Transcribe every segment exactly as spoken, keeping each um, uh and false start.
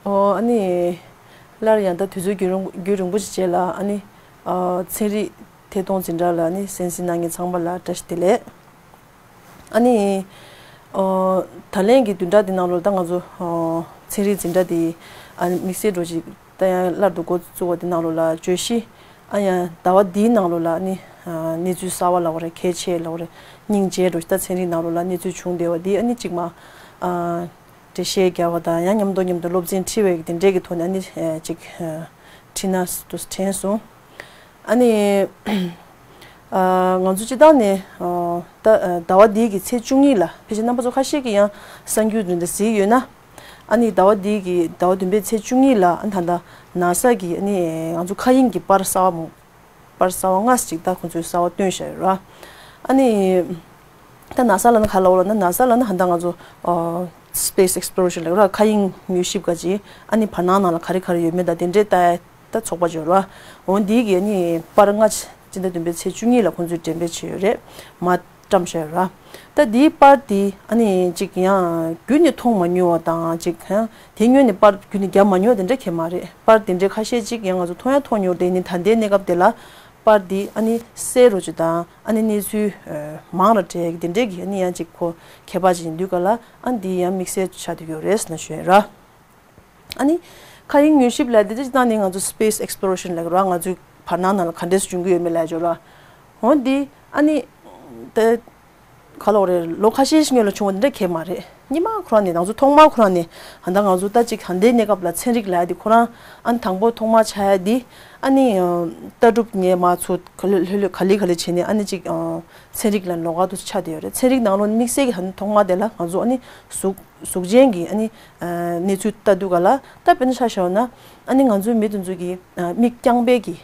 ཨོ་ཨ་ནི། སླར་ཡང་ད་དུས་ཚོད་རྒྱུན་རིང་རྒྱུན་རིང་པོ་ཞིག་རྗེས་ལ་ཨ་ནི། ཨ། ཚན་རིག་ཐད་གཏོང་འཛིན་གྲྭ་ལ་ཨ་ནི་གསན་གཟིགས་གནང་མཁན་ཚང་མ་ལ་བཀྲ་ཤིས་བདེ་ལེགས། ཨ་ནི། ཨོ། ད་ལན་གྱི་བདུན་ཕྲག་འདི་ནང་ལོགས་ད་ང་ཚོ་ཨོ། ཚན་རིག་འཛིན་གྲྭ་འདི་ཨ་ནི་དམིགས་བསལ་འགྲོ་ཅིག་ད་ཡང་སླར་དུ་འགོ་བཙུགས་པ་འདི་ནང་ལོགས་ལ་བརྗོད་གཞི། ཨ་ཡང་ཟླ་བ་འདིའི་ནང་ལོགས་ལ་ཨ་ནི། ཨ། གནས་ཚུལ་གསར་བ་ལབ་དགོས་རེད། གལ་ཆེ་ལབ་དགོས་རེད། སྙིང་རྗེ་འགྲོ་ཅིག་ད་ཚན་རིག་ནང་ལོགས་ལ་གནས་ཚུལ་བྱུང་བསྡད་པ་འདི་ཨ་ནི་གཅིག་མ། ཨ། འགྲེལ་བཤད་རྒྱག་པ་དང་ཡང་མཉམ་དུ་མཉམ་དུ་སློབ་ཚན་ཁྲིད་པའི་དེ་འདྲས་ཀྱི་ཐོག་ནས་ཨ་ནི་ཅིག་ཁྲིད་ན་དུ་དྲན་སོང་། ཨ་ནི། ཨ། ང་ཚོ་སྤྱིར་བཏང་ནས་ཨ། ད་ཟླ་བ་འདིའི་གི་ཚེས་བཅུ་གཉིས་ལ་ཕལ་ཆེར་རྣམ་པ་ཚོ་ཁ་ཤས་ཀྱིས་ཡང་གསར་འགྱུར་འདི་འདྲ་གཟིགས་ཡོད་ན། ཨ་ནི་ཟླ་བ་འདིའི་གི་ཟླ་བ་བདུན་པའི་ཚེས་བཅུ་གཉིས་ལ་ཨ་ནི་ད་ལྟ་ན་ས་གི་ཨ་ནི་ང་ཚོ་མཁའ་དབྱིངས་ཀྱི་པར་གསར་བ་མོ། པར་གསར་བ་ལྔ་ཅིག་ད་ཁོང་ཚོས་གསར་བ་བཏོན་བཞག་ཡོད་ར། ཨ་ནི། ད་ན་ས་ལབ་ན་ག་ལབ་དགོས་ལབ་ན་ན་ས་ལབ་ན་ཧ་ད་ང་ཚོ་ཨ། space exploration ལབ་ར། མཁའ་དབྱིངས་མྱུལ་ཞིབ་ག་ཅིག་ཨ་ནི་བར་སྣང་ནང་ལ་ག་རེ་ག་རེ་ཡོད་མེད་ད་དེ་འདྲའི་ལྟ་ཡ་ད་ཚོགས་པ་ཅིག་ཡོད་ར། འོ་འདིའི་གི་ཨ་ནི་པར་ལྔ་ཅིག་སྤྱི་ཟླ་བདུན་པའི་ཚེས་བཅུ་གཉིས་ལ་ཁོང་ཚོས་འགྲེམས་སྤེལ་བྱས་ཡོད་རེད། མ་བཀྲམ་བཞག་ཡོད་ར། ད་འདིའི་པར་འདི་ཨ་ནི་ཅིག་ཡང་བརྒྱུད་ནས་མཐོང་མ་མྱོང་བ་དང་ཅིག་ཡང་དེ་སྔོན་ནས་པར་བརྒྱུད་ནས་བརྒྱབ་མ་མྱོང་བ་དེ་འདྲ་གང་ཡང་མ་རེད། པར་དེ་འདྲའི་ཁ་ཤས་ཅིག་ཡང་ང་ཚོ་མཐོང་ཡང་མཐོང་མྱོང་དེ་ནི་ད་ལྟའི་གནས་སྐབས་དེ་ལ་པར་འདི་ཨ་ནི་གསལ་རོ་ཅིག་དང་ཨ་ནི་གནས་ཚུལ་མང་ར་འདྲ་དེ་འདྲའི་གི་ཨ་ནི་ཡང་ཅིག་ཁོ་ཁྱད་པར་ཅིག་ཡིན་དུས་ག་ལ་ཨ་འདི་ཡང་དམིགས་བསལ་ཆགས་བསྡད་ཡོད་རེད་ཟེར་ན་ཞུ་ཡ་ར། ཨ་ནི། མཁའ་དབྱིངས་མྱུལ་ཞིབ་ལབ་དེ་སྤྱིར་བཏང་ནི་ང་ཚོ་space exploration ལབ་ཀྱི་རེད་བ། ང་ཚོའི་བར་སྣང་ནང་ལ་ག་འདྲས་སེ་འབྱུང་གི་ཡོད་མེད་ལབ་ཀྱི་རེད་བ། འོ་འདི་ཨ་ནི། དེ། ག་ལབ་དགོས་རེད། ལོ་ཁ་ཤས་ཤིག་སྔོན་ལ་བྱུང་བ་འདི་འདྲ་གང་ཡང་མ་རེད། སྔོན་མ་ཁོ་རང་ནས་ང་ཚོ་ཐོག་མར་ཁོ་རང་ནས་ཧ་ད་ང་ཚོ་ད་ཅིག་ཧ་འདའི་གནས་སྐབས་ལ་ཚན་རིག་ལབ་ཡ་དེ་ཁོ་རང་ཨ་ནི་དང་པོ་ཐོག་མར་ཆགས་ཡ་དེ་ཨ་ནི། ལྟ་གྲུབ་ངས་མ་ཚོ་ག་ལེ་ག་ལེ་ག་ལེ་བྱས་ནས་ཨ་ནི་ཅིག་ཚན་རིག་ལ་ལོགས་ཀ་དུ་ཆགས་བསྡད་ཡོད་རེད། ཚན་རིག་ནང་ལོགས་ནས་དམིགས་བསལ་གྱི་ཧ་ནི་ཐོག་མར་དེ་ལ་ང་ཚོ་ཨ་ནི་གཟུགས། གཟུགས་ཅན་གྱི་ཨ་ནི། ཨ། གནས་ཚུལ་ལྟ་དུས་ག་ལ་ད་དཔེར་ན་ཆ་བཞག་ན་ཨ་ནི་ང་ཚོའི་མི་དེ་ཚོ་གི་ཨ། མིག་རྐྱང་པའི་གི་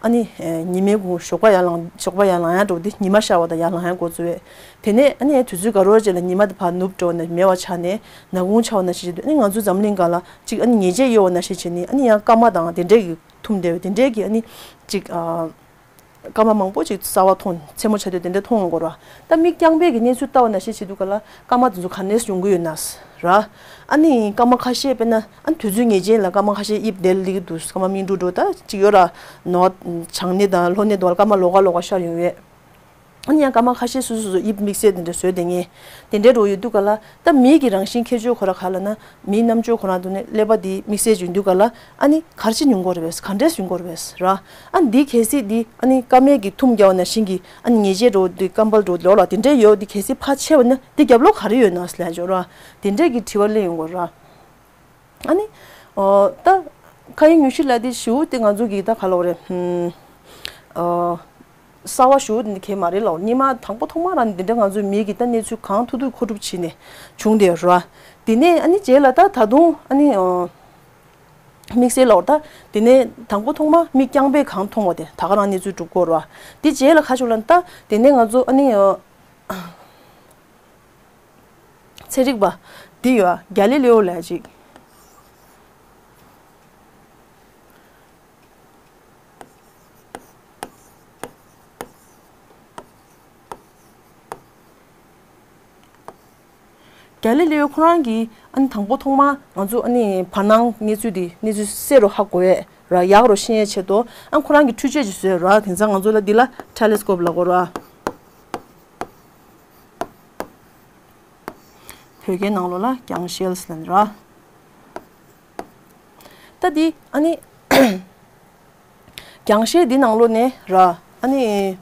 ཨ་ནི། ཨ། ཉི་མའི་གུང་ཞོགས་པ་ཡར་ལངས་ཞོགས་པ་ཡར་ལངས་ཡག་འགྲོ་དུས་ཉི་མ་ཤར་བ་དང་ཡར་ལངས་ཡག་འགོ་བཙུགས་པས། དེ་ནས་ཨ་ནི་དུས་ཚོད་ག་རེ་བྱས་ལ་ཉི་མ་དེ་ཕར་ནུབ་འགྲོ་ནས་མེད་པ་ཆགས་ནས་ནག་ཁུང་ཆགས་པ་ནང་བཞིན་བྱེད་དུས་ཨ་ནི་ང་ཚོའི་འཛམ་གླིང་སྒང་ལ་ཅིག་ཨ་ནི་ཉེས་ཆད་གཡོལ་བ་ནང་བཞིན་བྱས་ནས་ཨ་ནི་ཡང་སྐར་མ་དང་དེ་འདྲས་ཀྱི་ཐུམ་བསྡད་པས་དེ་འདྲས་ཀྱི་ཨ་ནི་ཅིག་ཨ། སྐར་མ་མང་པོ་ཅིག་གསར་པ་མཐོང་མཚན་མོ་ཆགས་དུས་དེ་འདྲ་མཐོང་ཡོང་གི་རེད་བ། ད་མིག་རྐྱང་པས་ཀྱི་གནས་ཚུལ་ལྟ་བ་ནང་བཞིན་བྱེད་དུས་ག་ལ་སྐར་མ་དེ་ཚོ་ག་ནས་ཡོང་གི་ཡོད་ན་ར། ཨ་ནི་སྐར་མ་ཁ་ཤས་དཔེར་ན་ཨ་ནི་དུས་ཚོད་ངེས་ཅན་ལ་སྐར་མ་ཁ་ཤས་དབྱིབས་དེ་ལ་སླེབས་ཀྱི་འདུག་སྐར་མ་སྨིན་དྲུག་འགྲོ་ད་ཅིག་ཡོད་ར། ནོར་བ་བྱང་སྣེ་དང་ལྷོ་སྣེ་དུ་བ་ལ་སྐར་མ་ལོགས་ཀ་ལོགས་ཀ་ཤར་ཡོང་ཡོད། ཨ་ནི་ཡང་སྐར་མ་ཁ་ཤས་སོ་སོ་སོ་སོ་དབྱིབས་དམིགས་བསལ་དེ་འདྲ་བཟོས་བསྡད་མཁན་དེ་འདྲའི་འགྲོ་ཡོད་དུས་ག་ལ་ད་མིའི་གི་རང་བཞིན་ཁྱད་ཆོས་ཁོ་ར་ག་ལབ་ན་མིའི་རྣམ་དཔྱོད་ཁོ་རང་དུ་ནས་ཀླད་པ་དེ་དམིགས་བསལ་ཅིག་ཡིན་དུས་ག་ལ་ཨ་ནི་ག་རེ་བྱས་ནས་ཡོང་གི་རེད་པས། ག་འདྲས་ཡོང་གི་རེད་པས་ར། ཨ་ནི་དེ་གལ་སྲིད་དེ་ཨ་ནི་སྐར་མའི་གི་ཐུམ་བརྒྱབ་པ་ནང་བཞིན་གྱི་ཨ་ནི་ཉེས་ཆད་འགྲོ་དེ་སྐར་མ་འགྲོ་ལོག་ལ་དེ་འདྲས་ཡོད་དེ་གལ་སྲིད་ཕར་ཆེ་བ་ན་དེ་རྒྱབ་ལོགས་ག་རེ་ཡོད་ན་ཟེར་ལབ་ཡོད་ར། དེ་འདྲས་ཀྱི་དྲི་བ་སླེབས་ཡོང་གི་རེད་ར། ཨ་ནི། ཨོ། ད། མཁའ་དབྱིངས་མྱུལ་ཞིབ་ལབ་དེ་ཞེ་པོ་དེ་ང་ཚོ་གི་ད་ག་ལབ་དགོས་རེད། ཧུམ། ཨོ། གསར་པ་ཞེ་པོ་དེ་འདྲ་གང་ཡང་མ་རེད་ལབ། སྔོན་མ་དང་པོ་ཐོག་མ་རང་འདི་འདྲ་ང་ཚོའི་མིའི་གི་ད་གནས་ཚུལ་གང་ཐུབ་ཐུབ་མཁོ་སྒྲུབ་བྱས་ནས་བྱུང་བསྡད་ཡོད་རེད་བ། དེ་ནས་ཨ་ནི་རྗེས་ལ་ད་ད་དུང་ཨ་ནི། ཨོ། དམིགས་བསལ་ལབ་དགོས་རེད་ད། དེ་ནས་དང་པོ་ཐོག་མ་མིག་རྐྱང་པས་གང་མཐོང་བ་དེ་ད་ག་རང་གནས་ཚུལ་གྲུབ་ཀྱི་ཡོད་རེད་བ། དེ་རྗེས་ལ་ག་རེ་བྱུང་ལབ་ན་ད་དེ་ནས་ང་ཚོ་ཨ་ནི། ཨོ། ཚན་རིག་པ། འདི་ཡོད་ཨ། གྷེ་ལི་ལེའོ་ལབ་ཅིག་གྷེ་ལི་ལེའོ་ཁོ་རང་གིས་ཨ་ནི་དང་པོ་ཐོག་མ་ང་ཚོ་ཨ་ནི་བར་སྣང་གནས་ཚུལ་འདི་གནས་ཚུལ་གསལ་རུ་ཧ་གོ་ཡས་ར། ཡག་རུ་ཤེས་ཡས་ཆེད་དུ་ཨ་ཁོ་རང་གིས་འཕྲུལ་ཆས་ཅིག་བཟོས་ར། དེང་སང་ང་ཚོ་ལ་འདི་ལ་ཊེ་ལི་སི་ཀོབ་ལབ་ཀྱི་ཡོད་ར། བོད་སྐད་ནང་ལོགས་ལ་རྒྱང་ཤེལ་ཟེར་ལབ་ནི་ར། ད་འདི་ཨ་ནི་རྒྱང་ཤེལ་འདི་ནང་ལོགས་ནས་ར། ཨ་ནི་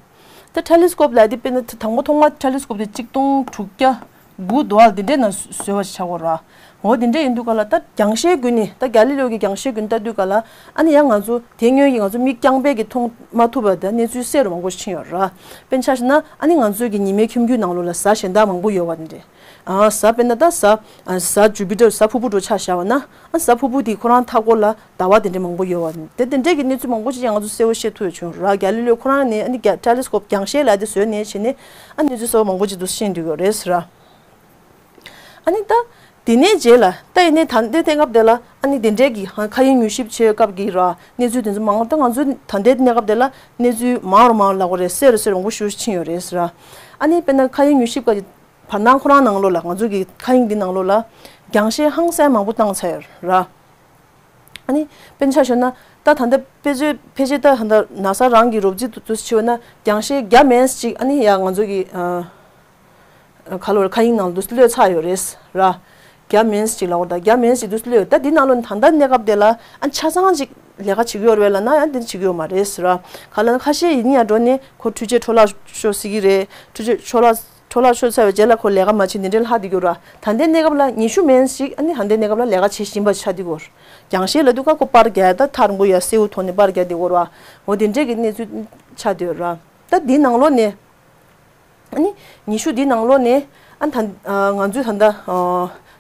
ད་ཊེ་ལི་སི་ཀོབ་ལབ་དེ་དཔེར་ན་དང་པོ་ཐོག་མ་ཊེ་ལི་སི་ཀོབ་དེ་གཅིག་སྟོང་དྲུག་བརྒྱ་དགུ་དུ་བ་ལ་འདི་འདྲས་ནང་བཟོས་པ་ཞིག་ཆགས་ཀྱི་ཡོད་ར། འོ་འདི་འདྲས་ཡིན་དུས་ག་ལ་ད་རྒྱང་ཤེལ་བརྒྱུད་ནས་ད་གྷེ་ལི་ལེའོ་གི་རྒྱང་ཤེལ་བརྒྱུད་ནས་ལྟ་དུས་ག་ལ་ཨ་ནི་ཡང་ང་ཚོ་དེ་སྔོན་གྱི་ང་ཚོ་མིག་རྐྱང་པས་ཀྱིས་མཐོང་མ་ཐུབ་པ་དང་གནས་ཚུལ་གསལ་རུ་མང་པོ་ཕྱིན་ཡོད་ར། དཔེར་ན་ཆ་བཞག་ན་ཨ་ནི་ང་ཚོའི་གི་ཉི་མའི་ཁྱིམ་རྒྱུད་ནང་ལོགས་ལ་གཟའ་གཞན་དག་མང་པོ་ཡོད་པ་འདི་འདྲས། ཨ། གཟའ་དཔེར་ན་ད་གཟའ། ཨ། གཟའ་ཇུ་པི་ཊར་གཟའ་ཕུར་བུ་འདྲ་ཆ་བཞག་པ་ན། ཨ། གཟའ་ཕུར་བུ་དེ་ཁོ་རང་མཐའ་སྐོར་ལ་ཟླ་བ་དེ་འདྲ་མང་པོ་ཡོད་པ་དེ་དེ་འདྲས་ཀྱི་གནས་ཚུལ་མང་པོ་ཅིག་ཡང་ང་ཚོ་གསལ་པོ་ཤེས་ཐུབ་ཡོད་བྱུང་ར། གྷེ་ལི་ལེའོ་ཁོ་རང་ནས་ཨ་ནི་རྒྱ་ཊེ་ལི་སི་ཀོབ་རྒྱང་ཤེལ་ལབ་དེ་བཟོས་ནས་བྱས་ནས་ཨ་གནས་ཚུལ་གསར་པ་མང་པོ་ཅིག་འདུག་ཤེས་འདུག་ཡོད་རེད་ཟེར་ར། ཨ་ནི་ད། དེ་ནས་རྗེས་ལ་ད་ཡིན་ནའི་ད་ལྟའི་གནས་སྐབས་དེ་ལ་ཨ་ནི་དེ་འདྲས་ཀྱི་ཧ་མཁའ་དབྱིངས་མྱུལ་ཞིབ་བྱེད་སྐབས་ཀྱི་ར་གནས་ཚུལ་དེ་ཚོ་མང་པོ་ད་ང་ཚོའི་ད་ལྟའི་གནས་སྐབས་དེ་ལ་གནས་ཚུལ་མང་རུ་མང་རུ་ལབ་དགོས་རེད། གསལ་རུ་གསལ་རུ་མང་པོ་ཞེ་པོ་ཕྱིན་ཡོད་རེད་ཟེར་ར། ཨ་ནི་དཔེར་ན་མཁའ་དབྱིངས་མྱུལ་ཞིབ་སྐབས་ཀྱི་བར་སྣང་ཁོ་རང་ནང་ལོགས་ལ་ང་ཚོ་གི་མཁའ་དབྱིངས་འདི་ནང་ལོགས་ལ་རྒྱང་ཤེལ་ཧང་སང་མང་པོ་བཏང་ཚར་ཡོད་ར། ཨ་ནི་དཔེར་ན་ཆ་བཞག་ན་ད་ད་ལྟ་དཔེ་མཛོད་ཕལ་ཆེར་ད་ད་ལྟ་ན་ས་རང་གི་རོབ་རྩིས་དུ་དུ་བྱས་ན་རྒྱང་ཤེལ་བརྒྱ་མན་ཙམ་ཅིག་ཨ་ནི་ཡ་ང་ཚོ་གི་ཨ་ག་ལོར་མཁའ་དབྱིངས་ནང་དུ་གློད་ཚར་ཡོད་རེད་ར། བརྒྱ་མན་ཙམ་ཅིག་ལབ་དགོས་རེད་ད། བརྒྱ་མན་ཙམ་ཅིག་དུ་གློད་ཡོད། ད་འདི་ནང་ལོགས་ནས་ད་ལྟ་གནས་སྐབས་དེ་ལ་ཨ་ཆ་ཚང་ཅིག་ལས་ཀ་བྱེད་ཀྱི་ཡོད་རེད་ལབ་ན་ཡང་དེ་འདྲ་བྱེད་ཀྱི་ཡོད་མ་རེད་ར། ག་ལ་ན་ཁ་ཤས་ཡིན་ཡང་འགྲོ་ནས་ཁོ་འཕྲུལ་ཆས་འཕྲོ་བརླག་ཤོར་སྲིད་ཀྱི་རེད། འཕྲུལ་ཆས་འཕྲོ་བརླག་འཕྲོ་བརླག་ཤོར་ཚར་བའི་རྗེས་ལ་ཁོ་ལས་ཀ་མ་བྱེད་འདི་འདྲའི་ལྷག་བསྡད་ཀྱི་ཡོད་ར། ད་ལྟའི་གནས་སྐབས་ལ་ཉི་ཤུ་མན་ཙམ་ཅིག་ཨ་ནི་ད་ལྟའི་གནས་སྐབས་ལ་ལས་ཀ་བྱེད་བཞིན་པ་ཆགས་བསྡད་ཀྱི་ཡོད་རེད། རྒྱང་ཤེལ་ལབ་དུས་ཀ་ཁོ་པར་རྒྱག་ཡ་ད་ཐག་རིང་པོ་ཡ་སེའུ་ཐོག་ནས་པར་རྒྱག་བསྡད་ཀྱི་ཡོད་ར། འོ་དེ་འདྲས་ཀྱི་གནས་ཚུལ་ཆགས་བསྡད་ཡོད་ར། ད་འདི་ནང་ལོགས་ནས་ཨ་ནི་ཉི་ཤུ་འདི་ནང་ལོགས་ནས་ཨ་ད་ང་ཚོའི་ད་ལྟ་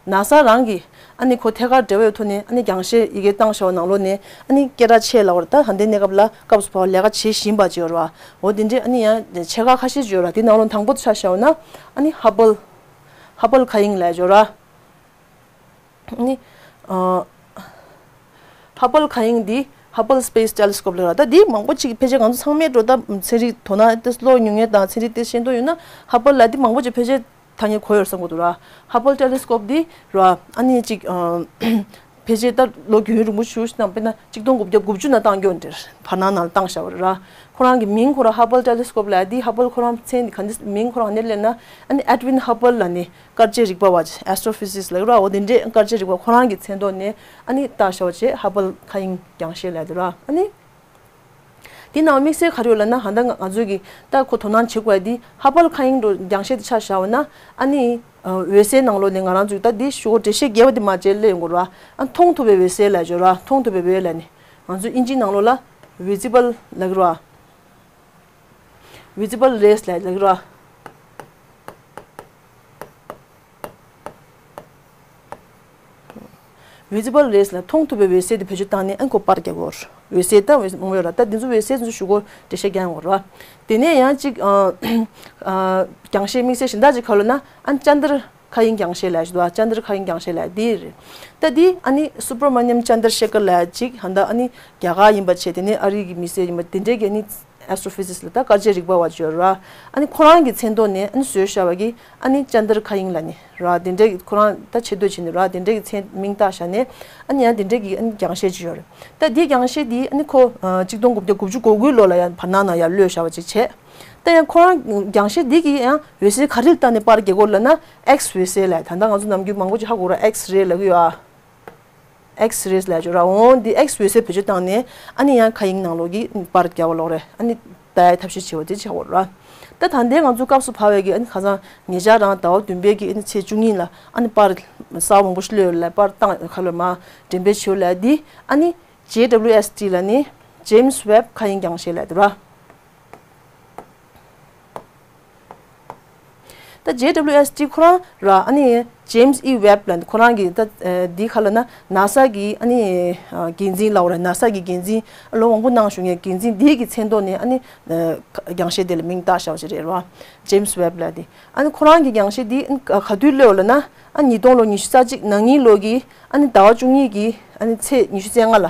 ན་ས་རང་གི་ཨ་ནི་ཁོ་ཐད་ཀར་འབྲེལ་བའི་ཐོག་ནས་ཨ་ནི་རྒྱང་ཤེལ་ཡི་གེ་བཏང་བཞག་པ་ནང་ལོགས་ནས་ཨ་ནི་སྐད་གྲགས་ཆེ་ལབ་པ་རེད། ད་ད་ལྟའི་གནས་སྐབས་ལ་སྐབས་སུ་བབས་པ་ལས་ཀ་བྱེད་བཞིན་པ་ཅིག་ཡོད་རེད་བ། འོ་དེ་འདྲས་ཨ་ནི་ཡང་ཆེ་ཁག་ཁ་ཤས་ཅིག་ཡོད་རེད། དེ་ནང་ལོགས་དང་པོ་ཆ་བཞག་ན་ཨ་ནི་ཧ་བལ་ཧ་བལ་མཁའ་དབྱིངས་ལབ་ཡོད་རེད། ནི། ཨ། ཧ་བལ་མཁའ་དབྱིངས་འདི་Hubble Space Telescope ལབ་ར། ད་འདི་མང་པོ་ཅིག་ཕལ་ཆེར་ང་ཚོ་ཚང་མས་འགྲོ་ད་ཚན་རིག་དོ་སྣང་ཏེ་ཀློག་མྱོང་མཁན་དང་ཚན་རིག་ཏེ་ཤེས་མདོག་ཡོད་ན་ཧ་བལ་ལ་འདི་མང་པོ་ཅིག་ཕལ་ཆེར་ཐག་ཉེ་གོ་ཡོད་བསམ་གྱི་འདུག་ར། Hubble Telescope འདི་ར་ཨ་ནི་ཅིག་ཨ། ཕལ་ཆེར་ད་ལོ་རྒྱུས་རིང་པོ་ཞིག་ནང་དཔེར་ན་གཅིག་སྟོང་དགུ་བརྒྱ་དགུ་བཅུ་ནང་བཏང་རྒྱུ་འདིར་བར་སྣང་ནང་བཏང་བཞག་པ་རེད་ར། ཁོ་རང་གི་མིང་ཁོ་རང་Hubble Telescope ལབ་ཡ་འདི་ཧ་བལ་ཁོ་རང་མཚན་ག་འདི་མིང་ཁོ་རང་ག་འདི་ལབ་ན་ཨ་ནི་Edwin Hubble ལབ་ནི། སྐར་དཔྱད་རིག་པ་བ། Astrophysicist ལབ་ཀྱི་རེད་བ། འོ་དེ་འདྲས་སྐར་དཔྱད་རིག་པ་ཁོ་རང་གི་མཚན་ཐོག་ནས་ཨ་ནི་བཏགས་བཞག་པ་བྱས་ཧ་བལ་མཁའ་དབྱིངས་རྒྱང་ཤེལ་ལབ་ཡ་དེ་རེད་བ། ཨ་ནི་དེ་ནང་དམིགས་བསལ་ག་རེ་ཡོད་ལབ་ན་ད་ལྟ་ང་ང་ཚོས་ཀྱི་ད་ཁོ་དོ་སྣང་བྱེད་དགོས་ཡ་དེ་ཧ་བལ་མཁའ་དབྱིངས་འགྲོ་རྒྱང་ཤེལ་དེ་ཆ་བཞག་པ་ན་ཨ་ནི་འོད་གསལ་ནང་ལོགས་ནས་ང་རང་ཚོས་ད་འདི་ཞུ་འགྲེལ་བཤད་རྒྱས་པ་དེ་མ་བྱས་སླེབས་ཡོང་གི་རེད་བ། ཨ་མཐོང་ཐུབ་པའི་འོད་གསལ་ལབ་ཡ་ཅིག་ཡོད་རེད་བ། མཐོང་ཐུབ་པའི་འོད་ལབ་ནི་ང་ཚོས་དབྱིན་ཇིའི་ནང་ལོགས་ལ་visible ལབ་ཀྱི་རེད་བ། Visible rays ལབ་ལབ་ཀྱི་རེད་བ། Visible rays ལ་མཐོང་ཐུབ་པའི་འོད་གསལ་དེ་བེད་སྤྱོད་བཏང་ནས་ཨ་ཁོ་པར་རྒྱག་གི་ཡོད་རེད། འོད་གསལ་ད་འོད་མང་པོ་ཡོད་ར། ད་འདི་ཚོ་འོད་གསལ་འདི་ཚོ་ཞུ་སྒོ་འགྲེལ་བཤད་རྒྱག་ཡོང་གི་རེད་བ། དེ་ནས་ཡང་གཅིག་ཨ་ཨ་རྒྱང་ཤེལ་དམིགས་བསལ་གཞན་དག་ཅིག་ག་རེ་ལབ་ན་ཨ་ཅན་དར་མཁའ་དབྱིངས་རྒྱང་ཤེལ་ལབ་ཞིག་འདུག་ཨ་ཅན་དར་མཁའ་དབྱིངས་རྒྱང་ཤེལ་ལབ་འདི་རེད། ད་འདི་ཨ་ནི་Subrahmanyam Chandrasekhar ལབ་ཅིག་ཧ་ད་ཨ་ནི་རྒྱ་གར་ཡིན་པ་བྱས། དེ་ནས་ཨ་རི་གི་མི་སེར་ཡིན་པ་དེ་འདྲས་ཀྱི་ཨ་ནི་Astrophysicist ལ་ད་སྐར་དཔྱད་རིག་པ་བ་ཅིག་ཡོད་ར། ཨ་ནི་ཁོ་རང་གི་མཚན་ཐོག་ནས་ཨ་ནི་བཟོས་བཞག་པ་གི་ཨ་ནི་ཅན་དར་མཁའ་དབྱིངས་ལབ་ནི་ར། དེ་འདྲས་ཀྱི་ཁོ་རང་ད་ཆེ་བསྟོད་བྱས་ནི་ར། དེ་འདྲས་ཀྱི་མཚན་མིང་བཏགས་བཞག་ནས་ཨ་ནི་ཡང་དེ་འདྲས་ཀྱི་ཨ་ནི་རྒྱང་ཤེལ་ཅིག་ཡོད་རེད། ད་འདིའི་རྒྱང་ཤེལ་འདི་ཨ་ནི་ཁོ་ཨ་གཅིག་སྟོང་དགུ་བརྒྱ་དགུ་བཅུ་གོ་དགུའི་ལོ་ལ་ཡང་བར་སྣང་ནང་ཡར་གློད་བཞག་པ་ཅིག་བྱས། ད་ཡང་ཁོ་རང་རྒྱང་ཤེལ་འདི་གི་ཡང་འོད་གསལ་ག་རེ་ལ་བལྟས་ནས་པར་རྒྱག་གི་ཡོད་ལབ་ན་X འོད་གསལ་ལབ། ད་ལྟ་ང་ཚོ་ནམ་རྒྱུན་མང་པོ་ཅིག་ཧ་གོ་ར། X ray ལབ་ཀྱི་ཡོད་ཨ། X rays ལབ་ཅིག་ཡོད་ར། འོ་འདི་X འོད་ཟེར་བེད་སྤྱོད་བཏང་ནས་ཨ་ནི་ཡང་མཁའ་དབྱིངས་ནང་ལོགས་ཀྱི་པར་རྒྱག་པ་ལོག་རེད། ཨ་ནི་ལྟ་ཡའི་ཐབས་ཤེས་བྱེད་པ་དེ་བྱ་དགོས་ར། ད་ད་ལྟའི་ང་ཚོ་སྐབས་སུ་བབས་པའི་གི་ཨ་ནི་ཁ་སང་ཉེ་ཆར་རང་ཟླ་བ་བདུན་པའི་གི་ཨ་ནི་ཚེས་བཅུ་གཉིས་ལ་ཨ་ནི་པར་གསར་པ་མང་པོ་ཞིག་གློད་ཡོད་ལ། པར་བཏང་ཁ་ལོ་མ་འགྲེམས་སྤེལ་བྱེད་ཡོད་ལ། འདི་ཨ་ནི་J W S T ལབ་ནི་James Webb མཁའ་དབྱིངས་རྒྱང་ཤེལ་ལབ་འདུག་ར། ད་J W S T ཁོ་རང་ར། ཨ་ནི་James E Webb ལབ་ཁོ་རང་གི་ད་ཨ་འདི་ག་ལབ་ན་ན་ས་གི་ཨ་ནི་ཨ་འགན་འཛིན་ལབ་དགོས་རེད། ན་ས་གི་འགན་འཛིན་ལོ་མང་པོ་གནང་བཞུགས་མཁན་འགན་འཛིན་འདི་གི་མཚན་ཐོག་ནས་ཨ་ནི་ཨ་རྒྱང་ཤེལ་དེ་ལ་མིང་བཏགས་བཞག་པ་ཞིག་རེད་བ། James Webb ལབ་དེ། ཨ་ནི་ཁོ་རང་གི་རྒྱང་ཤེལ་འདི་ཨ་ནི་ག་ག་དུས་གློད་ལབ་ན་ཨ་ཉིས་སྟོང་ལོ་ཉི་ཤུ་རྩ་གཅིག་ནང་ཉིན་ལོ་གི་ཨ་ནི་ཟླ་བ་བཅུ་གཉིས་ཀྱི་ཨ་ནི་ཚེས་ཉི་ཤུ་རྩ་ལྔ་ལ།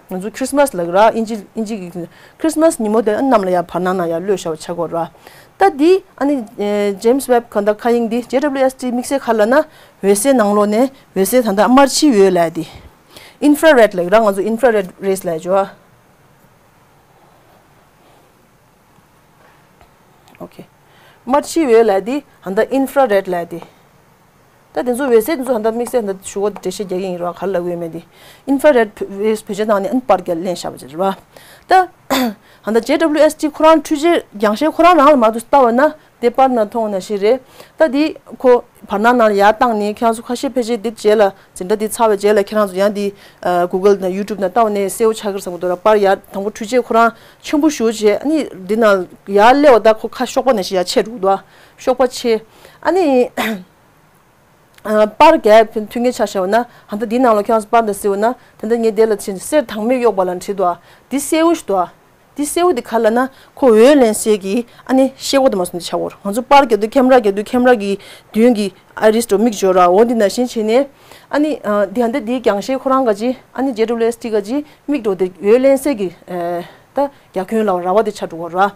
ང་ཚོ་Christmas ལབ་ཀྱི་ར། དབྱིན་ཇི་དབྱིན་ཇི་གི་Christmas ཉིན་མོ་དེ་གནམ་ལ་ཡར་བར་སྣང་ནང་ཡར་གློད་བཞག་པ་ཆགས་ཀྱི་ཡོད་ར། ད་འདི་ཨ་ནི་James Webb གང་ལྟར་མཁའ་དབྱིངས་འདི་J W S T དམིགས་བསལ་ག་ལབ་ན་འོད་གསལ་ནང་ལོགས་ནས་འོད་གསལ་ད་ལྟ་དམར་ཕྱིའི་འོད་ལབ་ཡ་དེ། Infrared ལབ་ཀྱི་ར། ང་ཚོ་infrared rays ལབ་ཡ་ཅིག་ཡོད་ཨ། Okay དམར་ཕྱིའི་འོད་ལབ་ཡ་དེ་ཧ་ད་infrared ལབ་ཡ་དེ། ད་དེ་ཚོ་འོད་གསལ་དེ་ཚོ་ཧ་ད་དམིགས་བསལ་ཧ་ད་ཞུ་བ་འགྲེལ་བཤད་རྒྱག་གི་ཡིན་རོགས། ག་རེ་ལབ་ཀྱི་ཡོད་མེད་དེ། Infrared rays བེད་སྤྱོད་བཏང་ནས་ཨ་ནི་པར་རྒྱག་ལེན་བཞག་པ་ཅིག་རེད་བ། ད་ཧ་ད་J W S T ཁོ་རང་འཕྲུལ་ཆས་རྒྱང་ཤེལ་ཁོ་རང་རང་ལ་མ་གཏོགས་ལྟ་བ་ན་དེ་པར་ནང་མཐོང་ན་ཞིག་རེད། ད་དེ་ཁོ་བར་སྣང་ནང་ལ་ཡར་བཏང་ནས་ཁྱེད་རང་ཚོ་ཁ་ཤས་ཕལ་ཆེར་དེ་རྗེས་ལ་འཛིན་གྲྭ་དེ་ཚར་བའི་རྗེས་ལ་ཁྱེད་རང་ཚོ་ཡང་དེ་Google དང་YouTube ནང་བལྟས་ནས་གསལ་པོ་ཆགས་ཀྱི་རེད་བསམ་གྱི་འདུག་ར། པར་ཡར་དང་པོ་འཕྲུལ་ཆས་ཁོ་རང་ཆེན་པོ་ཞེ་པོ་བྱས་ཨ་ནི་འདི་ནང་ཡར་སླེབས་པ་ད་ཁོ་ཁ་གཤོག་པ་ནང་བཞིན་ཡར་ཆེ་འགྲོ་གི་འདུག་གཤོག་པ་ཆེ། ཨ་ནི་ཨ་པར་རྒྱག་ཡ་མཐུན་རྐྱེན་ཆ་བཞག་པ་ན་ཧ་ད་འདི་ནང་ལ་ཁྱེད་རང་ཚོ་པར་འདི་གཟིགས་པ་ན་ད་ལྟ་ངས་དེ་ལ་ཕྱིན་གསེར་དྭངས་མས་གཡོགས་པ་ལ་བྲིས་འདུག་ཨ། འདི་གསལ་པོ་ཞིག་འདུག་ཨ། འདི་གསལ་པོ་འདི་ག་རེ་ལབ་ན་ཁོ་འོད་ལེན་སའི་གི་ཨ་ནི་ཤེལ་སྒོ་དེ་མ་སོང་འདི་ཆགས་ཡོད་རེད། ང་ཚོ་པར་རྒྱག་དུས་ཁེམ་ར་རྒྱག་དུས་ཁེམ་ར་གི་མདུན་གྱི་ཨ་རིས་འགྲོ་མིག་འཇོག་ར། འོ་འདི་ནང་བཞིན་བྱས་ནས་ཨ་ནི་ཨ་འདི་ཧ་ད་འདིའི་རྒྱང་ཤེལ་ཁོ་རང་ག་ཅི་ཨ་ནི་J W S T ག་ཅི་མིག་འགྲོ་དེ་འོད་ལེན་སའི་གི་ཨ་ད་རྒྱ་ཁྱོན་ལ་ར་བ་དེ་ཆགས་འགྲོ་གི་ར།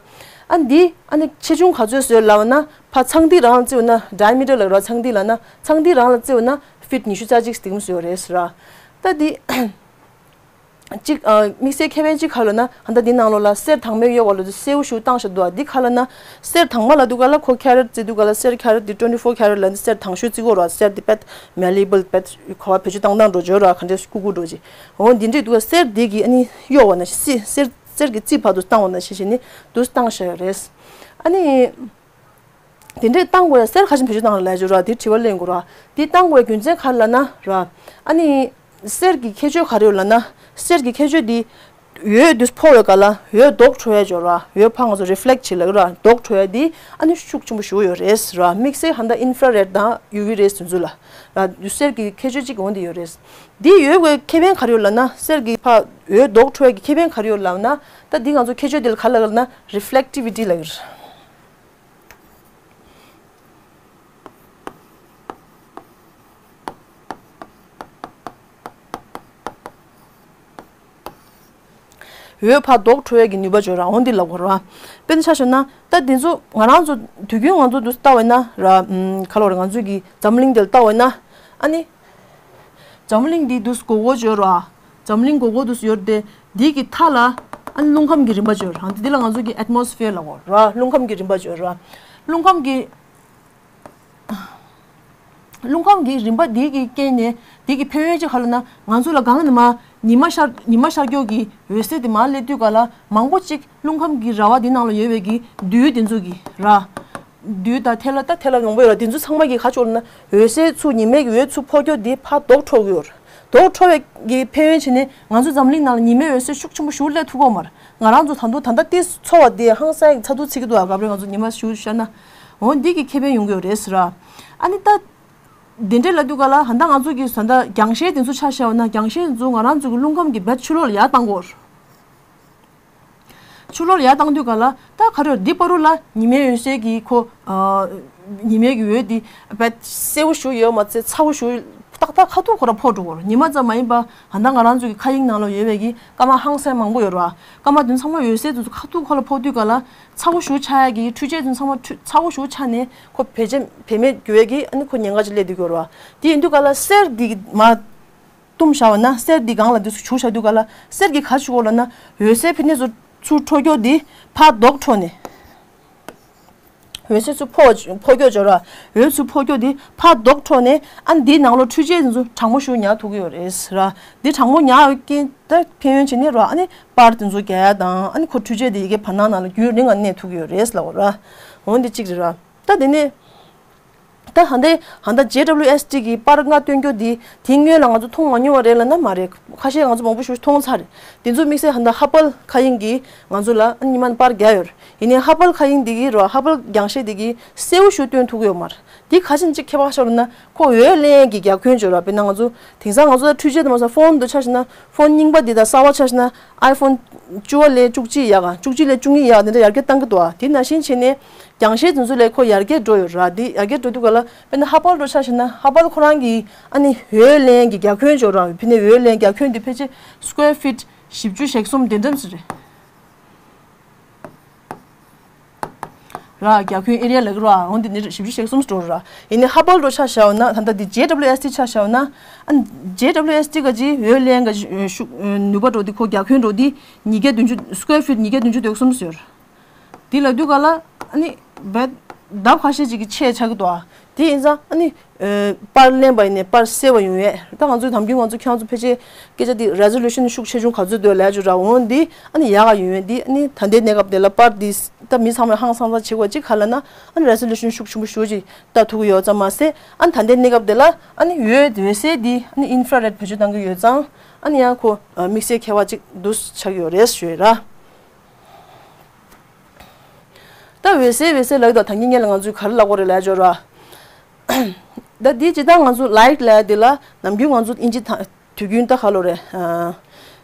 ཨ་འདི་ཨ་ནི་ཆེ་ཆུང་ག་ཚོད་བཟོས་ལབ་ན་ཕ་ཚངས་ཐིག་རང་ལ་བརྩིས་པ་ན་diameter ལབ་ར། ཚངས་ཐིག་ལབ་ན་ཚངས་ཐིག་རང་ལ་བརྩིས་པ་ན་ཕིཊ་ཉི་ཤུ་རྩ་གཅིག་དེ་གསུམ་བཟོས་རེད་ཟེར་ར། ད་འདི་ གཅིག་ཨ། དམིགས་བསལ་ཁེ་ཕན་གཅིག་ག་ལབ་ན། ད་ལྟ་འདི་ནང་ལོགས་ལ་གསེར་དྭངས་མའི་གཡོ་བ་ལ་དུ་སེར་པོ་ཞིག་བཏང་བཞག་འདུག་ཨ། འདི་ག་ལབ་ན། གསེར་དྭངས་མ་ལབ་དུས་ག་ལ་ཁོ་ཁེ་རེཊ་བརྩི་དུས་ག་ལ་གསེར་ཁེ་རེཊ་འདི་ཊུ་ཝེན་ཊི་ཕོར་ཁེ་རེཊ་ལབ་ནི་གསེར་དྭངས་ཤོས་བརྩི་གོ་ར། གསེར་འདི་དཔེ་མེ་ལེ་བལ་དཔེ་ག་བ་བེད་སྤྱོད་བཏང་སྟངས་འགྲོ་བརྗོད་ར། ག་འདྲས་ཀུ་ཀུ་འགྲོ་ཅིག་འོ་འདི་འདྲས་འདུག་ག་གསེར་འདི་གི་ཨ་ནི་གཡོ་བ་ན་སི་གསེར་གསེར་གྱི་རྩི་བར་དུ་བཏང་བ་ན་ཤེས་ཤེས་ནི་དུ་བཏང་བཞག་ཡོད་རེད། ཨ་ནི། དེ་འདྲས་བཏང་དགོས་ཡ་གསེར་ག་ཅིག་བེད་སྤྱོད་བཏང་ལ་ལས་བྱོས་ར། དེ་དྲི་བ་གླེང་དགོས་ར། དེ་བཏང་དགོས་ཡ་རྒྱུ་མཚན་ག་རེ་ལབ་ན་ར། ཨ་ནི། གསེར་གྱི་ཁྱད་ཆོས་ག་རེ་ཡོད་ལབ་ན། གསེར་གྱི་ཁྱད་ཆོས་དེ། འོད་དེ་ཕོ་བའི་སྐབས་ལ་འོད་ལྡོག་འཕྲོ་ཡ་ཅིག་ཡོད་ར། འོད་ཕར་ང་ཚོ་རི་ཕི་ལེག་བྱེད་ལབ་ར། ལྡོག་འཕྲོ་ཡ་དེ་ཨ་ནི་ཤུགས་ཆེན་པོ་ཞིག་ཡོད་རེད་ར། དམིགས་བསལ་ཧ་ད་ཨིན་ཕ་ར་རེད་དང་ཡུ་ཝི་རེ་ཡ་དེ་ཚོ་ལ་ར། གསེར་གྱི་ཁྱད་ཆོས་གཅིག་འོ་འདི་ཡོད་རེད། འདི་ཡོད་དགོས་ཁེ་ཕན་ག་རེ་ཡོད་ལབ་ན། གསེར་གྱི་ཕར་འོད་ལྡོག་འཕྲོ་ཡ་གི་ཁེ་ཕན་ག་རེ་ཡོད་ལབ་ན། ད་འདི་ང་ཚོ་ཁྱད་ཆོས་དེ་ལ་ག་རེ་ལབ་ལབ་ན་རི་ཕི་ལེག་ཊི་བི་ཊི་ལབ་ཀྱི་རེད། འོད་ཕར་ལྡོག་འཕྲོ་ཡས་ཀྱི་ནུས་པ་ཅིག་ཡོད་ར། འོ་འདི་ལབ་དགོས་ར། དཔེར་ན་ཆ་བཞག་ན་ད་འདི་ཚོ་ང་རང་ཚོ་དུས་རྒྱུན་ང་ཚོ་འདུག་ལྟ་བས་ན་ར། ཨམ། ག་ལབ་ར། ང་ཚོའི་གི་འཛམ་གླིང་འདི་ལ་ལྟ་བས་ན། ཨ་ནི། འཛམ་གླིང་འདི་འདུག་སྒོར་སྒོར་ཅིག་ཡོད་ར། འཛམ་གླིང་སྒོར་སྒོར་འདུག་ཡོད་དེ། འདི་གི་མཐའ་ལ་ཨ་ནི་རླུང་ཁམས་ཀྱི་རིམ་པ་ཅིག་ཡོད་ར། འདི་ལ་ང་ཚོ་གི་ཨེཊ་མོ་སི་ཕི་ཡར་ལབ་དགོས་ར། རླུང་ཁམས་ཀྱི་རིམ་པ་ཅིག་ཡོད་ར། རླུང་ཁམས་ཀྱི། རླུང་ཁམས་ཀྱི་རིམ་པ་འདི་གི་རྐྱེན་ནས་འདི་གི་ཕན་ཡོན་ཅིག་ག་ལབ་ན། ང་ཚོ་ལ་གང་ནས་མ་ཉི་མ་ཤར་ཉི་མ་ཤར་རྒྱུ་གི་འོད་ཟེར་དེ་མར་སླེབས་དུས་ག་ལ་མང་པོ་ཅིག་རླུང་ཁམས་ཀྱི་ར་བ་འདི་ནང་ལ་ཡོད་པའི་གི་རྡུལ་དེ་ཚོ་གི་ར། རྡུལ་དང་ཐལ་བ་ད་ཐལ་བ་མང་པོ་ཡོད་ར། དེ་ཚོ་ཚང་མ་གི་ག་ཅིག་ལབ་ན་འོད་ཟེར་ཚུར་ཉི་མའི་གི་འོད་ཚུར་ཕོ་རྒྱུ་འདི་ཕར་ལྡོག་འཕྲོ་གི་ཡོད་ར། ལྡོག་འཕྲོ་བའི་གི་ཕན་ཡོན་བྱས་ནས་ང་ཚོ་འཛམ་གླིང་ནང་ལ་ཉི་མའི་འོད་ཟེར་ཤུགས་ཆེན་པོ་ཞིག་སླེབས་ཐུབ་ཀྱི་ཡོད་མ་རེད། ང་རང་ཚོ་ད་དུང་ད་ལྟ་ཏོག་ཙམ་ཚོར་བ་དེ་ཧང་སང་ཚ་གདུག་ཚིག་གི་འདུག་ཨ། སྐབས་རེ་ང་ཚོ་ཉི་མ་ཞིག་ཤར་ན། འོ་འདི་གི་ཁེ་ཕན་ཡོང་གི་ཡོད་རེད་ཟེར་ར། ཨ་ནི་ད། དེ་འདྲས་ལབ་དུས་ག་ལ་ཧ་ད་ང་ཚོ་གི་ད་ལྟ་རྒྱང་ཤེལ་དེ་ཚོ་ཆ་བཞག་པ་ན། རྒྱང་ཤེལ་དེ་ཚོ་ང་རང་ཚོ་གི་རླུང་ཁམས་ཀྱི་བེད་ཕྱི་ལོགས་ལ་ཡར་བཏང་གི་ཡོད་རེད། ཕྱི་ལོགས་ལ་ཡར་བཏང་དུས་ག་ལ་ད་ག་རེ་འདི་བར་དུ་ལ་ཉི་མའི་འོད་ཟེར་གྱི་ཁོ། ཨ། ཉི་མའི་གི་འོད་འདི་བེད་གསལ་པོ་ཞིག་ཡོད་མ་ཚད་ཚ་པོ་ཞིག་ཏག་ཏག་ཁ་ཐུག་ཁོ་ར་ཕོག་འགྲོ་གི་ཡོད་རེད། ཉི་མ་ཙམ་མ་ཡིན་པ་ཧ་ད་ང་རང་ཚོ་གི་མཁའ་དབྱིངས་ནང་ལ་ཡོད་པའི་གི་སྐར་མ་ཧང་སང་མང་པོ་ཡོད་རེད་བ། སྐར་མ་དེ་ཚང་མ་འོད་ཟེར་དེ་ཚོ་ཁ་ཐུག་ཁོ་ལ་ཕོག་དུས་ག་ལ་ཚ་པོ་ཞིག་ཆགས་ཡ་གི་འཕྲུལ་ཆས་དེ་ཚོ་ཚང་མ་འཕྲུལ་ཚ་པོ་ཞིག་ཆགས་ནས་ཁོ་བེད་སྤྱོད་བེད་མེད་འགྱུར་བའི་གི་ཨ་ནི་ཁོ་ཉེན་ཁ་ཅིག་སླེབས་བསྡད་ཀྱི་ཡོད་རེད་བ། དེ་ཡིན་དུས་ག་ལ་གསེར་འདི་མར་བཏུམས་བཞག་པ་ན། གསེར་འདི་སྒང་ལ་འདི་ཚོ་བྱུགས་བཞག་དུས་ག་ལ་གསེར་གྱི་ག་ཅིག་ཡོད་ལབ་ན། འོད་ཟེར་ཕི་ནས་ཚུར་ཚུར་འཕྲོ་རྒྱུ་འདི་ཕར་ལྡོག་འཕྲོ་ནས། འོད་ཟེར་ཚུར་ཕོ་ཕོ་རྒྱུ་ཅིག་ཡོད་ར། འོད་ཚུར་ཕོ་རྒྱུ་འདི་ཕར་ལྡོག་འཕྲོ་ནས་ཨ་ནི་འདིའི་ནང་ལོགས་འཕྲུལ་ཆས་འདི་ཚོ་གྲང་མོ་ཞིག་ཉར་ཐུབ་ཀྱི་ཡོད་རེད་ར། འདི་གྲང་མོ་ཉར་ཡོད་རྐྱེན་ད་ཕན་ཡོན་བྱས་ནས་ར། ཨ་ནི་པར་འདི་ཚོ་རྒྱག་ཡ་དང་། ཨ་ནི་ཁོ་འཕྲུལ་ཆས་འདི་ཡི་གེ་བར་སྣང་ནང་ལ་རྒྱུན་རིང་ང་གནས་ཐུབ་ཀྱི་ཡོད་རེད་ལབ་པ་ར། འོ་འདི་གཅིག་རེད་ར། ད་དེ་ནས། ད་ཧ་འདི་ཧ་ད་ཇེ་ཌབ་ལིའུ་ཨེས་ཊི་གི་པར་ལྔ་སྟོན་རྒྱུ་འདི་དེའི་སྔོན་ལ་ང་ཚོ་མཐོང་མ་མྱོང་བ་རེད་ལབ་ན་མ་རེད། ཁ་ཤས་ང་ཚོ་མང་པོ་ཞིག་མཐོང་ཚར་རེད། དེ་ཚོ་དམིགས་བསལ་ཧ་ད་ཧ་པལ་མཁའ་དབྱིངས་ཀྱིས་ང་ཚོ་ལ་ཨ་ཉི་མ་པར་རྒྱག་ཡོད་རེད། ཡིན་ནའི་ཧ་པལ་མཁའ་དབྱིངས་འདི་གིས་རོ། ཧ་པལ་རྒྱང་ཤེལ་འདི་གིས་གསལ་པོ་ཞིག་སྟོན་ཐུབ་ཀྱི་ཡོད་མ་རེད། འདི་ག་ཅིག་ཅིག་ཁྱད་པར་ཤོར་ན། ཁོ་འོད་ལེན་གྱི་རྒྱ་ཁྱོན་ཅིག་ཡོད་ར། དཔེར་ན་ང་ཚོ་དེང་སང་ང་ཚོ་ད་འཕྲུལ་ཆས་དེ་མ་ཟད་ཕོན་དུ་ཆ་བཞག་ན། ཕོན་རྙིང་པ་འདི་དང་གསར་པ་ཆ་བཞག་ན། ཨའི་ཕོན་བཅུ་པ་ལས་བཅུ་གཅིག་ཡག་ག་བཅུ་གཅིག་ལས་བཅུ་གཉིས་ཡག་ག་འདི་འདྲ་ཡར་རྒྱས་གཏང་གི་འདུག་ཨ། དེ་ནང་བཞིན་བྱས་ནས་རྒྱང་ཤེལ་དེ་ཚོ་ལས་ཁོ་ཡར་རྒྱས་འགྲོ་ཡོད་ར། འདི་ཡར་རྒྱས་འགྲོ་དུས་ག་ལ་དཔེར་ན་ཧ་པལ་འདྲ་ཆ་བཞག་ན། ཧ་པལ་ཁོ་རང་གི་ཨ་ནི་འོད་ལེན་གྱི་རྒྱ་ཁྱོན་ཅིག་ཡོད་ར། ཕི་ནས་འོད་ལེན་རྒྱ་ཁྱོན་འདི་ཕལ་ཆེར་སི་ཀོ་ཡར་ཕིཊ་བཞི་བཅུ་ཞེ་གསུམ་དེ་འདྲ་ཙམ་ཞིག་རེད། ར། རྒྱ་ཁྱོན་ཨེ་རི་ཡ་ལབ་ཀྱི་ར། འོ་འདི་ནི་བཞི་བཅུ་ཞེ་གསུམ་འགྲོ་ར། ཡིན་ནའི་ཧ་པལ་འདྲ་ཆ་བཞག་ན། ད་ལྟ་འདི་ཇེ་ཌབ་ལིའུ་ཨེས་ཊི་ཆ་བཞག་ན། ཨ་ཇེ་ཌབ་ལིའུ་ཨེས་ཊི་ག་ཅིག་འོད་ལེན་ག་ཅིག་ཤུགས་ནུས་པ་འདྲ་འདི་ཁོ་རྒྱ་ཁྱོན་འདྲ་འདི་ཉིས་བརྒྱ་བདུན་ཅུ། སི་ཀོ་ཡར་ཕིཊ་ཉིས་བརྒྱ་བདུན་ཅུ་དོན་གསུམ་ཟེར། འདི་ལབ་དུས་ག་ལ་ཨ་ནི་བེད་ལྡབ་ཁ་ཤས་ཅིག་གི་ཆེ་ཆགས་ཀྱི་འདུག་ཨ། དེ་ཡིན་ཙང་ཨ་ནི། ཨ། པར་ལེན་པ་ཡིན་ནའི་པར་གསལ་བ་ཡོང་ཡས། ད་ང་ཚོས་ནམ་རྒྱུན་ང་ཚོ་ཁྱེད་རང་ཚོ་ཕལ་ཆེར་སྐད་ཆ་འདི་རེ་ཛོ་ལུ་ཤན་ཤུགས་ཆེ་ཆུང་ག་ཚོད་འདུག་ལབ་ཡ་ཅིག་ར། འོ་འདི་ཨ་ནི་ཡག་ག་ཡོང་ཡས། འདི་ཨ་ནི་ད་ལྟའི་གནས་སྐབས་དེ་ལ་པར་འདི་ད་མི་ཚང་མས་ཧང་སང་ས་བྱེད་དགོས་ཅིག་ག་ལབ་ན། ཨ་ནི་རེ་ཛོ་ལུ་ཤན་ཤུགས་ཆེན་པོ་ཞེ་པོ་ཅིག་ལྟ་ཐུབ་ཀྱི་ཡོད་ཙམ་མ་ཟད། ཨ་ནི་ད་ལྟའི་གནས་སྐབས་དེ་ལ་ཨ་ནི་འོད་འོད་གསལ་འདི་ཨ་ནི་ཨིན་ཕ་ར་རེད་བེད་སྤྱོད་གཏང་གི་ཡོད་ཙང་། ཨ་ནི་ཡང་ཁོ་དམིགས་བསལ་ཁྱད་པར་ཅིག་འདུག་ཆགས་ཀྱི་ཡོད་རེད་ཞུ་ཡས་ར། ད་འོད་གསལ་འོད་གསལ་ལབ་ཀྱི་འདུག་ད་ངེད་ལ་ང་ཚོས་ག་རེ་ལབ་དགོས་རེད་ལབ་ཡ་ཅིག་ཡོད་ར། ད་འདི་ཇི་ལྟར་ང་ཚོ་ལའིཊ་ལབ་ཡ་འདི་ལ་ནམ་རྒྱུན་ང་ཚོ་དབྱིན་ཇི་ད་དུས་རྒྱུན་ད་ག་ལབ་རེད། ཨ།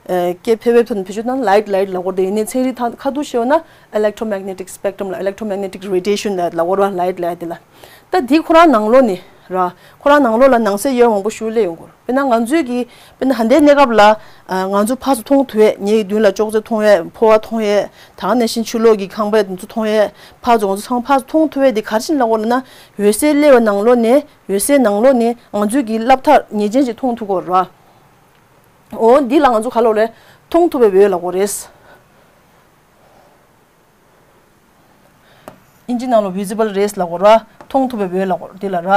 ཨ། སྐད་ཕལ་པའི་ཐོག་ནས་བེད་སྤྱོད་བཏང་ན་ལའིཊ་ལའིཊ་ལབ་དགོས་རེད། ཡིན་ནའི་ཚན་རིག་ཐ་ཁ་ཐུག་ཤེས་པ་ན་electromagnetic spectrum ལ། electromagnetic radiation ལ་ལབ་དགོས་རེད་བ། ལའིཊ་ལབ་ཡ་འདི་ལ། ད་འདི་ཁོ་རང་ནང་ལོགས་ནས་ར། ཁོ་རང་ནང་ལོགས་ལ་ནང་གསེས་ཡོད་མང་པོ་ཞིག་སླེབས་ཡོང་གི་རེད། དཔེར་ན་ང་ཚོའི་གི་དཔེར་ན་ད་ལྟའི་གནས་སྐབས་ལ། ཨ། ང་ཚོ་ཕར་ཚུར་མཐོང་ཐུབ་ཡས། ངའི་མདུན་ལ་ཅོག་ཙེ་མཐོང་ཡས། ཕོར་པ་མཐོང་ཡས། ད་ག་ནང་བཞིན་ཕྱི་ལོགས་ཀྱི་ཁང་པ་དེ་ཚོ་མཐོང་ཡས། ཕར་ཚུར་ང་ཚོ་ཚང་མ་ཕར་ཚུར་མཐོང་ཐུབ་ཡས་དེ་ག་རེ་བྱས་ནས་ལབ་དགོས་ལབ་ན། འོད་གསལ་སླེབས་པའི་ནང་ལོགས་ནས། འོད་གསལ་ནང་ལོགས་ནས་ང་ཚོའི་གི་སློབ་མཐར་ཉེས་ཅན་ཅིག་མཐོང་ཐུབ་ཀྱི་ཡོད་རེད་བ། འོ་འདི་ལ་ང་ཚོ་ག་ལབ་དགོས་རེད། མཐོང་ཐུབ་པའི་འོད་ལབ་དགོས་རེད། ཨིན་ཇི་ནང་ལོགས་ཝི་ཛི་བལ་རེས་ལབ་དགོས་ར། མཐོང་ཐུབ་པའི་འོད་ལབ་དགོས་འདི་ལ་ར།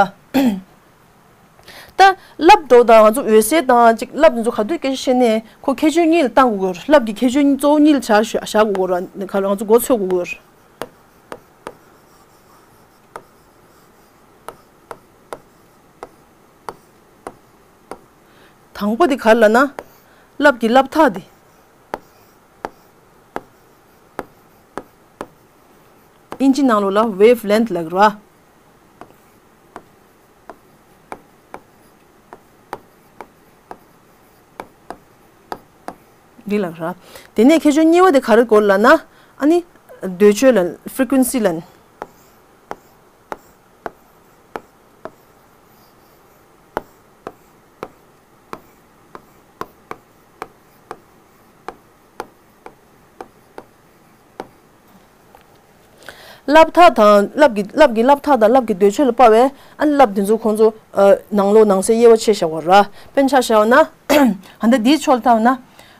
ད་རླབས་འགྲོ་དང་ང་ཚོ་འོད་གསལ་དང་ཅིག་རླབས་འདི་ཚོ་ག་དུས་སྐད་ཆ་བཤད་ནས་ཁོ་ཁྱད་ཆོས་གཉིས་ལ་བཏང་དགོས་ཀྱི་ཡོད་རེད། རླབས་ཀྱི་ཁྱད་ཆོས་གཉིས་གཙོ་བོ་གཉིས་ལ་བྱ་བཞག་དགོས་ཀྱི་ཡོད་རེད། ག་ལ་ང་ཚོ་མགོ་ཚོད་དགོས་ཀྱི་ཡོད་རེད། དང་པོ་དེ་ག་རེ་ལབ་ན། རླབས་ཀྱི་རླབས་ཐག་དེ། ཨིན་ཇི་ནང་ལོགས་ལ་ཝེབ་ལེན་ཐི་ལབ་ཀྱི་རེད་བ། འདི་ལབ་ཀྱི་རེད། དེ་ནས་ཁྱད་ཆོས་གཉིས་པ་དེ་ག་རེ་དགོས་ལབ་ན། ཨ་ནི་ཟློས་ཕྱོད་ལ་ཕི་རི་ཀུན་སི་ལབ་ནི། རླབས་ཐག་དང་རླབས་ཀྱི་རླབས་ཀྱི་རླབས་ཐག་དང་རླབས་ཀྱི་ཟློས་ཕྱོད་ལ་དཔག་པའི་ཨ་ནི་རླབས་དེ་ཚོ་ཁོང་ཚོ་ཨ་ནང་ལོགས་ནང་གསེས་དབྱེ་བ་ཕྱེ་བཞག་པ་ར། དཔེར་ན་ཆ་བཞག་ན། ཨ་ནི་འདིའི་ཕྱོགས་ལ་བལྟས་པ་ན།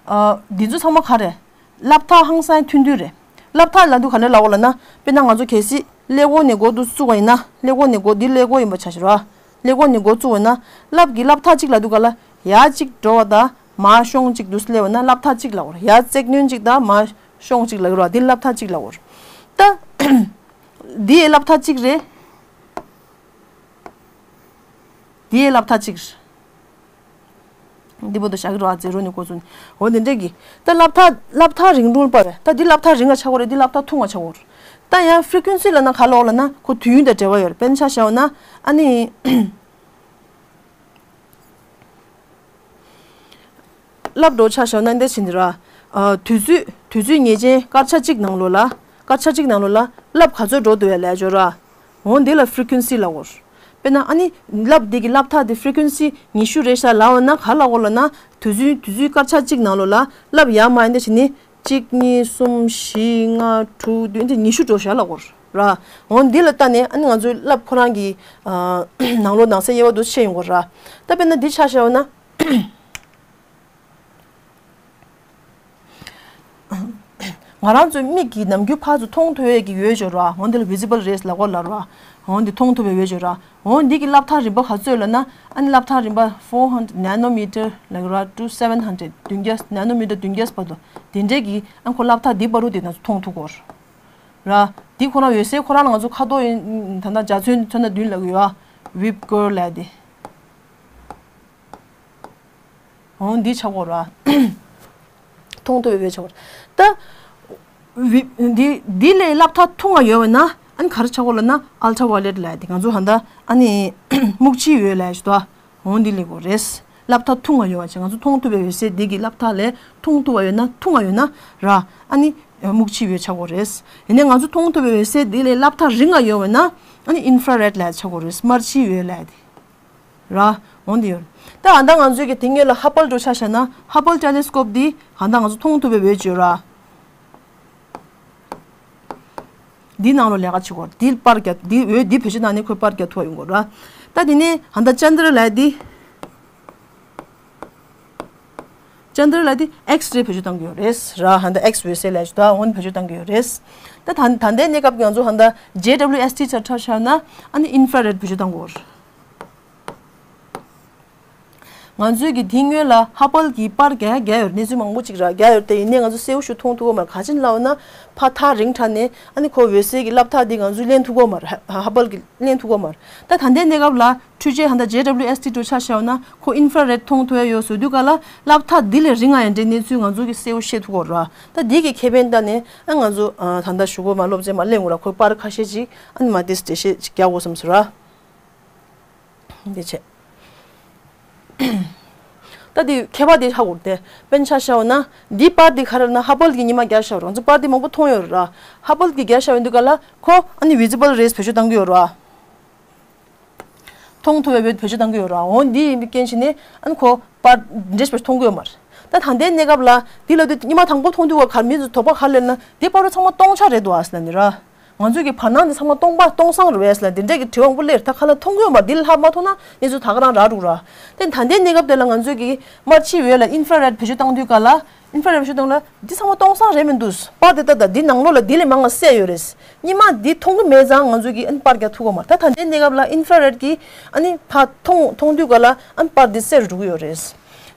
ཨ་འདི་ཚོ་ཚང་མ་ག་རེ། རླབས་ཐག་ཧང་སང་མཐུན་མཐུན་རེད། རླབས་ཐག་ལབ་དུས་ག་འདྲ་ལབ་དགོས་ལབ་ན། དཔེར་ན་ང་ཚོ་གལ་སྲིད་ཀླད་ཀོར་ནས་འགོ་འདུག་བཙུགས་པ་ཡིན་ན། ཀླད་ཀོར་ནས་འགོ་འདི་ཀླད་ཀོར་ཡིན་པ་ཆ་བཞག་ར། ཀླད་ཀོར་ནས་འགོ་བཙུགས་པ་ཡིན་ན། རླབས་ཀྱི་རླབས་ཐག་གཅིག་ལབ་དུས་ག་ལ་ཡར་གཅིག་འགྲོ་བ་དང་མར་ཤོང་གཅིག་འདུག་སེ་སླེབས་པ་ན་རླབས་ཐག་གཅིག་ལབ་དགོས་རེད། ཡར་རྩེག་བསྣུན་གཅིག་དང་མར་ཤོང་གཅིག་ལབ་ཀྱི་རེད་བ། འདི་རླབས་ཐག་གཅིག་ལབ་དགོས་རེད། ད་འདི་ཡི་རླབས་ཐག་གཅིག་རེད། འདི་ཡི་རླབས་ཐག་གཅིག་རེད། འདི་བོ་དང་བཞག་གི་རེད་བ། ཛི་རོ་ནས་འགོ་བཙུགས་ནས། འོ་འདི་འདྲས་ཀྱི། ད་རླབས་ཐག་རླབས་ཐག་རིང་རུང་པ་རེད། ད་འདི་རླབས་ཐག་རིང་ང་ཆགས་ཀྱི་རེད། འདི་རླབས་ཐག་ཐུང་ང་ཆགས་ཀྱི་རེད། ད་ཡང་ཕི་རི་ཀུན་སི་ལབ་ན་ག་ལབ་དགོས་ལབ་ན་ཁོ་དུས་ཡུན་དང་འབྲེལ་བ་ཡོད་རེད། དཔེར་ན་ཆ་བཞག་ན་ཨ་ནི། རླབས་འགྲོ་ཆ་བཞག་ན་འདི་བྱེད་འདི་ར། ཨ་དུས་ཚོད་དུས་ཚོད་ངེས་ཅན་སྐར་ཆ་གཅིག་ནང་ལོགས་ལ། སྐར་ཆ་གཅིག་ནང་ལོགས་ལ་རླབས་ག་ཚོད་འགྲོ་འདུག་ཡ་ལབ་ཡ་ཅིག་ཡོད་ར། འོ་འདི་ལ་ཕི་རི་ཀུན་སི་ལབ་དགོས། དཔེར་ན་ཨ་ནི་རླབས་འདི་གི་རླབས་ཐག་འདི་ཕི་རི་ཀུན་སི་ཉི་ཤུ་རེད་ཤག་ལབ་པ་ན་ག་ལབ་དགོས་ལབ་ན། དུས་ཚོད་དུས་ཚོད་སྐར་ཆ་གཅིག་ནང་ལོགས་ལ་རླབས་ཡར་མར་འདི་བྱེད་ནི་གཅིག་གཉིས་གསུམ་བཞི་ལྔ་དྲུག་བདུན་འདི་ཉི་ཤུ་འགྲོ་ཤག་ལབ་དགོས་ར། འོ་འདི་ལ་ལྟ་ནས་ཨ་ནི་ང་ཚོའི་རླབས་ཁོ་རང་གི་ཨ་ནང་ལོགས་ནང་གསེས་དབྱེ་བ་འདུག་ཕྱེ་ཡོང་དགོས་ར། ད་དཔེར་ན་འདི་ཆ་བཞག་པ་ན། ང་རང་ཚོའི་མིག་གིས་ནམ་རྒྱུན་ཕར་ཚུར་མཐོང་ཐུབ་ཡས་ཀྱི་འོད་ཅིག་ཡོད་ར། འོ་འདི་ལ་ཝི་ཛི་བལ་རེས་ལབ་དགོས་ལབ་ར། འོ་འདི་མཐོང་ཐུབ་པའི་འོད་ཅིག་ཡོད་ར། འོ་འདི་གི་རླབས་ཐག་རིམ་པ་ག་ཚོད་ལབ་ན། ཨ་ནི་རླབས་ཐག་རིམ་པ་four hundred nanometer ལབ་ར། to seven hundred བདུན་བརྒྱ་ནེ་ནོ་མི་ཊར་བདུན་བརྒྱ་བར་དུ་དེ་འདྲས་ཀྱི་ཨ་ཁོ་རླབས་ཐག་འདི་བར་དུ་དེ་ང་ཚོ་མཐོང་ཐུབ་ཀྱི་ཡོད་ར། འདི་ཁོ་རང་འོད་གསལ་ཁོ་རང་ལ་ང་ཚོ་ཁ་དོག་ཡིན་ད་ལྟ་འཇའ་ཚོན་ཚོན་ཁྲ་བདུན་ལབ་ཀྱི་ཡོད་ཨ། ཝིབ་ཀར་ལབ་དེ། འོ་འདི་ཆགས་ཀྱི་ཡོད་ར། མཐོང་ཐུབ་པའི་འོད་ཆགས་ཀྱི་ཡོད་ར། ད་ཝི་འདི་འདི་ལས་རླབས་ཐག་ཐུང་བ་ཡོད་པ་ན་ཨ་ནི་ག་རེ་ཆགས་ཀྱི་ཡོད་ལབ་ན་ཨལ་ཊ་ཝ་ཡོ་ལེཊ་ལབ་དེ། ང་ཚོ་ད་ལྟ་ཨ་ནི་སྨུག་ཕྱིའི་འོད་ལབ་ཞིག་འདུག་ཨ། འོ་འདི་ལས་ཀྱི་ཡོད་རེད། རླབས་ཐག་ཐུང་བ་ཡོད་པ་ཅིག་ང་ཚོ་མཐོང་ཐུབ་པའི་འོད་གསལ་འདི་གི་རླབས་ཐག་ལས་ཐུང་ཐུབ་པ་ཡོད་ན་ཐུང་བ་ཡོད་ན་ར། ཨ་ནི་སྨུག་ཕྱིའི་འོད་ཆགས་ཀྱི་ཡོད་རེད། ཡིན་ནའི་ང་ཚོ་མཐོང་ཐུབ་པའི་འོད་གསལ་འདི་ལས་རླབས་ཐག་རིང་བ་ཡོད་པ་ན་ཨ་ནི་ཨིན་ཕ་ར་རེད་ལབ་ཆགས་ཀྱི་ཡོད་རེད། དམར་ཕྱིའི་འོད་ལབ་དེ། ར། འོ་འདི་ཡོད། ད་ཨ་ད་ང་ཚོའི་གི་དེ་སྔོན་ལ་ཧ་བལ་འདྲ་ཆ་བཞག་ན་ཧ་བལ་ཊེ་ལེ་སི་ཀོབ་འདི་ཨ་ད་ང་ཚོ་མཐོང་ཐུབ་པའི་འོད་ཅིག་ཡོད་ར། འདི་ནང་ལོགས་ལས་ཀ་བྱེད་དགོས། འདི་པར་རྒྱག་འདི་འོད་འདི་བེད་སྤྱོད་བཏང་ནས་ཁོས་པར་རྒྱག་ཐུབ་པ་ཡོང་དགོས་ར། ད་དེ་ནས་ཨ་ད་ཅན་དྲ་ལབ་འདི། ཅན་དྲ་ལབ་འདི་ཨེགས་རེ་བེད་སྤྱོད་བཏང་གི་ཡོད་རེད་ར། ཨ་ད་ཨེགས་འོད་གསལ་ལབ་ཞིག་ད་འོ་འདི་བེད་སྤྱོད་བཏང་གི་ཡོད་རེད། ད་ད་ད་ལྟའི་གནས་སྐབས་ཀྱི་ང་ཚོ་ཨ་ད་ཇེ་ཌབ་ལིའུ་ཨེས་ཊི་ཆ་ཆ་བཞག་ན་ཨ་ནི་ཨིན་ཕ་ར་རེད་བེད་སྤྱོད་བཏང་དགོས། ང་ཚོའི་གི་དེ་སྔོན་ལ་ཧ་བལ་གྱི་པར་རྒྱག་རྒྱག་ཡོད་རེད། གནས་ཚུལ་མང་པོ་ཅིག་ར་རྒྱག་ཡོད་རེད། དེ་ཡིན་ནའི་ང་ཚོ་གསལ་པོ་ཞིག་མཐོང་ཐུབ་ཀྱི་མ་རེད། ག་ཅི་ལབ་ན་ཕར་ཐག་རིང་དྲགས་ནས་ཨ་ནི་ཁོ་འོད་གསལ་གྱི་རླབས་ཐག་འདི་ང་ཚོས་ལེན་ཐུབ་ཀྱི་མ་རེད། ཧ་ཧ་བལ་གྱིས་ལེན་ཐུབ་ཀྱི་མ་རེད། ད་ད་ལྟའི་གནས་སྐབས་ལ་འཕྲུལ་ཆས་ཧ་ད་ཇེ་ཌབ་ལིའུ་ཨེས་ཊི་འདྲ་ཆ་བཞག་ན་ཁོ་ཨིན་ཕ་ར་རེད་མཐོང་ཐུབ་ཡ་ཡོད་བཟོ་དུས་ག་ལ་རླབས་ཐག་འདི་ལས་རིང་ང་ཡང་འདྲའི་གནས་ཚུལ་ང་ཚོ་གིས་གསལ་པོ་ཤེས་ཐུབ་ཀྱི་རེད། ད་འདི་གི་ཁེ་ཕན་ལྟ་ནས་ཨ་ང་ཚོ་ཨ་ད་ལྟ་གཞུག་གུ་མ་སློབ་ཚན་མ་ལེན་དགོས་ར། ཁོའི་པར་ཁ་ཤས་ཅིག་ཨ་ནི་མར་འདི་འགྲེལ་བཤད་ཅིག་རྒྱག་དགོས་བསམ་སོང་ར། འདི་བྱས། ད་འདི་ཁྱད་པར་འདི་ཧ་གོ་དེ། དཔེར་ན་ཆ་བཞག་པ་ན་འདིའི་པར་འདི་ག་རེ་ལབ་ན་ཧ་བལ་གྱིས་ཉི་མ་བརྒྱབ་བཞག་ར། ང་ཚོ་པར་འདི་མང་པོ་མཐོང་ཡོད་ར། ཧ་བལ་གྱིས་བརྒྱབ་བཞག་ཡོད་དུས་ག་ལ་ཁོ་ཨ་ནི་ཝི་ཛི་བལ་རེས་བེད་སྤྱོད་བཏང་གི་ཡོད་ར། མཐོང་ཐུབ་པའི་འོད་བེད་སྤྱོད་བཏང་གི་ཡོད་ར། འོ་འདི་ཡིན་པའི་རྐྱེན་བྱས་ནས་ཨ་ནི་ཁོ་པར་འདི་འདྲས་བེད་སྤྱོད་མཐོང་གི་ཡོད་མ་རེད། ད་ད་ལྟའི་གནས་སྐབས་ལ་འདི་ལབ་དུས་ཉི་མ་དང་པོ་མཐོང་དུས་བ་གར་མི་ཚོ་དོགས་པ་ག་རེ་སླེབས་ན་འདི་པར་རོ་ཚང་མ་སྟོང་ཆ་རེད་འདུག་ཨ་ཟེར་ལབ་ནི་ར། ང་ཚོས་ཀྱི་བར་སྣང་འདི་ཚང་མ་སྟོང་པ་སྟོང་སང་རེད་བས་ལ་འདི་འདྲས་ཀྱི་དྲི་བ་མང་པོ་སླེབས། ད་ཁ་ལ་མཐོང་གི་ཡོད་མ་རེད། འདི་ལ་ཧ་མ་མཐོང་ན་གནས་ཚུལ་ད་ག་རང་རག་འགྲོ་ར། དེ་ད་ལྟའི་གནས་སྐབས་དེ་ལ་ང་ཚོས་ཀྱི་དམར་ཕྱིའི་འོད་ལ་ཨིན་ཧྥ་རེད་བེད་སྤྱོད་བཏང་དུས་ག་ལ། ཨིན་ཧྥ་རེད་བེད་སྤྱོད་བཏང་ལ་འདི་ཚང་མ་སྟོང་སང་རེད་མི་འདུག་པར་དེ་ལྟ་ད་འདི་ནང་ལོགས་ལ་འདི་ལས་མང་ང་བསད་ཡོད་རེད། སྔོན་མ་འདི་མཐོང་གི་མེད་ཙང་ང་ཚོས་ཀྱི་ཨ་ནི་པར་རྒྱག་ཐུབ་གོ་མ་རེད། ད་ད་ལྟའི་གནས་སྐབས་ལ་ཨིན་ཧྥ་རེད་ཀྱི་ཨ་ནི་ཕར་མཐོང་མཐོང་དུས་ག་ལ་ཨ་ནི་པར་འདི་བསད་འགྲོ་གི་ཡོད་རེད།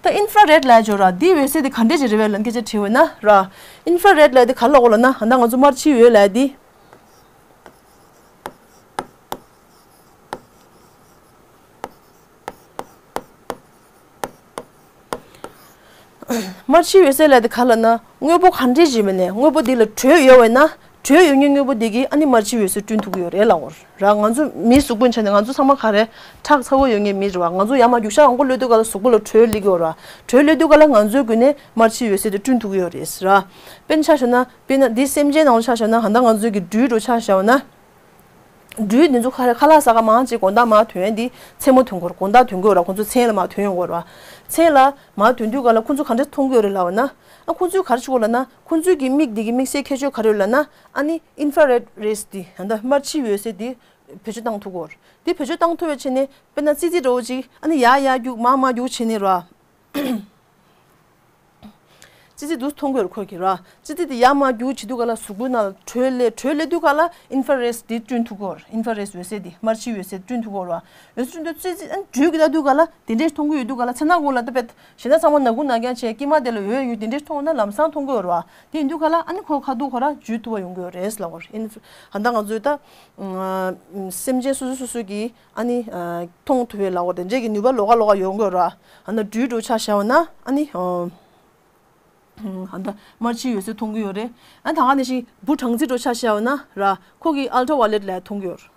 ད་ཨིན་ཧྥ་རེད་ལབ་ཡ་ཅིག་ཡོད་ར། འདི་འོད་ཟེར་དེ་ག་འདྲས་ཅིག་རེད་བས་ལབ་སྐད་ཆ་དྲིས་པ་ན་ར། ཨིན་ཧྥ་རེད་ལབ་ཡ་དེ་ག་ལ་གོ་ལབ་ན་ད་ལྟ་ང་ཚོ་དམར་ཕྱིའི་འོད་ལབ་ཡ་དེ། དམར་ཕྱིའི་འོད་ཟེར་ལབ་དེ་ག་ལབ་ན་དངོས་པོ་ག་འདྲས་ཅིག་མིན་ནས་དངོས་པོ་འདི་ལ་དྲོད་ཡོད་པས་ན་དྲོད་ཡོད་མཁན་དངོས་པོ་འདི་གིས་ཨ་ནི་དམར་ཕྱིའི་འོད་ཟེར་བསྐྲུན་ཐུབ་ཀྱི་ཡོད་རེད་ལབ་ཀྱི་ཡོད་ར། ང་ཚོ་མི་གཟུགས་པོ་ཆ་ནས་ང་ཚོ་ཚང་མ་ག་རེ་ཁྲག་ཚ་པོ་ཡོད་མཁན་མི་རེད་བ། ང་ཚོ་ཡར་མར་རྒྱུག་ཤར་མང་པོ་སླེབས་དུས་ག་ལ་གཟུགས་པོ་ལ་དྲོད་སླེབས་ཀྱི་ཡོད་ར། དྲོད་སླེབས་དུས་ག་ལ་ང་ཚོའི་སྒོ་ནས་དམར་ཕྱིའི་འོད་ཟེར་དེ་བསྐྲུན་ཐུབ་ཀྱི་ཡོད་རེད་ར། དཔེར་ན་ཆ་བཞག་ན་དཔེར་ན་འདི་སེམས་ཅན་ནང་ལ་ཆ་བཞག་ན་ད་ལྟ་ང་ཚོའི་གི་སྦྲུལ་འདྲ་ཆ་བཞག་ན། སྦྲུལ་འདི་ཚོ་ཁ་ཁ་ལག་ཟ་ག་མང་ཆེ་དགོང་དག་མར་ཐོན་ཡ་འདི་མཚན་མོ་ཐོན་གྱི་ཡོད་རེད། དགོང་དག་ཐོན་གྱི་ཡོད་རེད། ཁོང་ཚོ་མཚན་ལ་མར་ཐོན་ཡོང་གི་ཡོད་རེད། མཚན་ལ་མར་ཐོན་དུས་ག་ལ་ཁོང་ཚོ་ག་འདྲས་མཐོང་གི་ཡོད་རེད་ལབ་པ་ན། ཨ་ཁོང་ཚོས་ག་རེ་བྱེད་ཀྱི་ཡོད་ལབ་ན་ཁོང་ཚོའི་གི་མིག་འདི་གི་དམིགས་བསལ་ཁྱད་ཆོས་ག་རེ་ཡོད་ལབ་ན་ཨ་ནི་ཨིན་ཧྥ་རེད་རེས་འདི་ད་ལྟ་དམར་ཕྱིའི་འོད་ཟེར་འདི་བེད་སྤྱོད་བཏང་ཐུབ་ཀྱི་ཡོད་རེད། འདི་བེད་སྤྱོད་བཏང་ཐུབ་པའི་ཆ་ནས་དཔེར་ན་ཙི་ཙི་འདྲ་བོ་ཅིག་ཨ་ནི་ཡར་ཡར་རྒྱུག་མར་མར་རྒྱུག་བྱས་ནས་ར། ཙི་ཙི་འདུག་མཐོང་གི་ཡོད་རེད་ཁོ་གིས་ར། ཙི་ཙི་དེ་ཡར་མར་རྒྱུག་བྱེད་དུས་ག་ལ་གཟུགས་པོའི་ནང་ལ་དྲོད་སླེབས། དྲོད་སླེབས་དུས་ག་ལ་ཨིན་ཧྥ་རེས་དེ་བསྐྲུན་ཐུབ་ཀྱི་ཡོད་རེད། ཨིན་ཧྥ་རེས་འོད་ཟེར་དེ་དམར་ཕྱིའི་འོད་ཟེར་བསྐྲུན་ཐུབ་ཀྱི་ཡོད་རེད་བ། འོད་ཟེར་བསྐྲུན་དུས་ཙི་ཙི་ཨ་ནི་སྦྲུལ་གྱི་ལྟ་དུས་ག་ལ་དེ་འདྲས་མཐོང་གི་ཡོད་དུས་ག་ལ་མཚན་ནག་གུ་ལ་ལྟ་བས་གཞན་དག་ཚང་མ་ནག་གུ་ནག་རྐྱང་བྱས་དཀྱིལ་མ་དེ་ལ་འོད་ཡོད་དེ་འདྲས་མཐོང་ན་ལམ་སང་མཐོང་གི་ཡོད་རེད་བ། དེ་ཡིན་དུས་ག་ལ་ཨ་ནི་ཁོ་ཁ་ཐུག་ཁོ་རང་འཇུ་ཐུབ་པ་ཡོང་གི་ཡོད་རེད་ལབ་ཀྱི་ཡོད་རེད། ཨིན་ཧྥ་ད་ལྟ་ང་ཚོའི་ད་སེམས་ཅན་སོ་སོ་སོ་སོ་གི་ཨ་ནི་མཐོང་ཐུབ་པའི་ལབ་ཀྱི་ཡོད་རེད། དེ་འདྲས་ཀྱི་ནུས་པ་ལོགས་ཀ་ལོགས་ཀ་ཡོང་གི་ཡོད་རེད། ཨ་ནི་སྦྲུལ་འདྲ་བོ་ཆ་བཞག་པ་ན་ཨ་ནི་ཨ་ད་དམར་ཕྱིའི་འོད་ཟེར་མཐོང་གི་ཡོད་རེད། ཨ་ད་ག་ནང་བཞིན་འབུ་སྦྲང་རྩི་འདྲ་བོ་ཆ་བཞག་པ་ན་ར་ཁོ་གི་ཨལ་ཊ་ཝ་ལེཊ་ལབ་མཐོང་གི་ཡོད་རེད།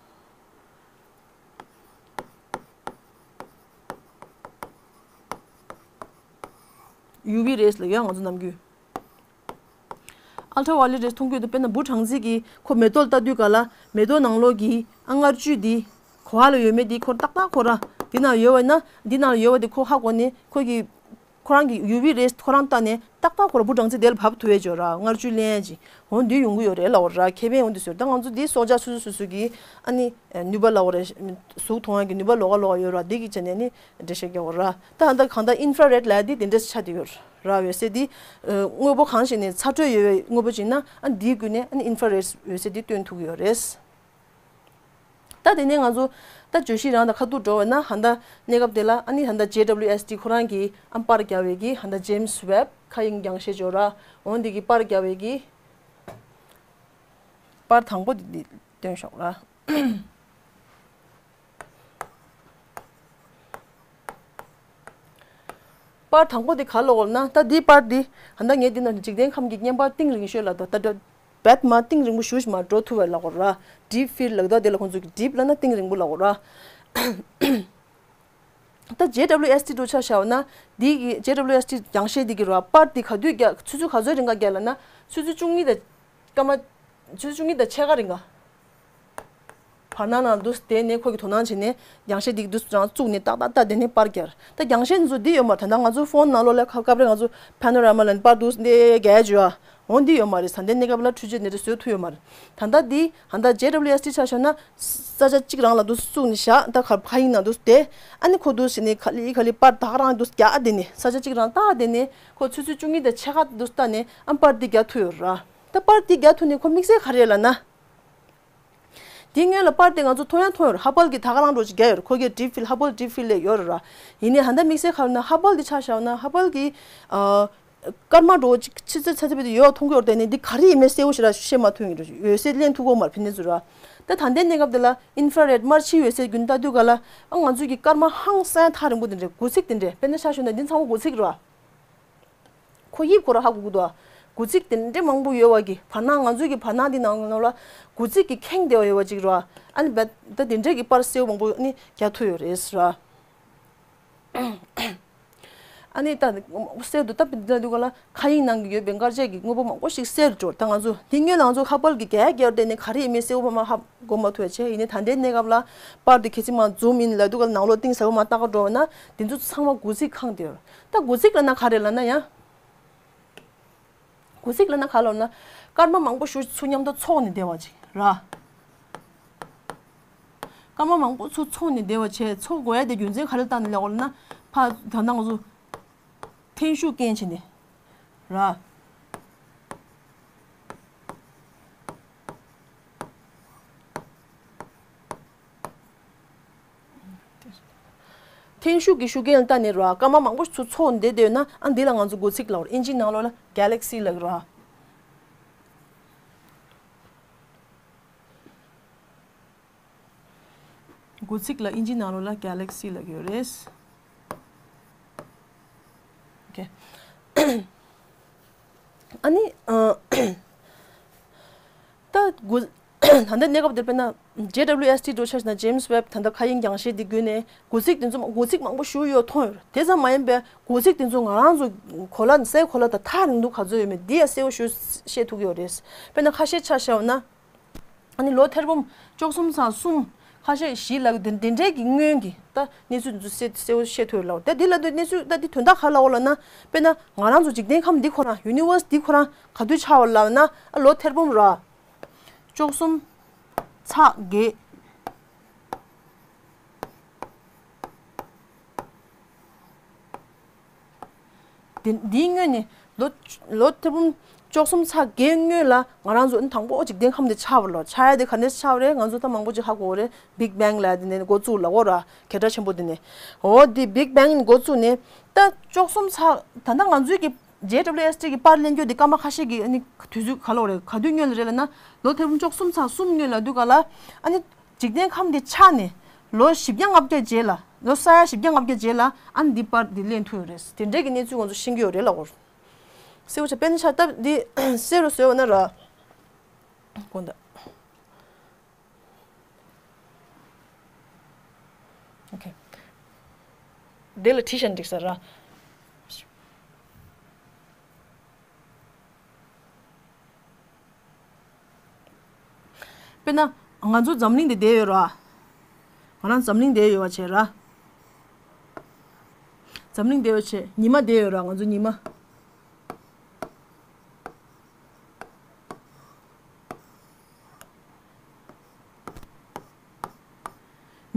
ཡུ་ཝི་རེས་ལབ་ཡ་ང་ཚོ་ནམ་རྒྱུན། ཨལ་ཊ་ཝ་ལེཊ་རེས་མཐོང་གི་ཡོད་དུས་དཔེར་ན་འབུ་སྦྲང་རྩི་གིས་ཁོ་མེ་ཏོག་ལ་ལྟ་དུས་ག་ལ་མེ་ཏོག་ནང་ལོགས་ཀྱི་ཨ་མངར་བཅུད་འདི་གོ་བ་ལ་ཡོད་མེད་འདི་ཁོ་ཏག་ཏག་ཁོ་ར་འདི་ནང་ཡོད་པ་ན་འདི་ནང་ཡོད་པ་འདི་ཁོ་ཧ་གོ་ནས་ཁོ་གི་ཁོ་རང་གི་ཡུ་ཝི་རེས་ཁོ་རང་ལྟ་ནས་ཏག་ཏག་ཁོ་ར་འབུ་སྦྲང་རྩི་དེ་ལ་བབས་ཐུབ་པའི་ཅོ་ར་མངར་བཅུད་ལེན་ཡ་ཅིག་འོ་འདི་ཡོང་གི་ཡོད་རེད་ལབ་པ་ར། ཁེ་ཕན་འོ་འདི་ཟེར། ད་ང་ཚོ་འདི་སྲོག་ཆགས་སོ་སོ་སོ་སོ་གི་ཨ་ནི་ནུས་པ་ལབ་པ་རེད། གཟུགས་མཐོང་ཡ་གི་ནུས་པ་ལོགས་ཀ་ལོགས་ཀ་ཡོད་ར། འདི་གི་ཆ་ནས་ནི་འགྲེལ་བཤད་རྒྱག་པ་ར། ད་ཧ་ད་གང་ལྟར་ཨིན་ཧྥ་རེད་ལབ་ཡ་འདི་དེ་འདྲས་ཆགས་བསྡད་ཡོད་ར། འོད་ཟེར་འདི་དངོས་པོ་གང་ཞིག་ནས་ཚ་དྲོད་ཡོད་པའི་དངོས་པོ་ཅིག་ན་ཨ་འདིའི་བརྒྱུད་ནས་ཨ་ནི་ཨིན་ཧྥ་རེད་འོད་ཟེར་འདི་སྟོན་ཐུབ་ཀྱི་ཡོད་རེད། ད་དེ་ནས་ང་ཚོ་ད་བརྗོད་གཞི་རང་དང་ཁ་ཐུག་འགྲོ་བ་ན་ཧ་ད་གནས་སྐབས་དེ་ལ་ཨ་ནི་ཧ་ད་ཇེ་ཌབ་ལིའུ་ཨེས་ཊི་ཁོ་རང་གིས་ཨ་པར་བརྒྱབ་པའི་གི་ཧ་ད་ཇེམ་སི་ཝེབ་མཁའ་དབྱིངས་རྒྱང་ཤེལ་ཅོ་ར་འོ་འདི་གི་པར་བརྒྱབ་པའི་གི་པར་དང་པོ་འདི་འདི་སྟོན་ཤོག་ར། པར་དང་པོ་འདི་ག་ལ་འོ་ན་ད་འདི་པར་འདི་ཧ་ད་ངས་འདི་ན་འཇིག་རྟེན་ཁམས་ཀྱི་བརྙན་པར་གཏིང་རིང་ཤོས་ལ་ད་ད་བད་མ་གཏིང་རིང་པོ་ཞུ་ཞིག་མ་འགྲོ་ཐུབ་པ་ལ་གོ་ར། ཌིབ་ཕིལ་ལ་ད་དེ་ལ་ཁོང་ཚོ་གི་ཌིབ་ལ་ན་གཏིང་རིང་པོ་ལ་གོ་ར། ད་ཇེ་ཌབ་ལིའུ་ཨེས་ཊི་འདྲ་ཆ་བཞག་ན་འདི་གི་ཇེ་ཌབ་ལིའུ་ཨེས་ཊི་རྒྱང་ཤེལ་འདི་གི་ར་པར་འདི་ག་དུས་རྒྱག་ཆུ་ཚོད་ག་ཚོད་རིང་ག་རྒྱག་ལ་ན་ཆུ་ཚོད་བཅུ་གཉིས་དང་སྐར་མ་ཆུ་ཚོད་བཅུ་གཉིས་དང་ཕྱེད་ཀ་རིང་ག་བར་སྣང་ནང་འདུག་བསྡད་ནས་ཁོ་གི་དོ་སྣང་བྱས་ནས་རྒྱང་ཤེལ་འདི་འདུག་རང་བཙུགས་ནས་ཏག་ཏག་ཏག་བསྡད་ནས་པར་རྒྱག་ད་རྒྱང་ཤེལ་འདི་ཚོ་འདི་ཡོད་མ་རེད། ད་ལྟ་ང་ཚོ་ཕོན་ནང་ལོགས་ལ་ཁ་སྐབས་རེ་ང་ཚོ་ཕ་ནོ་ར་མ་ལ་པར་འདུག་འདི་རྒྱག་ཡ་བྱོས་ཨ། འོ་འདི་ཡོད་མ་རེད། ད་ལྟའི་གནས་སྐབས་ལ་འཕྲུལ་ཆས་འདི་འདྲ་བཟོ་ཐུབ་ཡོད་མ་རེད། ད་ལྟ་འདི་ད་ལྟ་ཇེ་ཌབ་ལིའུ་ཨེས་ཊི་ཆ་བཞག་ན་ས་ཆ་གཅིག་རང་ལ་འདུག་བཙུགས་ནས་བཞག་ད་ག་མཁའ་དབྱིངས་ནང་འདུག་བསྡད་ཨ་ནི་ཁོ་འདུག་ཟེར་ནས་ག་ལེ་ག་ལེ་པར་ད་ག་རང་འདུག་རྒྱག་བསྡད་ནས་ས་ཆ་གཅིག་རང་ལྟ་བསྡད་ནས་ཁོ་ཆུ་ཚོད་བཅུ་གཉིས་དང་ཕྱེད་ཀ་འདུག་ལྟ་ནས་ཨ་པར་འདི་རྒྱག་ཐུབ་ཡོད་ར། ད་པར་འདི་རྒྱག་ཐུབ་ནས་ཁོ་དམིགས་བསལ་ག་རེ་ལབ་ན། དེ་སྔོན་ལ་པར་དེ་ང་ཚོ་མཐོང་ཡང་མཐོང་ཡོད་རེད། ཧ་བལ་གྱི་ད་ག་རང་འགྲོ་ཅིག་རྒྱག་ཡོད་རེད། ཁོ་གི་ཌིབ་ཕིལ་ཧ་བལ་ཌིབ་ཕིལ་ལས་ཡོད་རེད་ར། ཡིན་ནའི་ཧ་ད་དམིགས་བསལ་ག་རེ་ན་ཧ་བལ་གྱི་ཆ་བཞག་ན་ཧ་བལ་གྱི་ཨ་སྐར་མ་འགྲོ་ཅིག་ཕྱི་ཚེ་ཚ་ཚ་བི་དེ་ཡོད་མཐོང་གི་ཡོད་རེད། དེ་ནི་འདི་ག་རེ་ཡིན་མིན་གསལ་བོ་ཞེ་དྲག་ཤེས་མ་ཐུབ་ཡིན་རེད། འོད་ཟེར་ལེན་ཐུབ་ཀྱི་ཡོད་མ་རེད་ཕན་ཚུན་ཚོ་ར། ད་ད་ལྟའི་གནས་སྐབས་དེ་ལ་ཨིན་ཧྥ་རེད་དམར་ཕྱིའི་འོད་ཟེར་བརྒྱུད་ལྟ་དུས་ག་ལ་ཨ་ང་ཚོས་ཀྱི་སྐར་མ་ཧང་སང་ཐག་རིང་པོ་དེ་འདྲའི་དགུ་ཚིགས་དེ་འདྲའི་དཔེར་ན་ཆ་བཞག་ན་འདི་ཚང་མ་དགུ་ཚིགས་རེད་བ། ཁོ་དབྱིབས་ཁོ་རང་ཧ་གོ་གི་འདུག་ཨ། དགུ་ཚིགས་དེ་འདྲ་མང་པོ་ཡོད་པ་གི་བར་སྣང་ང་ཚོའི་གི་བར་སྣང་འདི་ནང་ལ་དགུ་ཚིགས་ཀྱི་ཁེངས་བསྡད་པ་ཡོད་པ་ཅིག་རེད་བ། ཨ་ནི་བད་ད་དེ་འདྲས་ཀྱི་པར་གསལ་པོ་མང་པོ་ཨ་ནི་རྒྱག་ཐུབ་ཡོད་རེད་ཟེར་བ། ཨ་ནི་ད་གསལ་དུ་ད་བི་འདི་ལ་འདུག་ག་ལ་མཁའ་དབྱིངས་ནང་གི་ཡོད་པའི་མངར་ཆ་གི་དངོས་པོ་མང་པོ་ཞིག་གསལ་དུ་འགྲོ། ད་ང་ཚོ་འདི་སྔོན་ལ་ང་ཚོ་ཧ་བལ་གི་རྒྱ་རྒྱར་བལྟས་ནས་ག་རེ་ཡིན་མིན་གསལ་པོ་མ་མ་ཧ་གོ་མ་ཐུབ་པ་བྱས། ཡིན་ནའི་ད་ལྟའི་གནས་སྐབས་ལ་པར་དེ་གལ་ཆེ་མ་ཛུམ་ཨིན་ལ་འདུག་ག་ལ་ནང་ལོགས་གཏིང་ཟབ་པོ་མ་བལྟ་ག་འགྲོ་བ་ན་འདི་ཚོ་ཚང་མ་དགུ་ཚིགས་ཁེངས་བསྡད་ཡོད། ད་དགུ་ཚིགས་ལབ་ན་ག་རེ་ལབ་ན་ཡང་། དགུ་ཚིགས་ལབ་ན་ག་ལབ་ན། སྐར་མ་མང་པོ་ཞིག་ཚུར་མཉམ་དུ་ཚོགས་ནས་བསྡད་པ་ཅིག་ར། སྐར་མ་མང་པོ་ཚུར་འཚོགས་ནས་བསྡད་པ་བྱས། འཚོགས་དགོས་ཡ་དེ་རྒྱུ་མཚན་ག་རེ་བལྟས་ནས་ལབ་དགོས་ལབ་ན། ཕ་ད་ལྟ་ང་ཚོ་འཐེན་ཤུགས་རྐྱེན་བྱས་ནས་ར། འཐེན་ཤུགས་ཀྱི་ཤུགས་རྐྱེན་ལ་བལྟས་ནས་ར། སྐར་མ་མང་པོ་ཚུར་འཚོགས་ནས་བསྡད་ཡོད་ན། ཨ་འདི་ལ་ང་ཚོ་འགོ་ཚིགས་ལབ་དགོས་ར། ཨིན་ཇིའི་ནང་ལོགས་ལ་གེ་ལེག་སི་ལབ་ཀྱི་ར། འགོ་ཚིགས་ལ་ཨིན་ཇིའི་ནང་ལོགས་ལ་གེ་ལེག་སི་ལབ་ཀྱི་ཡོད་རེད། ཨོ་ཁེ། ཨ་ནི་ཨ། ད་འགོ་ད་ལྟ་གནས་སྐབས་འདིར་དཔེར་ན་ཇེ་ཌབ་ལིའུ་ཨེས་ཊི་འགྲོ་ཆ་བཞག་ན། ཇེམ་སི་ཝེབ་ད་ལྟ་མཁའ་དབྱིངས་རྒྱང་ཤེལ་འདི་བརྒྱུད་ནས་འགོ་ཚིགས་དེ་ཚོ། འགོ་ཚིགས་མང་པོ་ཞིག་ཡོད་མཐོང་ཡོད། དེ་ཙམ་མ་ཡིན་པའི་འགོ་ཚིགས་དེ་ཚོ་ང་རང་ཚོ་གོ་ལ། སའི་གོ་ལ་དང་ཐག་རིང་ཐུང་ག་ཚོད་ཡོད་མེད་འདི་ཡང་གསལ་པོ་ཞིག་ཤེས་ཐུབ་ཀྱི་ཡོད་རེད། དཔེར་ན་ཁ་ཤས་ཆ་བཞག་ན། ཨ་ནི་ལོ་ཐེར་འབུམ་བཅུ་གསུམ་ཚེག་གསུམ། ཁ་ཤས་བཞི་ལབ་དེ་འདྲའི་གི་སྔོན་གྱི་ད་གནས་ཚུལ་འདི་ཚོ་གསལ་པོ་ཤེས་ཐུབ་ཡོད་ལབ། ད་འདི་ལབ་དུས་གནས་ཚུལ་ད་འདི་དོན་དག་ག་རེ་ལབ་དགོས་ལབ་ན། དཔེར་ན་ང་རང་ཚོ་འཇིག་རྟེན་ཁམས་འདི་ཁོ་རང་། ཡུ་ནི་ཝར་སི་འདི་ཁོ་རང་ག་དུས་ཆགས་པ་ལབ་ན། ཨ་ལོ་ཐེར་འབུམ་ར། བཅུ་གསུམ་ཚེག་བརྒྱད། དེ་འདིའི་སྔོན་ནས་ལོ་ལོ་ཐེར་འབུམ་བཅུ་གསུམ་ཚེག་བརྒྱད་སྔོན་ལ་ང་རང་ཚོ་ཨ་ནི་དང་པོ་འཇིག་རྟེན་ཁམས་འདི་ཆགས་པ་ལོ། ཆགས་ཡ་དེ་ག་ནས་ཆགས་པ་རེད། ང་ཚོ་ད་མང་པོ་ཅིག་ཧ་གོ་གི་རེད། བིག་བེང་ལབ་ཡ་དེ་ནས་འགོ་བཙུགས་ལབ་དགོས་ར། གད་སྒྲ་ཆེན་པོ་དེ་ནས། འོ་དེ་བིག་བེང་ནས་འགོ་བཙུགས་ནས་ད་བཅུ་གསུམ་ཚེག་ད་ལྟ་ང་ཚོའི་གི་ཇེ་ཌབ་ལིའུ་ཨེས་ཊི་གི་པར་ལེན་རྒྱུ་དེ་སྐར་མ་ཁ་ཤས་ཀྱི་ཨ་ནི་དུས་ཚོད་ག་ལབ་དགོས་རེད། ག་དུས་སྔོན་ལ་རེད་ལབ་ན། ལོ་ཐེར་འབུམ་བཅུ་གསུམ་ཚེག་གསུམ་སྔོན་ལ་དུས་ག་ལ། ཨ་ནི་འཇིག་རྟེན་ཁམས་འདི་ཆགས་ནས་ལོ་བཞི་བརྒྱ་ལྔ་བརྒྱ་རྗེས་ལ། ལོ་ས་ཡ་བཞི་བརྒྱ་ལྔ་བརྒྱ་རྗེས་ལ་ཨ་ནི་འདི་པར་འདི་ལེན་ཐུབ་ཡོད་རེད། དེ་འདྲའི་གི་གནས་ཚུལ་ང་ཚོ་ཤེས་ཀྱི་ཡོད་རེད་ལབ་དགོས་རེད། གསལ་པོ་ཆགས། དཔེར་ན་ཆ་ད་འདི་གསལ་རུ་བཟོས་པ་ན་ར། དགོངས་དག་ཨོ་ཁེ། དེ་ལ་བྲིས་བཞག་ན་འགྲིག་ས་ར། དཔེར་ན་ང་ཚོ་འཛམ་གླིང་འདི་བསྡད་ཡོད་ར། ང་རང་འཛམ་གླིང་བསྡད་ཡོད་པ་བྱས་ར། འཛམ་གླིང་བསྡད་ཡོད་བྱས། ཉི་མ་བསྡད་ཡོད་ར། ང་ཚོ་ཉི་མ།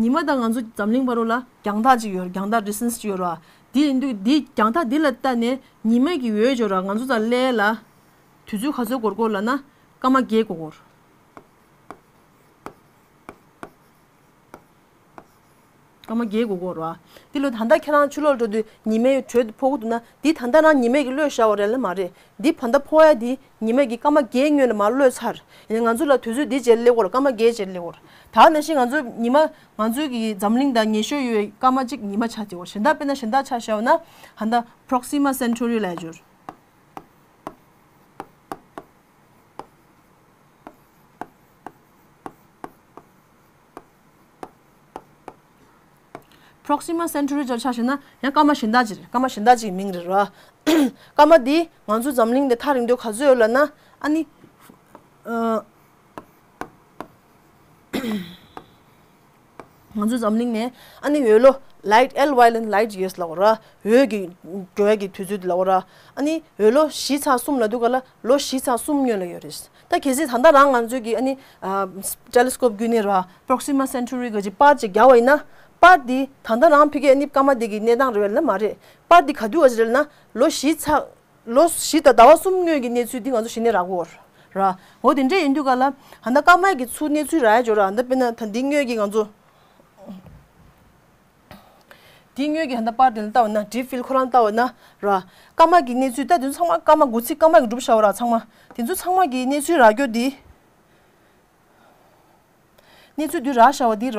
ཉི་མ་དང་ང་ཚོ་འཛམ་གླིང་བར་རུ་ལ་རྒྱང་ཐག་ཅིག་ཡོད། རྒྱང་ཐག་ཌི་སི་ཊེན་སི་ཅིག་ཡོད་ར། དེ་ཡིན་དུས་འདི་རྒྱང་ཐག་འདི་ལ་བལྟས་ནས་ཉི་མ་གི་འོད་ཅོག་ར་ང་ཚོ་དང་སླེབས་ལ་དུས་ཚོད་ག་ཚོད་འགོར་གོ་ལབ་ན། སྐར་མ་བརྒྱད་འགོར་གོ། སྐར་མ་བརྒྱད་འགོར་གོ་ར། དེ་ལོ་ད་ལྟ་ཁྱེད་རང་ཕྱི་ལོགས་འགྲོ་དུས་ཉི་མའི་དྲོད་ཕོག་གི་འདུག་ན། འདི་ད་ལྟ་རང་ཉི་མས་ཀྱི་གློད་བཞག་པ་རེད་ལ་མ་རེད། འདི་ད་ལྟ་ཕོག་ཡ་འདི་ཉི་མས་ཀྱི་སྐར་མ་བརྒྱད་སྔོན་ལ་མར་གློད་ཚར། ཡིན་ནའི་ང་ཚོ་ལ་དུས་ཚོད་འདི་རྗེས་སླེབས་གོ་ར། སྐར་མ་བརྒྱད་རྗེས་སླེབས་གོ་ར། ད་ནང་བཞིན་ང་ཚོ་ཉི་མ། ང་ཚོའི་གི་འཛམ་གླིང་དང་ཉེ་ཤོས་ཡོད་པའི་སྐར་མ་གཅིག་ཉི་མ་ཆགས་བྱེད་གོ། གཞན་དག་དཔེར་ན་གཞན་དག་ཆ་བཞག་ན། ད་ལྟ་Proxima Centauri ལབ་ཡ་ཅིག་ཡོད་ར། Proxima Centauri ལབ་ཆ་བཞག་ན་ཡང་སྐར་མ་གཞན་དག་ཅིག་རེད། སྐར་མ་གཞན་དག་ཅིག་གི་མིང་རེད་ར། སྐར་མ་འདི་ང་ཚོ་འཛམ་གླིང་ནས་ཐག་རིང་དུས་ག་ཚོད་ཡོད་ལབ་ན། ཨ་ནི་ཨ། ང་ཚོ་འཛམ་གླིང་ནས་ཨ་ནི་འོད་ལོ། light, L Y ལ་ནི་light years ལབ་དགོས་ར། འོད་ཀྱི་འགྲོ་ཡ་གི་དུས་ཚོད་དེ་ལབ་དགོས་ར། ཨ་ནི་འོད་ལོ་བཞི་ཚེག་གསུམ་ལབ་དུས་ག་ལ་ལོ་བཞི་ཚེག་གསུམ་སྔོན་ལ་ཡོད་རེད། ད་གལ་སྲིད་ད་ལྟ་རང་ང་ཚོའི་གི་ཨ་ནི་ཨ་ཊེ་ལི་སི་ཀོབ་བརྒྱུད་ནས་ར། Proxima Centauri གི་ཅིག་པར་ཅིག་རྒྱག་པ་ཡིན་ན། པར་འདི་ད་ལྟ་རང་ཕ་གིའི་ཨ་ནི་སྐར་མ་འདི་གི་གནས་སྟངས་རེད་ལ་མ་རེད། པར་འདི་ག་དུས་བ་ཅིག་རེད་ལབ་ན། ལོ་བཞི་ཚེག་ལོ་བཞི་དང་ཟླ་བ་གསུམ་སྔོན་གྱི་གནས་ཚུལ་འདི་ང་ཚོ་གཞི་ནས་རག་གོ་ར། འོ་དེ་འདྲས་ཡིན་དུས་ག་ལ། ད་ལྟ་སྐར་མ་གི་ཚུར་གནས་ཚུལ་རག་ཡ་ཅིག་ཡོད་ར། ད་ལྟ་དཔེར་ན་ད་འདི་སྔོན་གྱི་ང་ཚོ། འདི་སྔོན་གྱི་ད་ལྟ་པར་དེ་ལ་ལྟ་བ་ན། dip field ཁོ་རང་ལྟ་བ་ན་ར། སྐར་མ་གི་གནས་ཚུལ། ད་དེ་ཚོ་ཚང་མ་སྐར་མ་འགོ་ཚིགས། སྐར་མ་གིས་གྲུབ་བཞག་པ་ར་ཚང་མ། དེ་ཚོ་ཚང་མ་གི་གནས་ཚུལ་རག་རྒྱུ་འདི། གནས་ཚུལ་འདི་རག་བཞག་པ་འདི་ར།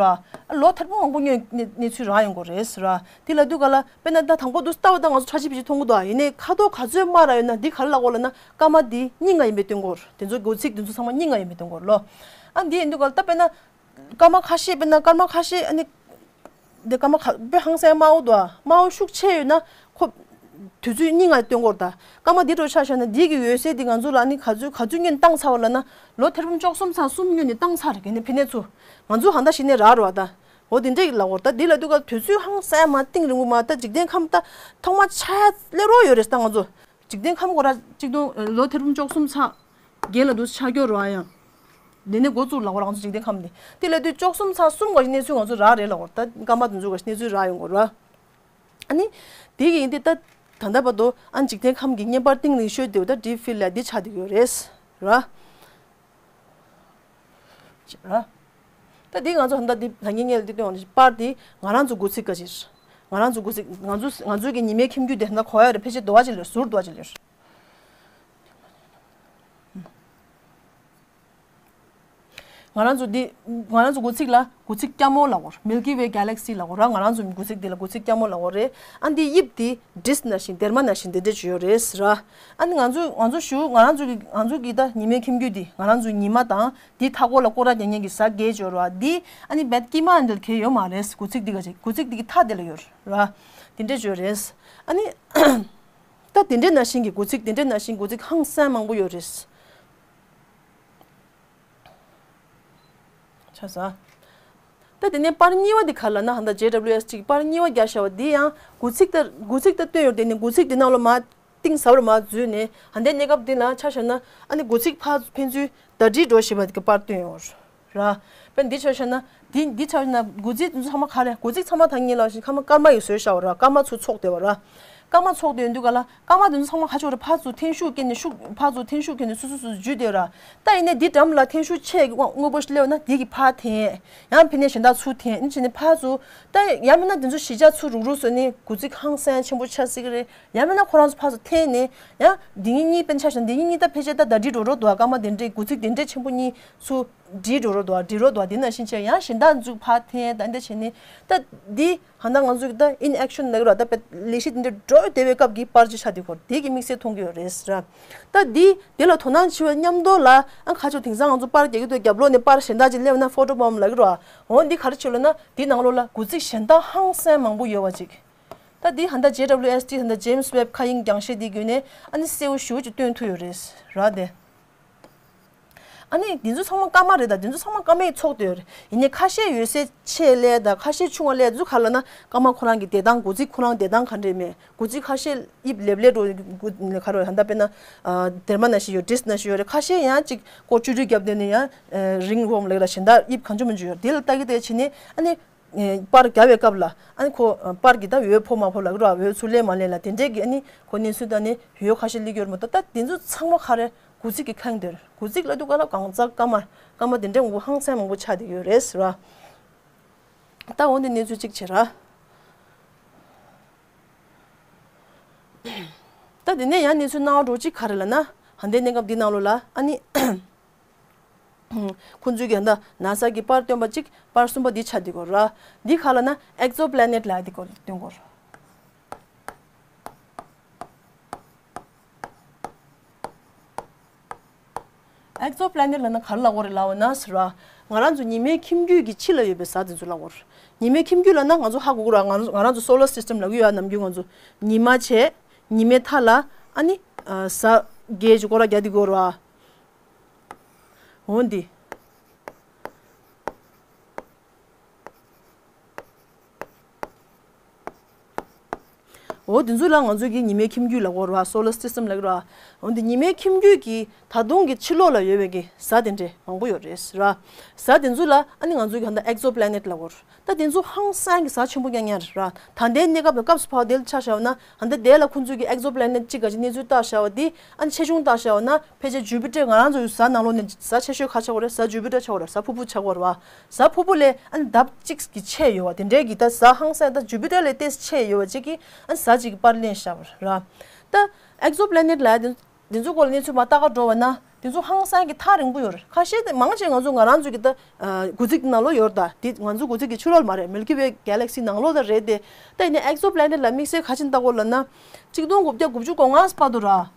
ལོ་ཐེར་འབུམ་མང་པོ་སྔོན་གནས་གནས་ཚུལ་རག་ཡོང་གི་རེད་ཟེར་ར། འདི་ལབ་དུས་ག་ལ། དཔེར་ན་ད་དང་པོ་འདུག་ལྟ་བ་ད་ང་ཚོ་ཁྲ་ཆིལ་བིལ་ཆིལ་མཐོང་གི་འདུག་ཨ། ཡིན་ནའི་ཁ་དོག་ག་ཚོད་དམར་ར་ཡོད་ན་འདི་ག་རེ་ལབ་དགོས་ལབ་ན། སྐར་མ་འདི་སྙིང་ང་ཡིན་པའི་སྟོན་གོ་ར། དེ་ཚོ་འགོ་ཚིགས་དེ་ཚོ་ཚང་མ་སྙིང་ང་ཡིན་པའི་སྟོན་གོ་ར་ལོ། ཨ་འདི་ཡིན་དུས་ག་ལ། ད་དཔེར་ན་སྐར་མ་ཁ་ཤས། དཔེར་ན་སྐར་མ་ཁ་ཤས་ཨ་ནི། འདི་སྐར་མ་ཁ་དཔེ་ཧང་སང་དམར་པོ་འདུག་ཨ། དམར་པོ་ཤུགས་ཆེ་ཡོད་ན་ཁོ་དུས་ཚོད་སྙིང་ང་སྟོན་གོ་ར། ད་སྐར་མ་འདི་འདྲ་ཆ་བཞག་ན་འདི་གི་འོད་ཟེར་འདི་ང་ཚོ་ལ་ཨ་ནི་ག་ཚོད་ག་ཚོད་སྔོན་བཏང་ཚར་བ་ལབ་ན། ལོ་ཐེར་འབུམ་བཅུ་གསུམ་ཚེག་གསུམ་སྔོན་ནས་བཏང་ཚར་རེད། ཨ་ནི་ཕི་ནས་ཚུར་ང་ཚོ་ཧང་ད་གཞི་ནས་རག་རེད་བ་ད། འོ་དེ་འདྲས་ལབ་དགོས་ར། ད་འདི་ལབ་དུས་ག་དུས་ཚོད་ཧང་སང་མ་གཏིང་རིང་པོ་མ། ད་འཇིག་རྟེན་ཁམས་ད་ཐོག་མ་ཆགས་ཡ་སླེབས་རོགས་ཡོད་རེད་ད་ང་ཚོ། འཇིག་རྟེན་ཁམས་ཁོ་ར་གཅིག་སྟོང་། ལོ་ཐེར་འབུམ་བཅུ་གསུམ་ཚེག་བརྒྱད་ལ་འདུག་ཆགས་རྒྱུ་རེད་བ་ཡང་། དེ་ནས་འགོ་བཙུགས་ལབ་དགོས་ར། ང་ཚོ་འཇིག་རྟེན་ཁམས་ནས་དེ་ལས་དུས་བཅུ་གསུམ་ཚེས་གསུམ་ག་ཞིག་གནས་ཚུལ་ང་ཚོ་རག་རེད་ལབ་དགོས་ར། ད་སྐར་མ་དེ་ཚོ་ག་ཞིག་གནས་ཚུལ་རག་ཡོང་དགོས་ར། ཨ་ནི་དེ་གི་ཡིན་དེ་ད་ད་ལྟ་བར་དུ་ཨ་ནི་འཇིག་རྟེན་ཁམས་ཀྱི་བརྙན་པར་སྟེང་ནས་ཤོད་དེ་ད་deep field ལ་འདི་ཆགས་བསྡད་ཡོད་རེད་ར། ར། ད་འདི་ང་ཚོ་ད་ལྟ་འདི་ད་ངེད་ངེད་ལ་འདི་སྟོན་པར་འདི་ང་རང་ཚོ་དགུ་ཚིགས་ག་ཅིག་ང་རང་ཚོ་དགུ་ཚིགས་ང་ཚོ་ང་ཚོའི་གི་ཉི་མའི་ཁྱིམ་རྒྱུད་དེ་ད་གོ་ཡ་རེད། ཕལ་ཆེར་དོ་བ་ཅིག་ལས་ཟུར་དོ་བ་ཅིག་ལས། ང་རང་ཚོ་འདི་ང་རང་ཚོ་དགུ་ཚིགས་ལ་དགུ་ཚིགས་སྐྱ་མོ་ལབ་དགོས། Milky Way Galaxy ལབ་དགོས་ར། ང་རང་ཚོ་དགུ་ཚིགས་འདི་ལ་དགུ་ཚིགས་སྐྱ་མོ་ལབ་དགོས་རེད། ཨ་འདི་དབྱིབས་འདི་ཌིསྐ་ནང་བཞིན་སྡེར་མ་ནང་བཞིན་འདི་འདྲ་ཅིག་ཡོད་རེད་ར། ཨ་ནི་ང་ཚོ་ང་ཚོ་ཞུ་ང་རང་ཚོ་གི་ང་ཚོ་གི་ད་ཉི་མའི་ཁྱིམ་རྒྱུད་འདི་ང་རང་ཚོའི་ཉི་མ་དང་འདི་མཐའ་སྐོར་ལ་སྐོར་ར་རྒྱག་མཁན་གྱི་གཟའ་བརྒྱད་ཅིག་ཡོད་རེད་བ། འདི་ཨ་ནི་རྦད་དཀྱིལ་མ་འདི་ལ་གལ་ཡོད་མ་རེད། དགུ་ཚིགས་འདི་ག་ཅིག་དགུ་ཚིགས་འདི་གི་མཐའ་འདི་ལ་ཡོད་རེད་བ། འདི་འདྲ་ཅིག་ཡོད་རེད། ཨ་ནི་ད་འདི་འདྲ་ནང་བཞིན་གྱི་དགུ་ཚིགས་འདི་འདྲ་ནང་བཞིན་དགུ་ཚིགས་ཧང་སང་མང་པོ་ཡོད་རེད། ཆ་ས། ད་དེ་ནས་པར་གཉིས་པ་འདི་ག་ལ་ན་ཧ་ད་ཇེ་ཌབ་ལིའུ་ཨེས་ཊི་པར་གཉིས་པ་རྒྱག་བཞག་པ་འདི་ཡང་དགུ་ཚིགས་ལྟར་དགུ་ཚིགས་ལྟར་སྟོན་ཡོད། དེ་ནི་དགུ་ཚིགས་འདི་ནང་ལོ་མ་གཏིང་ཟབ་རུ་མ་འཛུལ་ནས་ཧ་འདའི་གནས་སྐབས་འདི་ལ་ཆ་བཞག་ན་ཨ་ནི་དགུ་ཚིགས་ཕར་ཕན་ཚུན་ཟླ་སྒྲིལ་འགྲོ་བཞིན་པ་འདི་གི་པར་སྟོན་ཡོད་ར། དཔེར་ན་འདི་ཆ་བཞག་ན་འདི་འདི་ཆ་བཞག་ན་དགུ་ཚིགས་འདི་ཚོ་ཚང་མ་ག་རེ་དགུ་ཚིགས་ཚང་མ་ཐང་ཉིད་ལ་བཞིན་ཁ་མ་སྐར་མ་ཡི་བཟོས་བཞག་པ་ར། སྐར་མ་ཚོ་ཚོགས་བསྡད་པ་ར། སྐར་མ་ཚོགས་དེ་ཡོང་དུས་ག་ལ་སྐར་མ་དེ་ཚོ་ཚང་མ་ཁ་ཕྱོགས་རེ་ཕར་ཚུར་འཐེན་ཤུགས་བསྐྱེད་ནས་ཤུགས་ཕར་ཚུར་འཐེན་ཤུགས་བསྐྱེད་ནས་སུ་སུ་སུ་སུ་འཇུས་བསྡད་ར། ད་ཡིན་ནའི་འདི་འགྲམ་ལ་འཐེན་ཤུགས་ཆེ་གི་དབང་དངོས་པོ་ཞིག་སླེབས་ན་དེ་གི་ཕར་འཐེན། ཡང་ཕན་ནས་གཞན་དག་ཚུར་འཐེན། ཨིན་བྱས་ནས་ཕར་ཚུར་ད་ཡང་མིན་ན་དེ་ཚོ་གཞིས་ཆགས་ཚུར་རུག་རུག་བཟོས་ནས་དགུ་ཚིགས་ཧང་སང་ཆེན་པོ་ཆགས་སྲིད་ཀྱི་རེད། ཡང་མིན་ན་ཁོ་རང་ཚོ་ཕར་ཚུར་འཐེན་ནས་ཡང་འདི་གཉིས་གཉིས་དཔེར་ན་ཆ་བཞག་ན་འདི་གཉིས་གཉིས་ད་ཕལ་ཆེར་ད་ཟླ་སྒྲིལ་འགྲོ་འགྲོ་འདུག་སྐར་མ་དེ་འདྲས་དགུ་ཚིགས་དེ་འདྲས་ཆེན་པོ་གཉིས་ཚུར་སྒྲིལ་འགྲོ་རོགས་འདུག་སྒྲིལ་རོགས་འདུག་དེ་ནང་བཞིན་བྱས་ཡང་གཞན་དག་འཛུགས་ཕར་འཐེན་ད་འདི་བྱས་ནས་ད་འདི་ཧ་ད་ང་ཚོ་གི་ད་in action ལབ་ཀྱི་ར། ད་དཔེ་ལས་གཞི་འདི་འདྲ་འགྲོ་བསྡད་པའི་སྐབས་ཀྱི་པར་ཅིག་ཆགས་འདུག་གོ། དེ་གི་དམིགས་བསལ་མཐོང་གི་ཡོད་རེད་ཟེར་ར། ད་འདི་དེ་ལ་དོ་སྣང་བྱེད་པའི་མཉམ་དུ་ལ་ཨ་ཁ་ཕྱོགས་དེང་སང་ང་ཚོ་པར་རྒྱག་གི་འདུག་རྒྱབ་ལོགས་ནས་པར་གཞན་དག་ཅིག་སླེབས་ན་ཕོ་ཊོ་བོམ་ལབ་ཀྱི་ར། འོ་འདི་ག་རེ་བྱེད་ལབ་ན་འདི་ནང་ལོགས་ལ་དགུ་ཚིགས་གཞན་དག་ཧང་སང་མང་པོ་ཡོད་པ་ཅིག་ད་འདི་ཧ་ད་ཇེ་ཌབ་ལིའུ་ཨེས་ཊི་ཧ་ད་ཇེམ་སི་ཝེབ་མཁའ་དབྱིངས་རྒྱང་ཤེལ་འདི་བརྒྱུད་ནས་ཨ་ནི་གསལ་བོ་ཞེ་པོ་ཅིག་སྟོན་ཐུབ་ཡོད་རེད་ར་དེ། ཨ་ནི་འདི་ཚོ་ཚང་མ་སྐར་མ་རེད། ད་འདི་ཚོ་ཚང་མ་སྐར་མའི་ཚོགས་དེ་ཡོད་རེད། ཡིན་ནའི་ཁ་ཤས་འོད་ཟེར་ཆེ་ལས་དང་ཁ་ཤས་ཆུང་བ་ལས་ཚུ་ག་ལ་ན་སྐར་མ་ཁོ་རང་གི་བདེ་ཐང་དགུ་ཚིགས་ཁོ་རང་བདེ་ཐང་ག་འདྲས་མེད། དགུ་ཚིགས་ཁ་ཤས་དབྱིབས་ལེབ་ལེབ་འགྲོ་དགུ་ག་རེ་ཧ་ད་དཔེར་ན་སྡེར་མ་ནང་བཞིན་ཡོད་ཌིསྐ་ནང་བཞིན་ཡོད་རེད། ཁ་ཤས་ཡང་གཅིག་སྐོར་བཅུ་དྲུག་བརྒྱབ་དེ་ནས་ཡང་རིང་བོམ་ལེགས་ལ་གཞན་དག་དབྱིབས་གང་བྱུང་མི་བྱུང་ཡོད་རེད། དེ་ལ་ལྟ་གི་ལྟ་གི་བྱས་ནས་ཨ་ནི། པར་རྒྱབ་པའི་སྐབས་ལ་ཨ་ནི་ཁོ་པར་གྱི་ད་འོད་ཕོག་མ་ཕོག་ལབ་ཀྱི་རོ། འོད་ཚུར་ལེན་མ་ལེན་ལ་དེ་འདྲས་ཀྱི་ཨ་ནི་ཁོ་གནས་ཚུལ་ད་ནི་འོད་ཁ་ཤས་སླེབས་ཀྱི་ཡོད་རེད་མ་གཏོགས། ད་དེ་ཚོ་ཚང་མ་ག་རེ་དགུ་ཚིགས་ཀྱི་ཁེངས་དེར་དགུ་ཚིགས་ལབ་དུས་ག་ལ་གང་ཟག་སྐར་མ་སྐར་མ་དེ་འདྲས་མང་པོ་ཧང་སང་མང་པོ་ཆགས་བསྡད་ཡོད་རེད་ཟེར་བ། ད་འོ་འདི་གནས་ཚུལ་གཅིག་བྱེད་ར། ད་དེ་ནས་ཡང་གནས་ཚུལ་སྣང་བ་འགྲོ་གཅིག་ག་རེ་ལབ་ན་ཧ་འདའི་གནས་སྐབས་འདི་ནང་ལོགས་ལ་ཨ་ནི། ཁོང་ཚོས་ཀྱི་ད་ན་ས་གི་པར་བཏོན་པ་གཅིག་པར་གསུམ་པ་འདི་ཆགས་འདི་གོ་ར། འདི་ག་ལ་ན་ཨེག་ཛོ་པི་ལེ་ནེཊ་ལ་འདི་གོ་སྟོན་གོ། ཨེག་ཛོ་པི་ལེ་ནེཊ་ལ་ན་ག་རེ་ལབ་གོ་རེད་ལབ་ན་ཟེར་བ། ང་རང་ཚོ་ཉི་མའི་ཁྱིམ་རྒྱུད་ཀྱི་ཕྱི་ལ་ཡོད་པའི་གཟའ་དེ་ཚོ་ལབ་གོ་ར། ཉི་མའི་ཁྱིམ་རྒྱུད་ལ་ན་ང་ཚོ་ཧ་གོ་གོ་ར། ང་ང་རང་ཚོ་སོ་ལར་སི་སི་ཊམ་ལབ་གི་ཡོད་ཨ། ནམ་རྒྱུན་ང་ཚོ་ཉི་མ་བྱས། ཉི་མའི་མཐའ་ལ་ཨ་ནི་གཟའ་བརྒྱད་ཅིག་སྐོར་ར་རྒྱག་འདི་གོ་ར། འོ་འདི། འོ་འདི་ཚོ་ལ་ང་ཚོ་གི་ཉི་མའི་ཁྱིམ་རྒྱུད་ལབ་གོ་ར། སོ་ལར་སི་སི་ཊམ་ལབ་གི་ར། འོ་འདི་ཉི་མའི་ཁྱིམ་རྒྱུད་ཀྱི་ད་དུང་གི་ཕྱི་ལོགས་ལ་ཡོད་པའི་གི་གཟའ་དེ་འདྲས་མང་པོ་ཡོད་རེད་ར། གཟའ་དེ་ཚོ་ལ་ཨ་ནི་ང་ཚོ་གི་ཧ་ད་ཨེག་ཛོ་པི་ལེ་ནེཊ་ལབ་གོ་ར། ད་དེ་ཚོ་ཧང་སང་གི་གཟའ་ཆེན་པོ་རྐྱང་རྐྱང་རེད་ར། ད་ལྟའི་གནས་སྐབས་དང་སྐབས་སུ་བབས་དེ་ལ་ཆ་བཞག་ན་ཧ་ད་དེ་ལ་ཁོང་ཚོ་གི་ཨེག་ཛོ་པི་ལེ་ནེཊ་གཅིག་ག་ཅིག་གནས་ཚུལ་བལྟ་བཞག་པ་དེ་ཨ་ནི་ཆེ་ཆུང་བལྟ་བཞག་པ་ན། ཕལ་ཆེར་ཇུ་པི་ཊར་ང་རང་ཚོའི་གཟའ་ནང་ལོགས་ནས་གཟའ་ཆེ་ཤོས་ག་ཆགས་ཀྱི་རེད། གཟའ་ཇུ་པི་ཊར་ཆགས་ཀྱི་རེད། གཟའ་ཕུར་བུ་ཆགས་ཀྱི་རེད་བ། གཟའ་ཕུར་བུ་ལས་ཨ་ནི་ལྡབ་གཅིག་གིས་ཆེ་ཡོད་བ། དེ་འདྲའི་གི་ད་གཟའ་ཧང་སང་ད་ཇུ་པི་ཊར་ལས་ཏོག་ཙམ་ཆེ་ཡོད་བ་ཅིག་གིས་ཨ་ནི་གཟའ་གཅིག་གི་པར་ལེན་བཞག་པ་རེད་ར། ད་ཨེག་ཛོ་པི་ལེ་ནེཊ་ལབ་ཡ་དེ་འདི་ཚོ་སྐོར་ལ་གནས་ཚུལ་མར་ལྟ་ག་འགྲོ་བ་ན་འདི་ཚོ་ཧང་སང་གི་ཐག་རིང་པོ་ཡོད་རེད། ཁ་ཤས་དེ་མང་ཆེ་ང་ཚོ་ང་རང་ཚོ་གི་ད་དགུ་ཚིགས་ནང་ལོགས་ཡོད་རེད། ད་འདི་ང་ཚོ་དགུ་ཚིགས་ཀྱི་ཕྱི་ལོགས་མ་རེད། མིལ་ཀི་ཝེ་གེ་ལེག་སི་ནང་ལོགས་ད་རེད་དེ། ད་ཡིན་ནའི་ཨེག་ཛོ་པི་ལེ་ནེཊ་ལ་དམིགས་བསལ་ག་ཅིག་ལྟ་དགོས་ལབ་ན། གཅིག་སྟོང་དགུ་བརྒྱ་དགུ་བཅུ་གོ་ལྔ་བར་དུ་ར།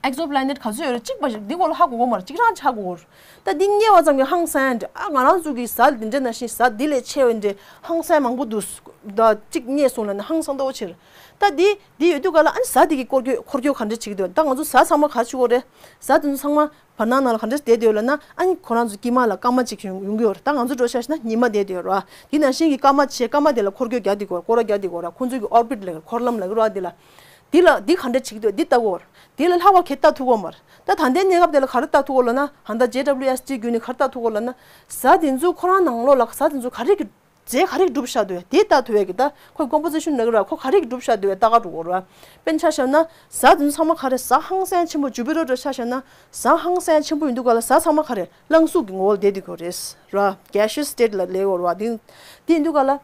ཨེག་ཛོ་པི་ལེ་ནེཊ་ག་ཚོད་ཡོད་རེད། གཅིག་པ་ཞིག་འདི་སྐོར་ལ་ཧ་གོ་གོ་མ་རེད། གཅིག་རང་ཆགས་གོ་གོ་རེད། ད་འདི་རྙེད་པ་ཙམ་གྱིས་ཧང་སང་ཡ་འདྲ། ཨ་ང་རང་ཚོ་གི་གཟའ་འདི་འདྲ་ནང་བཞིན་གཟའ་འདི་ལས་ཆེ་བ་འདྲ་ཧང་སང་མང་པོ་འདུག་ད་གཅིག་རྙེད་སོང་ལབ་ན་ཧང་སང་ཏོག་ཅིག་རེད། ད་འདི་འདི་ཡོད་དུས་ག་ལ་ཨ་ནི་གཟའ་འདི་གི་སྐོར་སྐྱོད་འཁོར་སྐྱོད་ག་འདྲ་བྱེད་ཀྱི་འདུག་ད་ང་ཚོ་གཟའ་ཚང་མ་ག་རེ་བྱེད་ཀྱི་ཡོད་རེད། གཟའ་དེ་ཚོ་ཚང་མ་བར་སྣང་ནང་ལ་ག་འདྲ་བསྡད་བསྡད་ཡོད་ལབ་ན། ཨ་ནི་ཁོ་རང་ཚོ་དཀྱིལ་མ་ལ་སྐར་མ་གཅིག་ཡོང་ཡོང་གི་ཡོད་རེད། ད་ང་ཚོ་འགྲོ་ཤག་ཤག་ན་ཉི་མ་བསྡད་བསྡད་ཡོད་རེད་བ། དེ་ནང་བཞིན་གྱི་སྐར་མ་བྱས་སྐར་མ་དེ་ལ་འཁོར་སྐྱོད་རྒྱག་བསྡད་ཀྱི་ཡོད་རེད། སྐོར་ར་རྒྱག་བསྡད་ཀྱི་ཡོད་རེད། ཁོ་ཚོ་གི་ཨོར་བིཊ་ལབ་འཁོར་ལམ་ལབ་ཀྱི་རེད་བ། དེ་ལ། འདི་ལ་འདི་ག་འདྲ་བྱེད་ཀྱི་འདུག་འདི་ལྟ་དགོས། འདི་ལ་ལྷག་པ་གས་ལྟ་ཐུབ་ཀྱི་མ་རེད། ད་ད་ལྟའི་གནས་སྐབས་དེ་ལ་ག་རེ་ལྟ་ཐུབ་ཀྱི་ལབ་ན། ཧ་ད་ཇེ་ཌབ་ལིའུ་ཨེས་ཊི་བརྒྱུད་ནས་ག་རེ་ལྟ་ཐུབ་ཀྱི་ལབ་ན། གཟའ་དེ་ཚོའི་ཁོ་རང་ནང་ལོགས་ལ་གཟའ་དེ་ཚོ་ག་རེ་གི་རྫས་ག་རེ་གི་གྲུབ་བཞག་འདུག་བས་དེ་ལྟ་ཐུབ་ཡས་ཀྱི། ད་ཁོའི་ཀོམ་པོ་ཟི་ཤན་ལབ་ཀྱི་ར། ཁོ་ག་རེ་གི་གྲུབ་བཞག་འདུག་བས་ལྟ་ག་འགྲོ་དགོས་རེད་བ། དཔེར་ན་ཆ་བཞག་ན་གཟའ་དེ་ཚོ་ཚང་མ་ག་རེ། གཟའ་ཧང་སང་ཆེན་པོ་ཇུ་པི་ཊར་འདྲ་ཆ་བཞག་ན། གཟའ་ཧང་སང་ཆེན་པོ་ཡིན་དུས་ག་ལ་གཟའ་ཚང་མ་ག་རེ་རླངས་གཟུགས་ཀྱི་ངོ་བོ་ལ་བསྡད་འདུག་གི་རེད་ར། གེ་ཤི་ཡས་སི་ཊེཊ་ལ་ལབ་ཀྱི་ཡོད་རེད་བ། དེ་དེ་ཡིན་དུས་ག་ལ།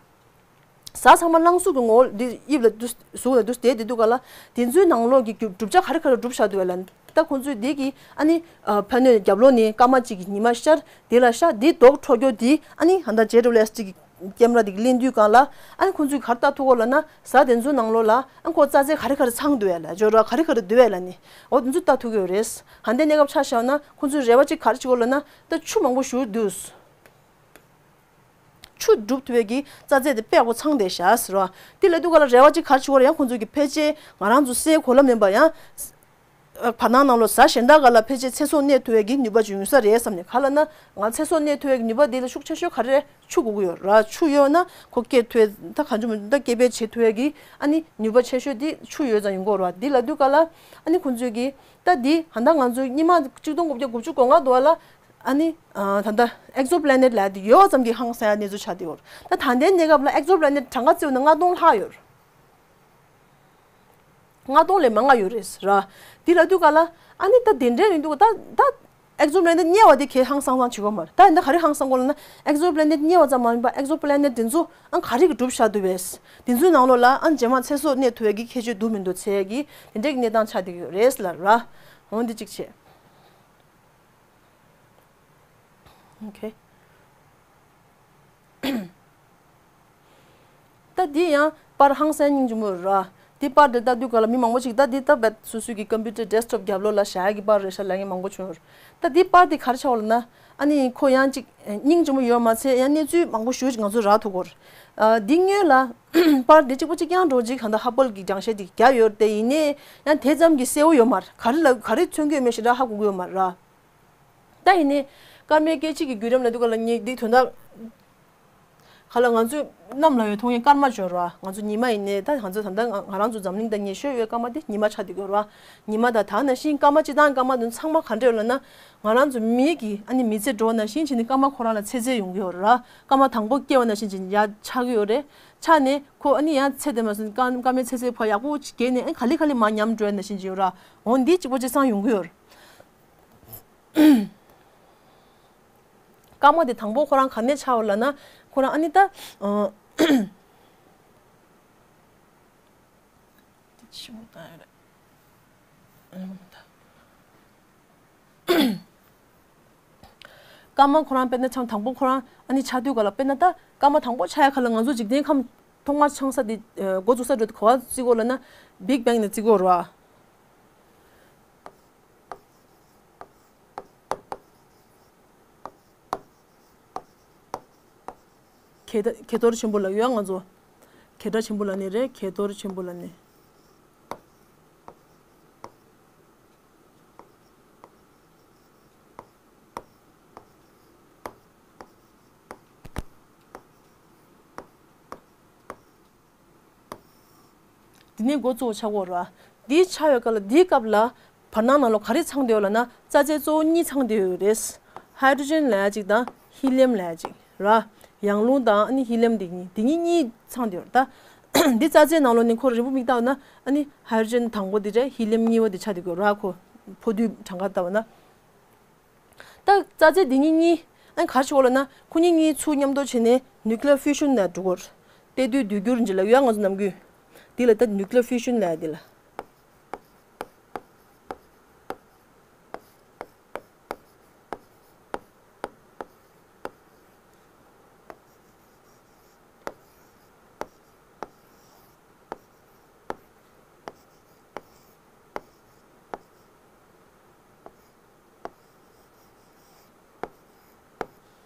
གཟའ་ཚང་མ་རླངས་གཟུགས་ཀྱི་ངོ་བོ་འདི་དབྱིབས་ལ་འདུ་གཟུགས་ལ་འདུ་བསྡད་དེ་འདུག་ག་ལ། དེ་ཚོའི་ནང་ལོགས་ཀྱི་རྒྱུ་གྲུབ་ཆ་ག་རེ་ག་རེ་གྲུབ་བཞག་འདུག་བས་ལབ་ན། ད་ཁོང་ཚོས་འདི་གི་ཨ་ནི་ཨ་ཕ་ནས་རྒྱབ་ལོགས་ནས་སྐར་མ་གཅིག་གི་ཉི་མ་ཤར། དེ་ལ་ཤར། དེ་རྡོག་འཕྲོ་རྒྱུ་དེ་ཨ་ནི་ཧ་ད་ཇེ་ཌབ་ལིའུ་ཨེས་ཊི་གི་ཀེམ་ར་དེ་གི་ལེན་དུས་གང་ལ། ཨ་ནི་ཁོང་ཚོས་ག་རེ་ལྟ་ཐུབ་ཀྱི་ལབ་ན། གཟའ་དེ་ཚོའི་ནང་ལོགས་ལ་ཨ་ཁོ་རྩྭ་རྫས་ག་རེ་ག་རེ་ཚང་འདུག་བས་ལབ། ཇོ་ར་ག་རེ་ག་རེ་འདུག་བས་ལབ་ནས་འོ་དེ་ཚོ་ལྟ་ཐུབ་ཀྱི་ཡོད་རེད། ཧ་ད་གནས་སྐབས་ཆ་བཞག་ན་ཁོང་ཚོས་རེ་བ་གཅིག་ག་རེ་བྱེད་ཀྱི་ལབ་ན། ད་ཆུ་མང་པོ་ཞིག་འདུག་ཆུ་སྒྲུབ་ཐུབ་པའི་གི་རྩྭ་རྫས་དེ་དཔེ་ཡག་པོ་ཚང་བསྡད་ཤག་ཟེར་བ། དེ་ལབ་དུས་ག་ལ་རེ་བ་གཅིག་ག་རེ་བྱེད་ཀྱི་ཡོད་རེད། ཡང་ཁོང་ཚོས་ཀྱི་ཕལ་ཆེར་ང་རང་ཚོ་སའི་གོ་ལ་མིན་པ་ཡང་། ཨ་བར་སྣང་ནང་ལོགས་གཟའ་གཞན་དག་ག་ལ་ཕལ་ཆེར་ཚེ་སྲོག་གནས་ཐུབ་པའི་གི་ནུས་པ་ཅིག་ཡོང་ས་རེད་བསམ་ནས། ག་ལབ་ན་ང་ཚེ་སྲོག་གནས་ཐུབ་པའི་གི་ནུས་པ་དེ་ལ་ཤུགས་ཆེ་ཤོས་ག་རེ་རེད། ཆུ་དགོས་ཀྱི་ཡོད་ར། ཆུ་ཡོད་ན་ཁོ་སྐྱེ་ཐུབ། ད་གང་བྱུང་མི་འདུག་ད་སྐྱེ་འཕེལ་བྱེད་ཐུབ་པའི་གི་ཨ་ནི་ནུས་པ་ཆེ་ཤོས་དེ་ཆུ་ཡོད་ཙང་ཡོང་གི་ཡོད་ར། དེ་ལབ་དུས་ག་ལ་ཨ་ནི་ཁོང་ཚོས་ཀྱི་ད་དེ་ཧ་ད་ང་ཚོ་སྔོན་མ་གཅིག་སྟོང་དགུ་བརྒྱ་དགུ་བཅུ་གོ་ལྔ་དུས་ལ། ཨ་ནི་ཨ་ད་ལྟ་ཨེག་ཛོ་པི་ལེ་ནེཊ་ལབ་དེ་ཡོད་ཙམ་གྱི་ཧང་སང་ཡ་གནས་ཚུལ་ཆགས་བསྡད་ཡོད་རེད། ད་ད་ལྟའི་གནས་སྐབས་ལ་ཨེག་ཛོ་པི་ལེ་ནེཊ་གྲངས་ཀ་བརྩིས་པ་ན་ལྔ་སྟོང་ལྷག་ཡོད་རེད། ལྔ་སྟོང་ལས་མང་ང་ཡོད་རེད་ར། དེ་ལབ་དུས་ག་ལ་ཨ་ནི་ད་དེ་འདྲའི་ཡིན་དུས་ད་ད་ཨེག་ཛོ་པི་ལེ་ནེཊ་རྙེད་པ་དེ་གས་ཧང་སང་སང་བྱེད་དགོས་མ་རེད། ད་ཡིན་ད་ག་རེ་ཧང་སང་དགོས་ལབ་ན། ཨེག་ཛོ་པི་ལེ་ནེཊ་རྙེད་པ་ཙམ་མ་ཡིན་པ་ཨེག་ཛོ་པི་ལེ་ནེཊ་དེ་ཚོ་ཨ་ག་རེ་གི་གྲུབ་བཞག་འདུག་བས། དེ་ཚོའི་ནང་ལོགས་ལ་ཨ་རྗེས་མ་ཚེ་སྲོག་གནས་ཐུབ་པའི་གི་ཁྱད་ཆོས་འདུག་མི་འདུག་ཚད་ཀྱི་དེ་འདྲའི་གི་གནས་སྟངས་ཆགས་བསྡད་ཀྱི་ཡོད་རེད་ལབ་ར། འོ་འདི་གཅིག་བྱས། ཨོ་ཁེ། ད་འདི་ཡང་པར་ཧང་སང་སྙིང་རྗེ་མོ་རེད་ར། འདི་པར་འདི་ལྟ་དུས་ག་ལ་མི་མང་པོ་ཅིག་ད་འདི་ད་བད་སོ་སོའི་གི་ཀམ་པུ་ཊར་ཌེ་སི་ཊོབ་རྒྱབ་ལོགས་ལ་བཞག་ཡ་གི་པར་རེད་ཤག་ལབ་མཁན་མང་པོ་བྱུང་ཡོད་རེད། ད་འདི་པར་འདི་ག་རེ་ཆགས་པ་ལབ་ན། ཨ་ནི་ཁོ་ཡང་ཅིག་སྙིང་རྗེ་མོ་ཡོད་མ་ཚད་ཡང་གནས་ཚུལ་མང་པོ་ཞེ་པོ་ཅིག་ང་ཚོར་རག་ཐུབ་ཀྱི་ཡོད་རེད། ཨ་འདི་སྔོན་ལ་པར་འདི་གཅིག་པོ་གཅིག་རྐྱང་འགྲོ་ཅིག་གང་ལྟར་ཧབ་བལ་གྱི་སྦྲང་ཤད་འདི་བརྒྱབ་ཡོད་རེད། དེ་ཡིན་ནའི་ཡང་དེ་ཙམ་གྱི་གསལ་པོ་ཡོད་མ་རེད། ག་རེ་ལ་ག་རེ་མཚོན་གྱི་ཡོད་མེད་ཞེ་དྲག་ཧ་གོ་གི་ཡོད་མ་རེད་ར། ད་ཡིན་ནའི་སྐར་མའི་སྐད་ཅིག་གི་བརྒྱུད་རིམ་ལབ་དུས་ག་ལ་ངས་འདི་དོན་དག་ག་ལ་ང་ཚོས་གནམ་ལ་ཡོད་མཐོང་ཡས་སྐར་མ་འབྱོར་བ། ང་ཚོ་ཉི་མ་ཡིན་ནའི་ད་ང་ཚོ་ད་ལྟ་ང་ང་རང་ཚོ་འཛམ་གླིང་ད་ཉི་ཤུ་ཡོད་སྐར་མ་དེ་ཉི་མ་ཆགས་བསྡད་ཡོད་རེད་བ། ཉི་མ་དང་ད་ནང་བཞིན་སྐར་མ་སྤྱིར་བཏང་སྐར་མ་དེ་ཚང་མ་ག་འདྲ་ཡོད་ལབ་ན། ང་རང་ཚོ་མི་གི་ཨ་ནི་མི་ཚེ་འགྲོ་བ་ནང་བཞིན་བྱས་ནས་སྐར་མ་ཁོ་རང་ལ་ཚེ་ཚད་ཡོང་གི་ཡོད་རེད་བ། སྐར་མ་དང་པོ་སྐྱེ་བ་ནང་བཞིན་བྱས་ནས་ཡར་ཆགས་ཀྱི་ཡོད་རེད། ཆགས་ནས་ཁོ་ཨ་ནི་ཡང་ཚེ་དེ་མ་ཟིན་སྐར་སྐར་མའི་ཚེ་ཚད་ཕར་ཡག་པོ་ཅིག་རྒྱས་ནས་ཨ་ནི་ག་ལེ་ག་ལེ་མར་ཉམས་འགྲོ་ཡ་ནང་བཞིན་བྱས་ཡོད་རེད་བ། འོ་འདི་གཅིག་པོ་གཅིག་སང་ཡོང་གི་ཡོད་རེད། སྐར་མ་དེ་དང་པོ་ཁོ་རང་ག་ནས་ཆགས་པ་ལབ་ན། ཁོ་རང་ཨ་ནི་ད། ཨ། སྐར་མ་ཁོ་རང་དཔེར་ན་ཆ་དང་པོ་ཁོ་རང་ཨ་ནི་ཆགས་དུས་ག་ལ། དཔེར་ན་ད་སྐར་མ་དང་པོ་ཆགས་ཡ་ག་ལ་ང་ཚོ་འཇིག་རྟེན་ཁམས་ཐོག་མར་ཆགས་ས་དེ་འགོ་བཙུགས་ས་འགྲོ་དུས་ག་པར་བརྩི་དགོས་ལབ་ན། བིག་བེང་ནས་བརྩི་དགོས་རེད་བ། གད་གད་རྡོར་ཆེན་པོ་ལབ་ཡོད་ང་ཚོ། གད་སྒྲ་ཆེན་པོ་ལབ་ནི་རེད། གད་རྡོར་ཆེན་པོ་ལབ་ནི། འདི་ནས་འགོ་གཙོ་བོ་ཆགས་ཀྱི་ཡོད་རེད་བ། འདི་ཆགས་ཡོད་སྐབས་ལ་འདིའི་སྐབས་ལ་བར་སྣང་ནང་ལོགས་ག་རེ་ཚང་བསྡད་ཡོད་ལབ་ན། རྩ་རྫས་གཙོ་བོ་གཉིས་ཚང་བསྡད་ཡོད་རེད། ཧའི་ཌྲོ་ཇན་ལབ་ཡ་གཅིག་དང་ཧི་ལི་ཡམ་ལབ་ཡ་གཅིག་ར། ཡང་རླུང་དང་ཨ་ནི་ཧི་ལི་ཡམ་འདི་གཉིས། འདི་གཉིས་གཉིས་ཚང་བསྡད་ཡོད་རེད་ད། འདི་རྩ་རྫས་ནང་ལོགས་ནས་ཁོ་རིལ་བུ་མིག་བལྟས་ན་ཨ་ནི་ཧའི་ཌྲོ་ཇན་དང་པོ་འདི་རེད། ཧི་ལི་ཡམ་གཉིས་པ་འདི་ཆགས་བསྡད་ཡོད་རེད་བ། ཁོ་འཕོ་འདུའི་གྲངས་ཀ་བལྟས་ན། ད་རྩ་རྫས་འདི་གཉིས་གཉིས་ཨ་ནི་ག་རེ་བྱེད་དགོས་ལབ་ན། ཁོ་གཉིས་གཉིས་ཚུར་མཉམ་དུ་བྱས་ནས་ནིའུ་ཀི་ལི་ཡར་ཕིའུ་ཤན་ལ་འགྲོ་གི་ཡོད་རེད། གཏད་དུས་འདུས་འགྱུར་འདི་ལབ་ཡོད་ང་ཚོ་ནམ་རྒྱུན། འདི་ལ་ད་ནིའུ་ཀི་ལི་ཡར་ཕིའུ་ཤན་ལབ་ཡ་འདི་ལ།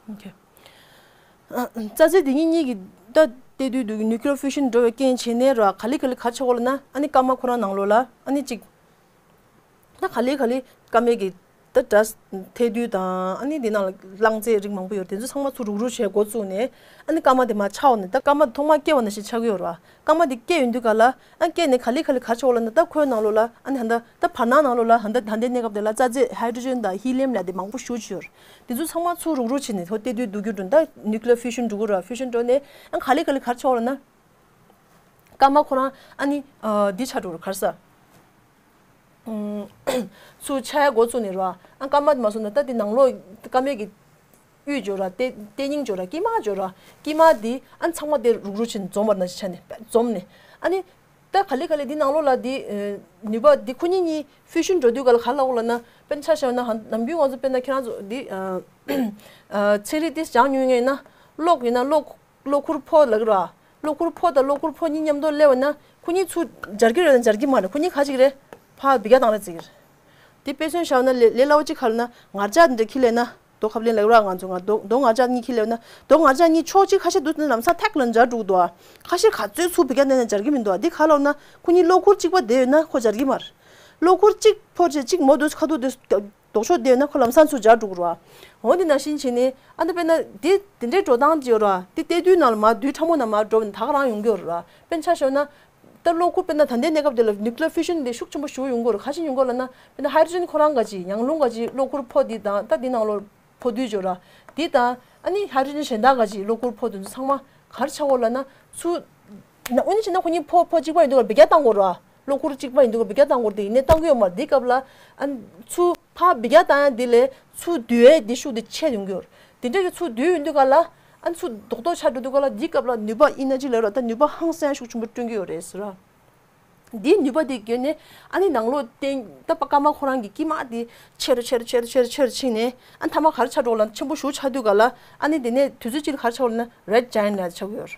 ཨོ་ཁེ། ཨ། རྩ་རྫས་འདི་གཉིས་གཉིས་ཀྱི་ད་གཏད་དུས་འདུས་ནིའུ་ཀི་ལི་ཡར་ཕིའུ་ཤན་འགྲོ་བའི་རྐྱེན་བྱས་ནས་ར། ག་ལེ་ག་ལེ་ག་རེ་བྱེད་དགོས་ལབ་ན། ཨ་ནི་སྐར་མ་ཁོ་རང་ནང་ལོགས་ལ་ཨ་ནི་གཅིག་ད་ག་ལེ་ག་ལེ་སྐར་མའི་གི་ ད་འདྲ་ཐལ་རྡུལ་དང་ཨ་ནི་དེ་ནང་ལ་རླངས་རྫས་རིགས་མང་པོ་ཡོད་རེད། དེ་ཚོ་ཚང་མ་ཚུར་རུག་རུག་བྱས་འགོ་བཙུགས་ནས་ཨ་ནི་སྐར་མ་དེ་མར་ཆགས་འོང་ནས། ད་སྐར་མ་ཐོག་མར་སྐྱེ་བ་ནང་བཞིན་ཆགས་ཀྱི་ཡོད་རེད་བ། སྐར་མ་དེ་སྐྱེ་ཡོང་དུས་ག་ལ་ཨ་སྐྱེས་ནས་ག་ལེ་ག་ལེ་ག་རེ་ཆགས་འོང་ལབ་ན། ད་ཁོའི་ནང་ལོགས་ལ་ཨ་ནི་ད་ལྟ་ད་བར་སྣང་ནང་ལོགས་ལ་ད་ལྟ་ད་ལྟའི་གནས་སྐབས་དེ་ལ་རྩ་རྫས་ཧའི་ཌྲོ་ཇན་དང་ཧི་ལི་ཡམ་ལབ་དེ་མང་པོ་ཞེ་པོ་ཅིག་ཡོད་རེད། དེ་ཚོ་ཚང་མ་ཚུར་རུག་རུག་བྱས་ནས་ཧོ་ཐལ་རྡུལ་རྡུལ་རྒྱུ་འགྲོ། ད་nuclear fusion་འགྲོ་གི་རེད་བ། ཧྥིའུ་ཤན་འགྲོ་ནས་ཨ་ག་ལེ་ག་ལེ་ག་རེ་ཆགས་འོང་ལབ་ན། སྐར་མ་ཁོ་རང་ཨ་ནི་ཨ་འདི་ཆགས་འགྲོ་རེད། ག་རེ་ཟེར། ཚུར་ཆགས་ཡ་འགོ་བཙུགས་ནས་ར། ཨ་སྐར་མ་དེ་མར་སོང་ན་ད་དེ་ནང་ལོགས་སྐར་མའི་གི་དབུས་ཅིག་ཡོད་ར། ལྟེ་ལྟེ་སྙིང་ཅིག་ཡོད་ར། དཀྱིལ་མ་ཅིག་ཡོད་ར། དཀྱིལ་མ་དེ་ཨ་ཚང་མ་དེ་རུག་རུག་བྱས་ནས་འཛོམས་པ་ནང་བཞིན་ཆགས་ནས་འཛོམས་ནས། ཨ་ནི་ད་ག་ལེ་ག་ལེ་དེ་ནང་ལོགས་ལ་དེ་ནུས་པ་དེ་ཁོ་གཉིས་གཉིས་ཧྥིའུ་ཤན་འགྲོ་དུས་ག་ལ་ག་རེ་ལབ་དགོས་ལབ་ན། དཔེར་ན་ཆ་བཞག་ན་ཧ་ནམ་རྒྱུན་ང་ཚོ་དཔེར་ན་ཁྱེད་རང་ཚོ་དེ་ཚན་རིག་དེ་སྦྱངས་མྱོང་ཡིན་ན། གློག་ཡིན་ན་གློག་གློག་འཁྱུར་ཕོ་ལབ་ཀྱི་ར། གློག་འཁྱུར་ཕོ་དང་གློག་འཁྱུར་ཕོ་གཉིས་མཉམ་དུ་སླེབས་པ་ན་ཁོ་གཉིས་ཚུར་འབྱར་གྱི་རེད་ན་འབྱར་གྱི་མ་རེད། ཁོ་གཉིས་ག་ཅིག་རེད། ཕར་འབུད་རྒྱག་བཏང་རེད་ཟེར་གྱི་རེད། དེ་དཔེ་མཚོན་བཞག་ན་ལས་ལས་སླ་བོ་གཅིག་ག་རེ་ལབ་ན། ངར་ལྕགས་འདི་འདྲ་འཁྱེར་སླེབས་ན། རྡོ་ཁ་ལེན་ལབ་ཀྱི་ར། ང་ཚོ་ང་རྡོ་རྡོ་ངར་ལྕགས་གཉིས་འཁྱེར་སླེབས་ན། རྡོ་ངར་ལྕགས་གཉིས་ཕྱོགས་གཅིག་ཁ་ཤས་འདུག་ལམ་སང་ཐག་ལ་འབྱར་འགྲོ་གི་འདུག་ཨ། ཁ་ཤས་ག་ཚོད་ཚུར་འབུད་རྒྱག་བཏང་ན་འབྱར་གྱི་མི་འདུག་ཨ། འདི་ག་རེ་ལབ་ན། ཁོ་གཉིས་གློག་འཁྱུར་གཅིག་པ་བསྡད་ཡོད་ན་ཁོ་འབྱར་གྱི་མ་རེད། གློག་འཁྱུར་གཅིག་ཕོ་བྱས་གཅིག་མོ་འདུག་ཁ་ཐུག་འདུག་ལྡོག་ཕྱོགས་བསྡད་ན་ཁོ་ལམ་སང་ཚུར་འབྱར་འགྲོ་གི་རེད་བ། འོ་འདི་ནང་བཞིན་བྱས་ནས་ཨ་ནི་དཔེར་ན་འདི་འདི་འདྲའི་འགྲོ་སྟངས་ཅིག་ཡོད་རེད་བ། འདི་ལྟེ་རྡུལ་ནང་ལ་མར་རྡུལ་ཕྲ་མོ་ནང་མར་འགྲོ་བ་ན་ད་ག་རང་ཡོང་གི་ཡོད་རེད་བ། དཔེར་ན་ཆ་བཞག་ན་ད་གློག་འཁྱུར་དཔེར་ན་ད་ལྟའི་གནས་སྐབས་འདི་ལ་nuclear fusion་འདི་ཤུགས་ཆེན་པོ་ཞེ་པོ་ཡོང་གི་ཡོད་རེད། ག་ཞིག་ཡོང་གི་ཡོད་ལབ་ན། དཔེར་ན་ཧའི་ཌྲོ་ཇན་ཁོ་རང་ག་ཅིག་ཡང་རླུང་ག་ཅིག་གློག་འཁྱུར་ཕོ་འདི་དང་ད་འདི་ནང་ལོགས་ཕོ་རྡུལ་ཅིག་ཡོད་རེད་བ། འདི་དང་ཨ་ནི་ཧའི་ཌྲོ་ཇན་གཞན་དག་ག་ཅིག་གློག་འཁྱུར་ཕོ་འདི་ཚོ་ཚང་མ་ག་རེ་ཆགས་ཀྱི་ཡོད་ལབ་ན། ཚུར་ན་འོ་ན་བྱས་ན་ཁོ་གཉིས་ཕོ་ཕོ་གཅིག་པ་ཡིན་དུས་ལ་འབུད་རྒྱག་བཏང་དགོས་རེད་བ། གློག་འཁྱུར་གཅིག་པ་ཡིན་དུས་འབུད་རྒྱག་བཏང་དགོས་རེད་དེ། ཡིན་ནའི་བཏང་གི་ཡོད་མ་རེད། དེའི་སྐབས་ལ་ཨ་ཚུར་ཕར་འབུད་རྒྱག་བཏང་ཡ་འདི་ལས་ཚུར་བསྡུ་ཡའི་འདི་ཤུགས་འདི་ཆེ་ཡོང་གི་ཡོད་རེད། དེ་འདྲ་གི་ཚུར་བསྡུ་ཡོང་དུས་ག་ལ་ཨ་ཚུར་རྡོག་རྡོག་ཆགས་འགྲོ་དུས་ག་ལ་འདིའི་སྐབས་ལ་ནུས་པ་ཨི་ནར་ཇི་ལབ་ར། ད་ནུས་པ་ཧང་སང་ཤུགས་ཆེན་པོ་བསྐྲུན་གྱི་ཡོད་རེད་ཟེར་ར། འདིའི་ནུས་པ་འདི་བརྒྱུད་ནས་ཨ་ནི་ནང་ལོགས་སྟེང་ད་པ་སྐར་མ་ཁོ་རང་གི་དཀྱིལ་མ་འདི་ཆེ་རུ་ཆེ་རུ་ཆེ་རུ་ཆེ་རུ་ཕྱིན་ནས་ཨ་མཐའ་མ་ག་རེ་ཆགས་འགྲོ་ལབ་ན། ཆེན་པོ་ཞེ་པོ་ཆགས་དུས་ག་ལ་ཨ་ནི་དེ་ནས་དུས་ཚོད་གཅིག་ལ་ག་རེ་ཆགས་ལབ་ན་red giant་ལབ་ཆགས་ཀྱི་ཡོད་རེད།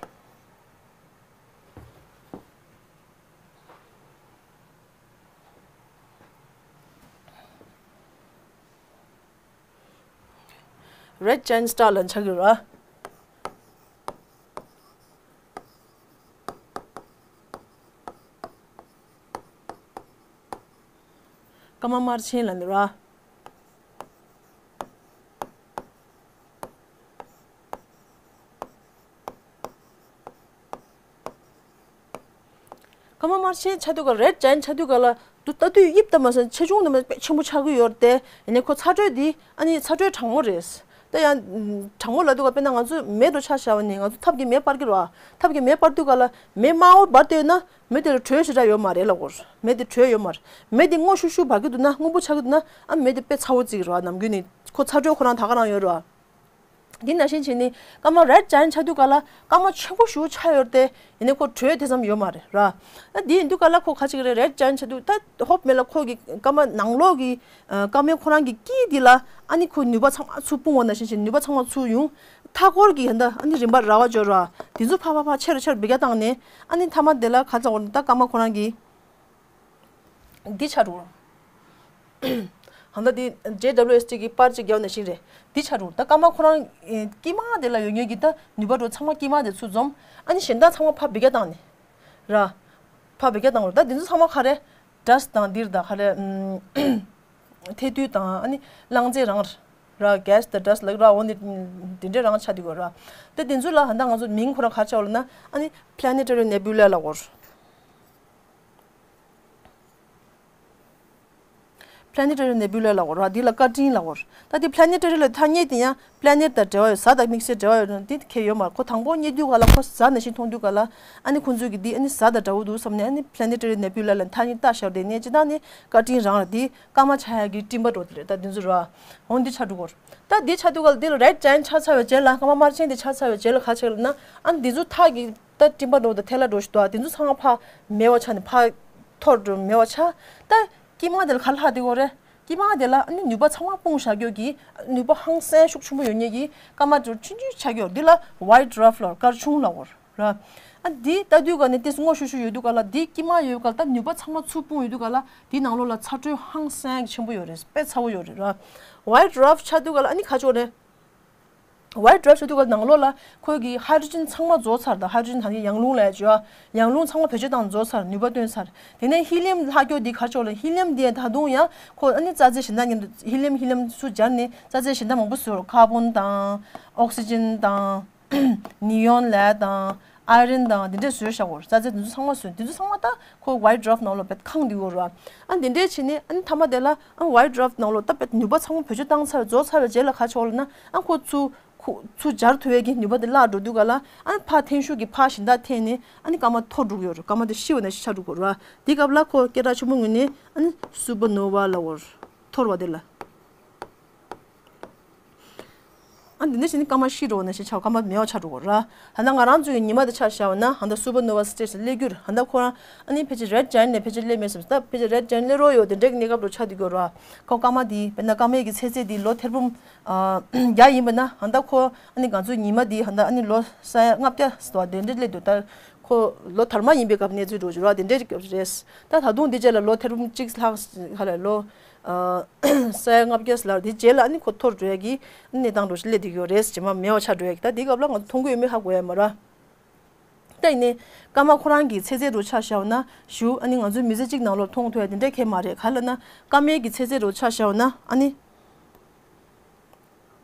Red giant star་ལབ་ཆགས་ཀྱི་རེད། སྐར་མ་དམར་ཆེན་ལབ་ནི་རེད། སྐར་མ་དམར་ཆེན་ཆགས་དུས་ག་red giant་ཆགས་དུས་ག་ལ་འདི་ལྟ་དུས་དབྱིབས་ལྟ་མ་སོང་ཆེ་ཆུང་དུ་མ་དཔེ་ཆེན་པོ་ཆགས་ཀྱི་ཡོད་རེད་དེ། ཡིན་ནའི་ཁོ་ཚ་དྲོད་འདི་ཨ་ནི་ཚ་དྲོད་གྲང་མོ་རེད། ད་ཡང་གྲང་མོ་ལབ་དུས་ག་དཔེར་ན་ང་ཚོས་མེ་འདྲ་ཆ་བཞག་པ་ནི། ང་ཚོ་ཐབ་ཀྱིས་མེ་སྤར་གྱི་རེད་བ། ཐབ་ཀྱིས་མེ་སྤར་དུས་ག་ལ་མེ་དམར་པོ་འབར་བསྡད་ཡོད་ན་མེ་དེ་ལ་དྲོད་ཞེ་དྲག་ཡོད་མ་རེད་ལབ་དགོས་རེད། མེ་དེ་དྲོད་ཡོད་མ་རེད། མེ་དེ་སྔོ་ཤུར་ཤུར་འབར་གྱི་འདུག་ན། སྔོན་པོ་ཆགས་ཀྱི་འདུག་ན། ཨ་མེ་དེ་དཔེ་ཚ་བོ་བརྩི་གི་རེད་བ། ནམ་རྒྱུན་ནས་ཁོ་ཚ་དྲོད་ཁོ་རང་ད་ག་རང་ཡོད་རེད་བ། འདི་ནང་བཞིན་བྱས་ནས་སྐར་མ་red giant་ཆགས་དུས་ག་ལ་སྐར་མ་ཆེན་པོ་ཞེ་པོ་ཆགས་ཡོད་རེད་དེ། ཡིན་ནའི་ཁོ་དྲོད་དེ་ཙམ་ཡོད་མ་རེད་ར། ཨ་འདི་ཡིན་དུས་ག་ལ་ཁོ་ག་ཅིག་རེད། red giant་ཆགས་དུས་ད་ཧོབ་མེད་ལ་ཁོ་གི་སྐར་མ་ནང་ལོགས་ཀྱི་ཨ་སྐར་མའི་ཁོ་རང་གི་དཀྱིལ་འདི་ལ་ཨ་ནི་ཁོ་ནུས་པ་ཚང་མ་ཚུར་སྤུངས་པ་ནང་བཞིན་བྱས་ནུས་པ་ཚང་མ་ཚུར་ཡོང་། མཐའ་འཁོར་གྱི་ད་ཨ་ནི་རིམ་པ་ར་བ་ཅོ་ར་འདི་ཚོ་ཕ་ཕ་ཕ་ཆེ་རུ་ཆེ་རུ་འབུད་རྒྱག་བཏང་ནས། ཨ་ནི་མཐའ་མ་དེ་ལ་ག་ཚོད་འོ་ད་སྐར་མ་ཁོ་རང་གི་འདི་ཆགས་འགྲོ། ཧང་ད་འདི་ཇེ་ཌབ་ལིའུ་ཨེས་ཊི་གི་པར་གཅིག་རྒྱབ་ནང་བཞིན་རེད། འདི་ཆགས་འགྲོ། ད་སྐར་མ་ཁོ་རང་ཨེ་དཀྱིལ་མ་དེ་ལ་ཡོད་མཁན་གྱི་ད་ནུས་པ་འགྲོ་ཚང་མ་དཀྱིལ་མ་དེ་ཚུར་འཛོམས། ཨ་ནི་གཞན་དག་ཚང་མ་ཕར་འབུད་རྒྱག་བཏང་ནས་ར། ཕར་འབུད་རྒྱག་བཏང་རོགས། ད་འདི་ཚོ་ཚང་མ་ག་རེ། dust་དང་འདིར་ད་ག་རེ། ཨམ་ཐལ་རྡུལ་དང་ཨ་ནི་རླངས་རྫས་རང་ར། gas དང་dust་ལབ་ར། འོ་འདི་འདི་འདྲའི་རང་ཆགས་འདུག་གོ་ར། ད་འདི་ཚོ་ལ་ཧང་ད་ང་ཚོ་མིང་ཁོ་རང་ག་རེ་བྱ་བ་ལབ་ན། ཨ་ནི་planetary nebula་ལབ་གོ་ར། Planetary nebula་ལབ་གོ་ར། འདི་ལ་སྐར་ཊིང་ལབ་གོ་ར། ད་འདི་planetary་ལ་ཐ་སྙད་དེ་ཡང་planet་དང་འབྲེལ་བ་ཡོད། གཟའ་དང་དམིགས་བསལ་འབྲེལ་བ་ཡོད་ན་འདི་ཁྱད་ཡོད་མ་རེད། ཁོ་དང་པོ་རྙེད་དུས་ག་ལ་ཁོ་གཟའ་ནང་བཞིན་མཐོང་དུས་ག་ལ་ཨ་ནི་ཁོ་ཚོས་ཀྱི་འདི་ཨ་ནི་གཟའ་དང་འདྲ་བོ་འདུག་བསམ་ནས་ཨ་ནི་planetary nebula་ལ་ཐ་སྙད་བཏགས་བཞག་དེ་ནས་སྤྱིར་བཏང་ནི་སྐར་ཊིང་རང་རེད། འདི་སྐར་མ་ཆགས་ཡག་གི་སྤྲིན་པ་འདྲ་བོ་དེ་རེད། ད་འདི་ཚོ་ར་འོ་འདི་ཆགས་འགྲོ་གོ་ར། ད་འདི་ཆགས་དུས་ག་ལ་འདི་ལ་red giant་ཆགས་ཚར་བའི་རྗེས་ལ་སྐར་མ་དམར་ཆེན་འདི་ཆགས་ཚར་བའི་རྗེས་ལ་ག་རེ་ཆགས་ལབ་ན། ཨ་ནི་འདི་ཚོ་ཐག་གི་ད་སྤྲིན་པ་འདྲ་བོ་དང་ཐལ་བ་འདྲ་བོ་ཞིག་འདུག་ཨ། དེ་ཚོ་ཚང་མ་ཕར་མེད་པ་ཆགས་ནས་ཕར་འཐོར་འགྲོ་མེད་པ་ཆགས། ད་དཀྱིལ་མ་དེ་ལ་ག་རེ་ལྷག་བསྡད་ཡོད་རེད། དཀྱིལ་མ་དེ་ལ་ཨ་ནི་ནུས་པ་ཚང་མ་སྤུངས་བཞག་ཡོད་ཀྱི། ནུས་པ་ཧང་སང་ཤུགས་ཆེན་པོ་ཡོད་མཁན་གྱི་སྐར་མ་འདྲ་བོ་ཆུང་ཆུང་ཆགས་ཡོད། འདི་ལ་white dwarf་ལབ་དཀར་ཆུང་ལབ་ཡོད་རེད། ཨ་འདི་ལྟ་དུས་ག་ནས་ཏོག་ཙམ་སྔོ་ཤུག་ཤུག་ཡོད་དུས་ག་ལ་འདི་དཀྱིལ་མ་ཡོད་ག་ལ་ད་ནུས་པ་ཚང་མ་ཚུར་སྤུངས་ཡོད་དུས་ག་ལ་འདི་ནང་ལོགས་ལ་ཚ་དྲོད་ཧང་སང་ཆེན་པོ་ཡོད་རེད། དཔེ་ཚ་བོ་ཡོད་རེད་ར། white dwarf་ཆགས་དུས་ག་ལ་ཨ་ནི་ག་ཅིག་ཡོད་རེད། ཝའི་ཌི་ཝ་རའིབ་ཟེར་དུས་སྐབས་ནང་ལོགས་ལ་ཁོ་གི་ཧའི་ཌྲོ་ཇན་ཚང་མ་རྫོགས་ཚར་དང་། ཧའི་ཌྲོ་ཇན་ད་ནི་ཡང་རླུང་ལབ་ཡ་ཅིག་ཡོད། ཡང་རླུང་ཚང་མ་བེད་སྤྱོད་བཏང་རྫོགས་ཚར། ནུས་པ་བཏོན་ཚར། དེ་ནས་ཧི་ལི་ཡམ་ལྷག་རྒྱུ་འདི་ག་རེ་ཆགས་ལབ་ན། ཧི་ལི་ཡམ་འདི་ད་དུང་ཡང་ཁོ་ཨ་ནི་རྩ་རྫས་གཞན་དག་མཉམ་དུ་ཧི་ལི་ཡམ་ཧི་ལི་ཡམ་ཚུར་སྦྱར་ནས་རྩ་རྫས་གཞན་དག་མང་པོ་བཟོས། ཀར་བོན་དང་། ཨོག་སི་ཇན་དང་། ནི་ཡོན་ལབ་ཡ་དང་། ཨའི་རན་དང་འདི་འདྲས་བཟོས་བཞག་གོ། རྩ་རྫས་འདི་ཚོ་ཚང་མ་བཟོས། འདི་ཚོ་ཚང་མ་ད་ཁོ་ཝའི་ཌི་ཝ་རའིབ་ནང་ལོགས་བེད་ཁེངས་བསྡད་ཡོད་རེད་བ། ཨ་འདི་འདྲས་བྱས་ནས་ཨ་ནི་མཐའ་མ་དེ་ལ་ཨ་ཝའི་ཌི་ཝ་རའིབ་ནང་ལོགས་ད་བེད་ནུས་པ་ཚང་མ་བེད་སྤྱོད་བཏང་ཚར། རྫོགས་ཚར་བའི་རྗེས་ལ་ག་ཆགས་ལབ་ན། ཨ་ཁོ་ཚུར་ཁོ་ཚུར་སྦྱར་ཐུབ་ཡས་ཀྱི་ནུས་པ་དེ་བརླག་འགྲོ་དུས་ག་ལ། ཨ་ནི་ཕར་འཐེན་ཤུགས་ཀྱིས་ཕར་གཞན་དག་འཐེན་ནས་ཨ་ནི་སྐར་མ་འཐོར་འགྲོ་གི་ཡོད་རེད། སྐར་མ་དེ་ཤི་བ་ནང་བཞིན་ཆགས་འགྲོ་གི་ཡོད་རེད་བ། དེ་སྐབས་ལ་ཁོ་སྐད་གྲགས་ཆེན་པོ་ངོས་ནས་ཨ་ནི་སུ་པར་ནོ་ཝ་ལབ་ཡོད་རེད། འཐོར་བ་དེ་ལ། ཨ་འདི་འདྲ་བྱས་ནས་སྐར་མ་ཤི་འགྲོ་བ་ནང་བཞིན་ཆགས། སྐར་མ་མེད་པ་ཆགས་འགྲོ་གི་རེད། ད་ལྟ་ང་རང་ཚོའི་ཉི་མ་དེ་ཆ་བཞག་པ་ན། ད་ལྟ་སུ་པར་ནོ་ཝ་སི་ཊེ་ཇི་ལ་སླེབས་རྒྱུ་རེད། ད་ལྟ་ཁོ་རང་ཨ་ནི་ཕལ་ཆེར་རེཌ་ཇ་ཡན་ཊི་ནས་ཕལ་ཆེར་སླེབས་མེད་བསམ། ད་ཕལ་ཆེར་རེཌ་ཇ་ཡན་ཊི་སླེབས་རོགས་ཡོད། དེ་འདྲའི་གནས་སྐབས་རུ་ཆགས་བསྡད་ཀྱི་ཡོད་རེད། ཁོ་སྐར་མ་དེ་དཔེར་ན་སྐར་མའི་གི་ཚད་ཚད་དེ་ལོ་ཐེར་འབུམ་ཨ་བརྒྱ་ཡིན་པ་ན། ད་ལྟ་ཁོ་ཨ་ནི་ང་ཚོའི་ཉི་མ་དེ་ད་ལྟ་ཨ་ནི་ལོ་ས་ཡ་ལྔ་བརྒྱ་ཟེར་བ་དེ་འདྲ་སླེབས་འདུག་ད་ཁོ་ལོ་དར་མ་ཡིན་པའི་སྐབས་གནས་ཚུལ་འགྲོ་རྒྱུ་རེད་བ། དེ་འདྲའི་སྐབས་རེད། ད་ད་དུང་དེ་རྗེས་ལ་ལོ་ཐེར་འབུམ་གཅིག་ལྷག་ག་ལ་ལོ་ཨ་ས་ཡ་ལྔ་བརྒྱ་ལ། དེ་རྗེས་ལ་ཨ་ནི་ཁོ་འཐོར་འགྲོ་ཡ་གི་གནས་སྟངས་འགྲོ་ཞིག་སླེབས་བསྡད་ཡོད་རེད། རྗེས་མ་མེད་པ་ཆགས་འགྲོ་ཡ་གི། ད་དེའི་སྐབས་ལ་ང་ཚོ་མཐོང་གི་ཡོད་མེད་ཧ་གོ་ཡ་མ་རེད། ད་ཡིན་ནའི་སྐར་མ་ཁོ་རང་གི་ཚེ་ཚད་རུ་ཆ་བཞག་པ་ན་ཞུ། ཨ་ནི་ང་ཚོའི་མི་ཚེ་གཅིག་ནང་ལོགས་མཐོང་ཐུབ་ཡ་དེ་འདྲ་གང་ཡང་མ་རེད། ག་ལབ་ན་སྐར་མའི་གི་ཚེ་ཚད་རུ་ཆ་བཞག་པ་ན། ཨ་ནི་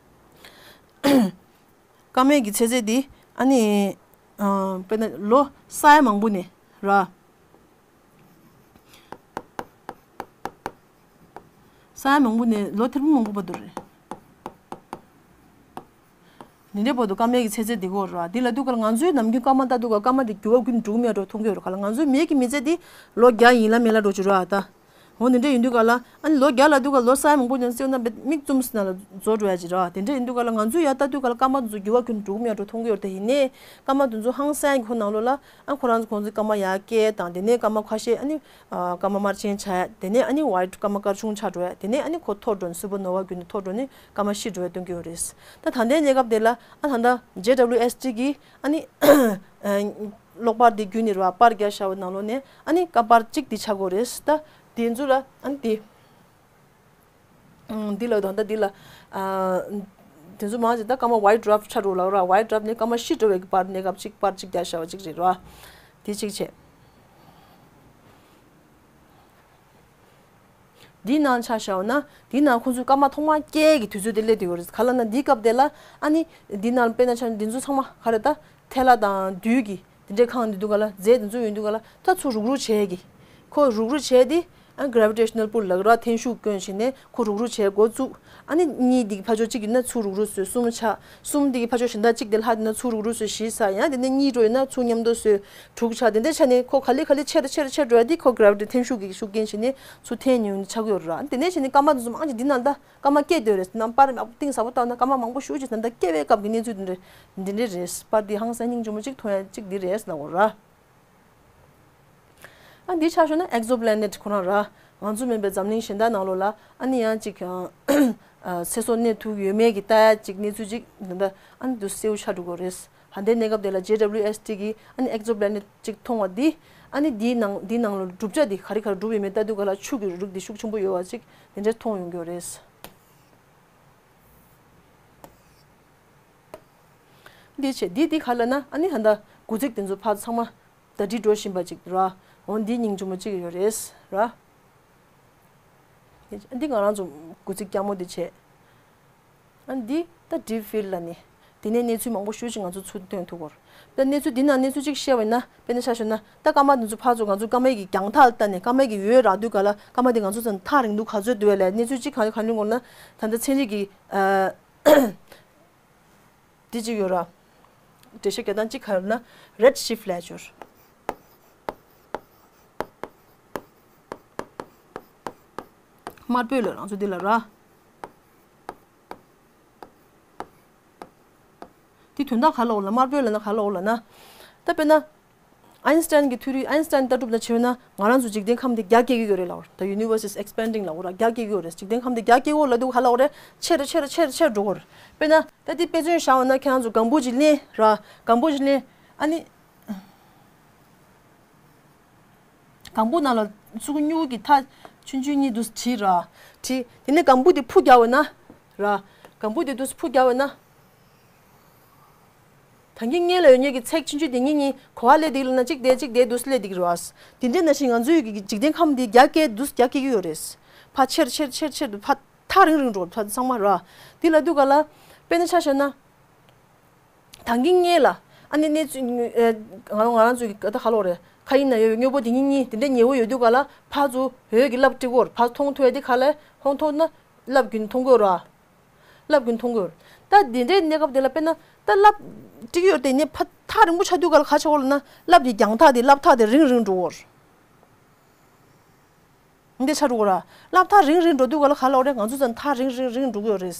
སྐར་མའི་གི་ཚེ་ཚད་དེ་ཨ་ནི་ཨ་དཔེར་ན་ལོ་ས་ཡ་མང་པོ་ནས་ར། ས་ཡ་མང་པོ་ནས་ལོ་ཐེར་འབུམ་མང་པོ་བར་དུ་རེད། འདི་འདྲའི་བར་དུ་སྐར་མའི་གི་ཚེ་ཚད་འདི་གོ་ར། འདི་ལ་དུས་སྐབས་ང་ཚོའི་ནམ་རྒྱུན་སྐར་མ་ལྟ་དུས་སྐབས་སྐར་མ་འདི་འགྱུར་བ་ཁྱོན་ནས་འགྲོ་གི་མེད་འགྲོ་མཐོང་གི་ཡོད་རེད། ག་ལ་ང་ཚོའི་མིའི་གི་མི་ཚེ་འདི་ལོ་བརྒྱ་ཡིན་ལ་མིན་ལ་འགྲོ་གི་ར་ད། འོ་འདི་འདྲ་ཡིན་དུས་སྐབས་ལ་ཨ་ནི་ལོ་བརྒྱ་ལ་དུས་སྐབས་ལོ་ས་ཡ་མང་པོ་ཀྱང་བརྩིས་ན་མིག་བཙུམ་ཟིན་ན་ལ་རྫོགས་འགྲོ་ཡ་ཅིག་ར། དེ་འདྲ་ཡིན་དུས་སྐབས་ལ་ང་ཚོས་ཡར་ལྟ་དུས་སྐབས་ལ་སྐར་མ་འདི་ཚོ་འགྱུར་བ་ཁྱོན་ནས་འགྲོ་གི་མེད་འགྲོ་མཐོང་གི་ཡོད་རེད། ད་ཡིན་ནའི་སྐར་མ་འདི་ཚོ་ཧང་སང་གི་ཁོ་ནང་ལོགས་ལ། ཨ་ཁོ་རང་ཚོ་ཁོང་ཚོའི་སྐར་མ་ཡར་སྐྱེལ་དང་། དེ་ནས་སྐར་མ་ཁ་ཤས་ཨ་ནི་ཨ་སྐར་མ་དམར་ཆེན་ཆགས། དེ་ནས་ཨ་ནི་ཝའིཊ་སྐར་མ་དཀར་ཆུང་ཆགས་འགྲོ་ཡ། དེ་ནས་ཨ་ནི་ཁོ་འཐོར་འགྲོ་ནས་སུ་པར་ནོ་ཝ་བརྒྱུད་ནས་འཐོར་འགྲོ་ནས་སྐར་མ་ཤི་འགྲོ་ཡ་སྟོན་གྱི་ཡོད་རེད། ད་ད་ལྟའི་གནས་སྐབས་དེ་ལ་ཨ་ད་ལྟ་ཇེ་ཌབ་ལིའུ་ཨེསི་ཊི་གི་ཨ་ནི་ཨ་གློག་པར་དེ་བརྒྱུད་ནས་ར་པར་རྒྱག་བཞག་པའི་ནང་ལོགས་ནས་ཨ་ནི་སྐར་པར་གཅིག་དེ་ཆགས་ཀྱི་ཡོད་རེད། ད་དེ་ཚོ་ལ་ཨ་ནི་དེ། ཨང་། འདི་ལ་ད་ལྟ་འདི་ལ། ཨ། དེ་ཚོ་མང་ཆེ་ད་སྐར་མ་ཝའིཊ་ཌབ་ཆགས་འགྲོ་ལབ་ར། ཝའིཊ་ཌབ་ནི་སྐར་མ་ཤི་འགྲོ་བའི་གི་པར་གནས་སྐབས་གཅིག་པར་གཅིག་རྒྱག་བཞག་པ་གཅིག་རེད་ར། དེ་གཅིག་བྱས། འདིའི་ནང་ཆ་བཞག་ན་འདིའི་ནང་ཁོང་ཚོས་སྐར་མ་ཐོག་མར་སྐྱེས་ཀྱི་དུས་ཚོད་དེ་སླེབས་བསྡད་ཡོད་རེད། ག་ལབ་ན་འདིའི་སྐབས་དེ་ལ་ཨ་ནི་འདིའི་ནང་དཔེར་ན་ཆ་འདི་ཚོ་ཚང་མ་ག་རེ་ད། ཐལ་བ་དང་རྡུལ་གྱིས་དེ་འདྲའི་ཁེངས་ནས་འདུག་ག་ལ། རྫས་དེ་ཚོ་ཡོད་འདུག་ག་ལ། ད་ཚུར་རུག་རུག་བྱས་ཀྱི། ཁོ་རུག་རུག་བྱས་ཏེ། ཨ་གྷ་རེ་ཝི་ཊེ་ཤ་ནལ་པུལ་ལབ་ར། འཐེན་ཤུགས་བསྐྱོན་བྱས་ནས་ཁོ་རུག་རུག་བྱས་འགོ་བཙུགས། ཨ་ནི་གཉིས་འདི་གི་ཕར་ཕྱོགས་གཅིག་ཡིན་ན་ཚུར་རུག་རུག་བཟོས། གསུམ་ཆགས། གསུམ་འདི་གི་ཕར་ཕྱོགས་གཞན་དག་གཅིག་དེ་ལྷག་ཡིན་ན་ཚུར་རུག་རུག་བཟོས་བཞི་ཆགས། ཡང་དེ་ནས་གཉིས་འགྲོ་ཡིན་ན་ཚུར་མཉམ་དུ་བཟོས་དྲུག་ཆགས། དེ་འདྲ་ཆགས་ནས་ཁོ་ག་ལེ་ག་ལེ་ཆེ་རུ་ཆེ་རུ་ཆེ་རུ་འགྲོ་ཡ་འདི་ཁོ་གྷ་རེ་ཝི་ཊི་འཐེན་ཤུགས་ཀྱི་ཤུགས་རྐྱེན་བྱས་ནས་ཚུར་འཐེན་ཡོང་ཆགས་ཀྱི་ཡོད་རེད་ར། དེ་འདྲ་བྱས་ནས་སྐར་མ་དེ་ཚོ་མང་ཆེ་འདི་ནང་ལྟ། སྐར་མ་སྐྱེས་བསྡད་ཡོད་རེད། ནམ་པར་གཏིང་ཟབ་པོ་བཏང་ན་སྐར་མ་མང་པོ་ཞེ་ཅིག་ད་ལྟ་སྐྱེ་བའི་སྐབས་ཀྱི་གནས་ཚུལ་འདི་འདྲ་འདི་འདྲ་རེད། པར་འདི་ཧང་སང་སྙིང་རྗེ་མོ་ཅིག་མཐོང་ཡ་ཅིག་འདི་རེད་ཟེར་ལབ་ཀྱི་ཡོད་ར། ཨ་འདི་ཆ་བཞག་ན་ཨེག་ཟོ་པི་ལེ་ནེཊ་ཁོ་རང་ར། ང་ཚོ་མིན་པའི་འཛམ་གླིང་གཞན་དག་ནང་ལོགས་ལ་ཨ་ནི་ཡང་ཅིག་ཨ་ཚེ་སྲོག་གནས་ཐུབ་ཡོད་མེད་ཀྱི་ལྟ་ཡ་ཅིག་གནས་ཚུལ་ཅིག་ད་ལྟ་ཨ་ནི་འདི་གསལ་པོ་ཆགས་འགྲོ་གི་རེད། ད་ལྟའི་གནས་སྐབས་དེ་ལ་ཇེ་ཌབ་ལིའུ་ཨེསི་ཊི་གི་ཨ་ནི་ཨེག་ཟོ་པི་ལེ་ནེཊ་ཅིག་མཐོང་བ་འདི། ཨ་ནི་འདིའི་ནང་འདིའི་ནང་ལ་གྲུབ་ཆ་འདི་ག་རེ་ག་རེ་གྲུབ་ཡོད་མེད་ལྟ་དུས་ག་ལ་ཆུ་གི་རིགས་འདི་ཤུགས་ཆེན་པོ་ཡོད་པ་ཅིག་དེ་འདྲ་མཐོང་ཡོང་གི་ཡོད་རེད། འདི་བྱས་འདི་འདི་ག་ལབ་ན་ཨ་ནི་ད་ལྟ་དགུ་ཚིགས་དེ་ཚོ་ཕར་ཚང་མ་ཟླ་སྒྲིལ་འགྲོ་བཞིན་པ་ཅིག་ར། འོ་འདི་སྙིང་རྗེ་མོ་ཅིག་ཡོད་རེད་ར། འདི་ང་རང་ཚོ་དགུ་ཚིགས་སྐྱ་མོ་འདི་བྱས། ཨ་འདི་ད་ཌིབ་ཕིལ་ལབ་ནི། དེ་ནས་གནས་ཚུལ་མང་པོ་ཞེ་ཅིག་ང་ཚོ་ཚུར་ཐོན་ཐུབ་ཀྱི་ཡོད་རེད། ད་གནས་ཚུལ་འདི་ནང་གནས་ཚུལ་ཅིག་བཤད་པ་ཡིན་ན། དཔེར་ན་ཆ་བཞག་ན་ད་སྐར་མ་འདི་ཚོ་ཕར་ཚུར་ང་ཚོ་སྐར་མའི་གི་རྒྱང་ཐག་ལ་ལྟ་ནས་སྐར་མའི་གི་འོད་རག་དུས་ག་ལ་སྐར་མ་འདི་ང་ཚོ་ཚོ་ཐག་རིང་དུ་ག་ཚོད་འདུག་ལབ་གནས་ཚུལ་ཅིག་གང་གང་ཡོང་གོ་ན། ད་ལྟ་ཚན་རིག་གི་ཨ། འདི་གཅིག་ཡོད་ར། འགྲེལ་བཤད་རྒྱག་སྟངས་གཅིག་ག་རེ་ལབ་ན་རེཌ་ཤིཕ་ལབ་ཡ་ཅིག་ཡོད་ར། དམར་པོའི་ལབ་རང་ཚོ་འདི་ལ་ར། འདི་དོན་དག་ག་ལ་འོ་ལ་དམར་པོའི་ལབ་ན་ག་ལ་འོ་ལབ་ན། ད་དཔེར་ན། ཨའིན་སི་ཊན་གྱི་ཐིའོ་རི། ཨའིན་སི་ཊན་ལྟ་གྲུབ་ལ་བྱས་ན་ང་རང་ཚོ་འཇིག་རྟེན་ཁམས་འདི་རྒྱ་སྐྱེད་ཀྱི་ཡོད་རེད་ལབ་ར། The universe is expanding ལབ་ར། རྒྱ་སྐྱེད་ཀྱི་ཡོད་རེད། འཇིག་རྟེན་ཁམས་འདི་རྒྱ་སྐྱེད་ཀྱི་ཡོད་ལབ་དུས་ག་ལ་འོ་རེད། ཆེ་རུ་ཆེ་རུ་ཆེ་རུ་ཆེ་རུ་འགྲོ་གི་ཡོད་རེད། དཔེར་ན་ད་འདི་དཔེ་མཚོན་བཞག་པ་ན་ཁྱེད་རང་ཚོ་གངས་བུ་ཅིག་ལེན་ར། གངས་བུ་ཅིག་ལེན། ཨ་ནི། གངས་བུ་ནང་ལ་ཆུ་ཁོལ་སྨྱུག་གི་ཐག་ཆུང་ཆུང་གཉིས་འདུག་སེ་བྲིས་ར། བྲིས། དེ་ནས་གངས་བུ་དེ་འཕུར་རྒྱག་པ་ན། ར། གངས་བུ་དེ་འདུག་སེ་འཕུར་རྒྱག་པ་ན། ད་གིན་སྔོན་ལ་ཡོད་མཁན་གྱི་ཚེག་ཆུང་ཆུང་དེ་གཉིས་གཉིས་ག་པར་སླེབས་བསྡད་ལབ་ན། གཅིག་དེ་གཅིག་དེ་འདུག་སེ་སླེབས་བསྡད་ཀྱི་རེད་བ། དེ་འདྲ་ནང་བཞིན་ང་ཚོའི་གི་འཇིག་རྟེན་ཁམས་འདི་རྒྱ་སྐྱེད་འདུག་སེ་རྒྱ་སྐྱེད་ཀྱི་ཡོད་རེད། ཕར་ཆེར་ཆེར་ཆེར་ཆེར་དུ་ཕར་ཐག་རིང་རིང་འགྲོ། ཕར་ཚང་མ་ར། དེ་ལབ་དུས་ག་ལ། དཔེར་ན་ཆ་བཞག་ན། ད་གིན་སྔོན་ལ་ཨ་ནི་གནས་ཚུལ་ཨེ། ང་རང་ང་རང་ཚོའི་གི་ད་ག་ལབ་དགོས་རེད། མཁའ་དབྱིངས་ན་ཡོད་པའི་དངོས་པོ་དེ་གཉིས་གཉིས་དེ་འདྲ་ཉེ་པོ་ཡོད་དུས་ག་ལ། ཕར་ཚུར་འོད་ཀྱི་རླབས་སྤྲད་ཀྱི་ཡོད་རེད། ཕར་མཐོང་ཐུབ་ཡ་དེ་ག་ལ་མཐོང་ཐུབ་ན་རླབས་རྒྱུན་མཐོང་གི་ཡོད་རེད་བ། རླབས་རྒྱུན་མཐོང་གི་ཡོད་རེད། ད་དེ་འདྲའི་གནས་སྐབས་དེ་ལ་དཔེར་ན་ད་རླབས་སྤྲད་ཀྱི་ཡོད་རེད་དེ་ནས་ཕར་ཐག་རིང་པོ་ཆགས་དུས་ག་ལ་ག་ཆགས་ཀྱི་ཡོད་ལབ་ན། རླབས་ཀྱི་རྒྱང་ཐག་དེ་རླབས་ཐག་དེ་རིང་རིང་འགྲོ་གི་ཡོད་རེད། འདི་ཆགས་འགྲོ་གི་ཡོད་རེད། རླབས་ཐག་རིང་རིང་འགྲོ་དུས་ག་ལ་ག་ལབ་དགོས་རེད། ང་ཚོ་ཚོ་ཐག་རིང་རིང་རིང་འགྲོ་གི་ཡོད་རེད།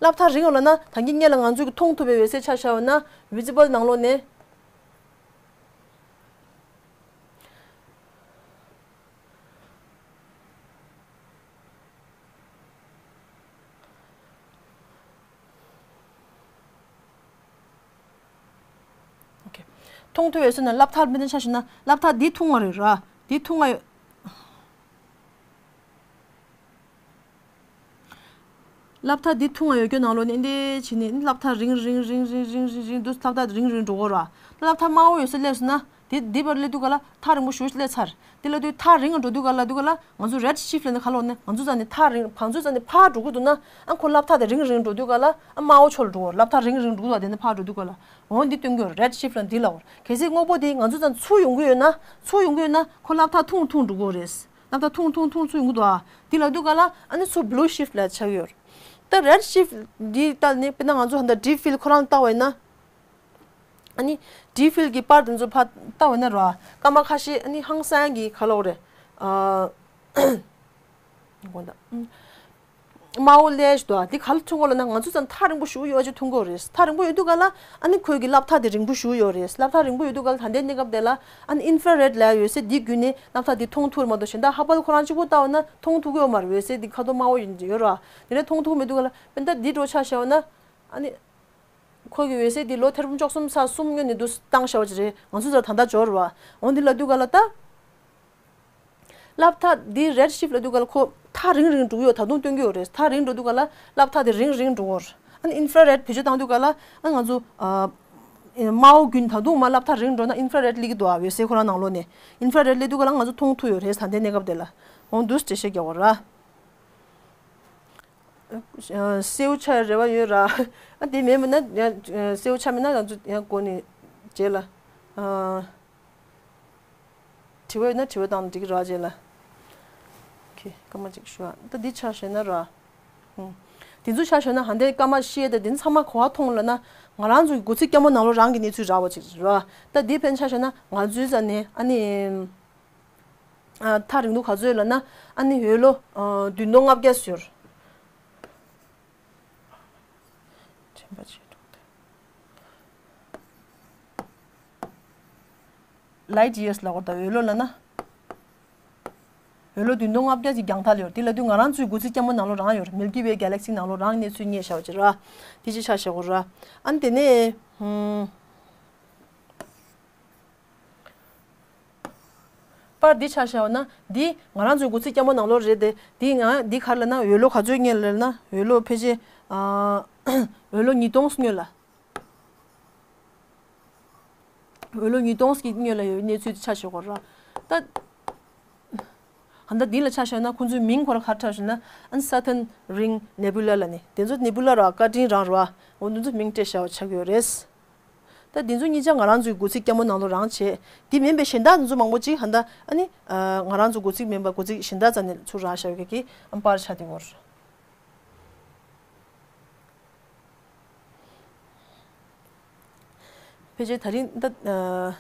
རླབས་ཐག་རིང་ཡོད་ལབ་ན་ད་གིན་སྔོན་ལ་ང་ཚོས་མཐོང་ཐུབ་པའི་འོད་གསལ་ཆ་བཞག་ཡོད་ན། ཝི་ཛི་བལ་ནང་ལོགས་ནས། ཨོ་ཁེ། མཐོང་ཐུབ་པའི་འོད་གསལ་ནང་རླབས་ཐག་མི་འདྲ་ཆ་བཞག་ན། རླབས་ཐག་འདི་ཐུང་བ་རེད་ར། འདི་ཐུང་བ་ཡོད། རླབས་ཐག་འདི་ཐུང་བ་ཡོད་རྒྱུ་ནང་ལོགས་ནས་འདི་བྱས་ནས་རླབས་ཐག་རིང་རིང་རིང་རིང་རིང་རིང་འདུག་རླབས་ཐག་རིང་རིང་འགྲོ་གི་ཡོད་ར། ད་རླབས་ཐག་དམའ་བོ་འོད་གསལ་སླེབས་སོང་ན། དེ་འདི་བར་སླེབས་དུས་ག་ལ་ཐག་རིང་པོ་ཞེ་པོ་སླེབས་ཚར། དེ་ལབ་དུས་ཐག་རིང་ང་འགྲོ་དུས་ག་ལ་དུས་ག་ལ་ང་ཚོ་རེད་ཤིཕ་ལབ་ནས་ག་ལབ་ནས། ང་ཚོ་རྩ་ནས་ཐག་རིང་། ང་ཚོ་རྩ་ནས་ཕར་འགྲོ་གི་འདུག་ན། ཨ་ཁོ་རླབས་ཐག་དེ་རིང་རིང་འགྲོ་དུས་ག་ལ། ཨ་དམའ་བོ་ཕྱོགས་ལ་འགྲོ་གི་ཡོད་རེད། རླབས་ཐག་རིང་རིང་འགྲོ་གི་འདུག་དེ་ནས་ཕར་འགྲོ་དུས་ག་ལ། འོ་འདི་སྟོན་གྱི་ཡོད་རེད། རེད་ཤིཕ་ལབ་འདི་ལབ་ཡོད་རེད། གལ་སྲིད་དངོས་པོ་དེ་ང་ཚོ་རྩ་ནས་ཚུར་ཡོང་གི་ཡོད་ན། ཚུར་ཡོང་གི་ཡོད་ན་ཁོ་རླབས་ཐག་ཐུང་ཐུང་འགྲོ་གི་ཡོད་རེད། རླབས་ཐག་ཐུང་ཐུང་ཐུང་ཚུར་ཡོང་གི་འདུག་ཨ་འདི་ལབ་དུས་ག་ལ་ཨ་ནི་ཚུར་བྷུ་ལུ་ཤིཕ་ལ་ཆགས་ཀྱི་ཡོད་རེད། ད་རེད་ཤིཕ་འདི་ལྟ་ནས་དཔེར་ན་ང་ཚོ་ད་ལྟ་ཌིབ་ཕིལ་ཁོ་རང་ལྟ་བ་ཡིན་ན། ཨ་ནི་ཌིབ་ཕིལ་གྱི་པར་དེ་ཚོ་ཕར་ལྟ་བ་ཡིན་ན་ར། སྐར་མ་ཁ་ཤས་ཨ་ནི་ཧང་སང་གི་ག་ལབ་དགོས་རེད། ཨ། དགོངས་དག་དམའ་བོ་སླེབས་ཤིག་འདུག་འདི་ག་ལ་མཐོང་གི་ཡོད་ལབ་ན། ང་ཚོ་ཚོ་ཐག་རིང་པོ་ཞེ་པོ་ཡོད་ཅིག་མཐོང་གི་ཡོད་རེད། ཐག་རིང་པོ་ཡོད་དུས་ག་ལ་ཨ་ནི་ཁོའི་གི་རླབས་ཐག་དེ་རིང་པོ་ཞེ་པོ་ཡོད་རེད། རླབས་ཐག་རིང་པོ་ཡོད་དུས་ག་ལ་ད་ལྟའི་གནས་སྐབས་དེ་ལ་ཨ་ནི་ཨིན་ཧྥ་རེད་ལབ་ཡ་འོད་གསལ་འདི་བརྒྱུད་ནས་རླབས་ཐག་དེ་མཐོང་ཐུབ་ཀྱི་མ་གཏོགས། གཞན་དག་ཧ་བལ་ཁོ་རང་གཅིག་པུ་ལྟ་བ་ན་མཐོང་ཐུབ་ཀྱི་ཡོད་མ་རེད། འོད་གསལ་འདི་ཁ་དོག་དམར་པོ་ཡིན་ཡོད་ར། དེ་ནས་མཐོང་ཐུབ་ཀྱི་མེད་དུས་ག་ལ། དཔེར་ན་ད་འདི་འདྲ་ཆ་བཞག་ན། ཨ་ནི། ཁོ་གི་འོད་གསལ་འདི་ལོ་ཐེར་འབུམ་བཅུ་གསུམ་ཚེག་གསུམ་སྔོན་ནས་འདུག་སེ་བཏང་བཞག་པ་ཅིག་རེད། ང་ཚོ་ཚོ་ད་ལྟ་འབྱོར་བ། འོ་འདི་ལབ་དུས་ག་ལ་ད། རླབས་ཐག་འདི་རེད་ཤིཕ་ལབ་དུས་ག་ལ་ཁོ་ཐག་རིང་རིང་འགྲོ་གི་ཡོད། ད་དུང་སྟོན་གྱི་ཡོད་རེད། ཐག་རིང་འགྲོ་དུས་ག་ལ་རླབས་ཐག་དེ་རིང་རིང་འགྲོ་གི་ཡོད་རེད། ཨ་ནི་ཨིན་ཧྥ་རེད་བེད་སྤྱོད་བཏང་དུས་ག་ལ། ཨ་ང་ཚོ་ཨ་དམར་པོ་རྒྱུན་ད་དུང་མར་རླབས་ཐག་རིང་འགྲོ་ན་ཨིན་ཧྥ་རེད་སླེབས་ཀྱི་འདུག་ཨ། འོད་གསལ་ཁོ་རང་ནང་ལོགས་ནས་ཨིན་ཧྥ་རེད་སླེབས་དུས་ག་ལ་ང་ཚོ་མཐོང་ཐུབ་ཡོད་རེད། ད་ལྟའི་གནས་སྐབས་དེ་ལ། འོ་འདུག་སེ་འགྲེལ་བཤད་རྒྱག་དགོས་ར། ཨ། གསལ་པོ་ཆགས་རེ་བ་ཡོད་ར། ཨ་དེ་མེད་མིན་ན་ཡང་གསལ་པོ་ཆགས་མིན་ན་ང་ཚོ་ཡང་འགོ་ནས་རྗེས་ལ། ཨ། དྲི་བ་ཡོད་ན་དྲི་བ་བཏང་ན་འགྲིག་གི་ར། རྗེས་ལ། ཨོ་ཁེ། སྐར་མ་གཅིག་ཞུ་ཨ། ད་འདི་ཆ་བཞག་ན་ར། ཨུ། དེ་ཚོ་ཆ་བཞག་ན་ཧ་འདའི་སྐར་མ་ཤེས་ད་དེ་ཚང་མ་ག་པར་མཐོང་ལབ་ན། ང་རང་ཚོའི་སྒོ་རྩིས་སྐྱ་མོ་ནང་ལོགས་རང་གི་གནས་ཚུལ་རག་པ་ཅིག་ར། ད་འདི་ཕན་ཆ་བཞག་ན་ང་ཚོའི་རྩ་ནས་ཨ་ནི། ཨ། ཐག་རིང་དུ་ག་ཚོད་ལབ་ན། ཨ་ནི་འོད་ལོ་ཨ་བདུན་སྟོང་ལྔ་བརྒྱ་ཟེར། དྲན་པ་བརྗེད་འགྲོ་གི་འདུག་ལའིཊ་ཡིར་ལབ་དགོས་རེད། འོད་ལོ་ལབ་ན། འོད་ལོ་བདུན་སྟོང་ལྔ་བརྒྱ་ཅིག་རྒྱང་ཐག་ལ་ཡོད་རེད། དེ་ལབ་དུས་ང་རང་ཚོའི་སྒོ་རྩིས་སྐྱ་མོ་ནང་ལོགས་རང་ཡོད་རེད། མིལ་ཀི་ཝེ་གེ་ལེག་སི་ནང་ལོགས་རང་གནས་ཚུལ་རྙེད་བཞག་པ་ཅིག་ར། དེ་ཅིག་ཆ་བཞག་དགོས་ར། ཨ་ནི་དེ་ནས། ཧུམ། པར་འདི་ཆ་བཞག་ན་འདི་ང་རང་ཚོའི་སྒོ་རྩིས་སྐྱ་མོ་ནང་ལོགས་རེད་དེ། འདི་ང་འདི་ག་རེ་ལབ་ན། འོད་ལོ་ག་ཚོད་རྙེད་ལབ་ན། འོད་ལོ་ཕལ་ཆེར་ཨ་འོད་ལོ་ཉིས་སྟོང་སྔོན་ལ། འོད་ལོ་ཉིས་སྟོང་གི་སྔོན་ལ་ཡོད་གནས་ཚུལ་དེ་ཆ་བཞག་དགོས་ར། ད་ཧ་ད་འདི་ལ་ཆ་བཞག་ན་ཁོང་ཚོའི་མིང་ཁོ་ར་ག་རེ་གྲགས་ཤག་ན། ཨ་ནི་Saturn Ring Nebula ལབ་ནས། དེ་ཚོ་ནེ་བུ་ལ་ར་བཀའ་དྲིན་རང་ར་བ། འོ་འདི་ཚོ་མིང་སྤྲད་བཞག་པ་ཆགས་ཀྱི་ཡོད་རེད། ད་འདི་ཚོ་གཉིས་ཆ་ང་རང་ཚོའི་སྒོ་རྩིས་སྐྱ་མོ་ནང་ལོགས་རང་བྱས། འདི་མིན་པའི་གཞན་དག་འདི་ཚོ་མང་པོ་ཅིག་ཧ་ད་ཨ་ནི་ཨ་ང་རང་ཚོ་སྒོ་རྩིས་མིན་པ་སྒོ་རྩིས་གཞན་དག་རྩ་ནས་ཚུར་རག་བཞག་ཡོད་ཀྱི་ཨ་པར་ཆགས་བསྡད་ཡོད་རེད། ཕལ་ཆེར་ད་རིང་ད་ཨ་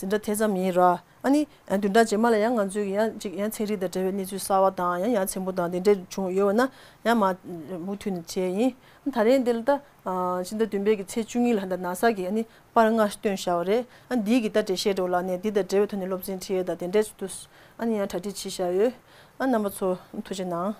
འཛིན་གྲྭ་དེ་ཙམ་ཡིན་ར། ཨ་ནི་ཨ་བདུན་ཕྲག་རྗེས་མ་ལ་ཡང་ང་ཚོས་ཡང་ཅིག་ཡང་ཚན་རིག་དང་འབྲེལ་བའི་གནས་ཚུལ་གསར་བ་དང་ཡང་ཡ་མཚན་པོ་དང་དེ་འདྲ་བྱུང་ཡོད་པ་ན་ཡང་མ་མུ་མཐུད་ནས་བྱས་ཡིན། ད་རིང་འདི་ལ་ད་ཨ་ཕྱི་ཟླ་བདུན་པའི་གི་ཚེས་བཅུ་གཉིས་ལ་ད་ན་ས་གི་ཨ་ནི་པར་ལྔ་བཏོན་བཞག་པ་རེད། ཨ་འདིའི་གི་ད་འགྲེལ་བཤད་འདྲ་བོ་ལབ་ནས་འདི་དང་འབྲེལ་བའི་ཐོག་ནས་སློབ་ཚན་ཁྲིད་ཡས་དང་དེ་འདྲས་འདུག་ཨ་ནི་ཡང་གྲ་སྒྲིག་བྱས་བཞག་ཡོད། ཨ་རྣམ་པ་ཚོ་ཐུགས་རྗེ་གནང་།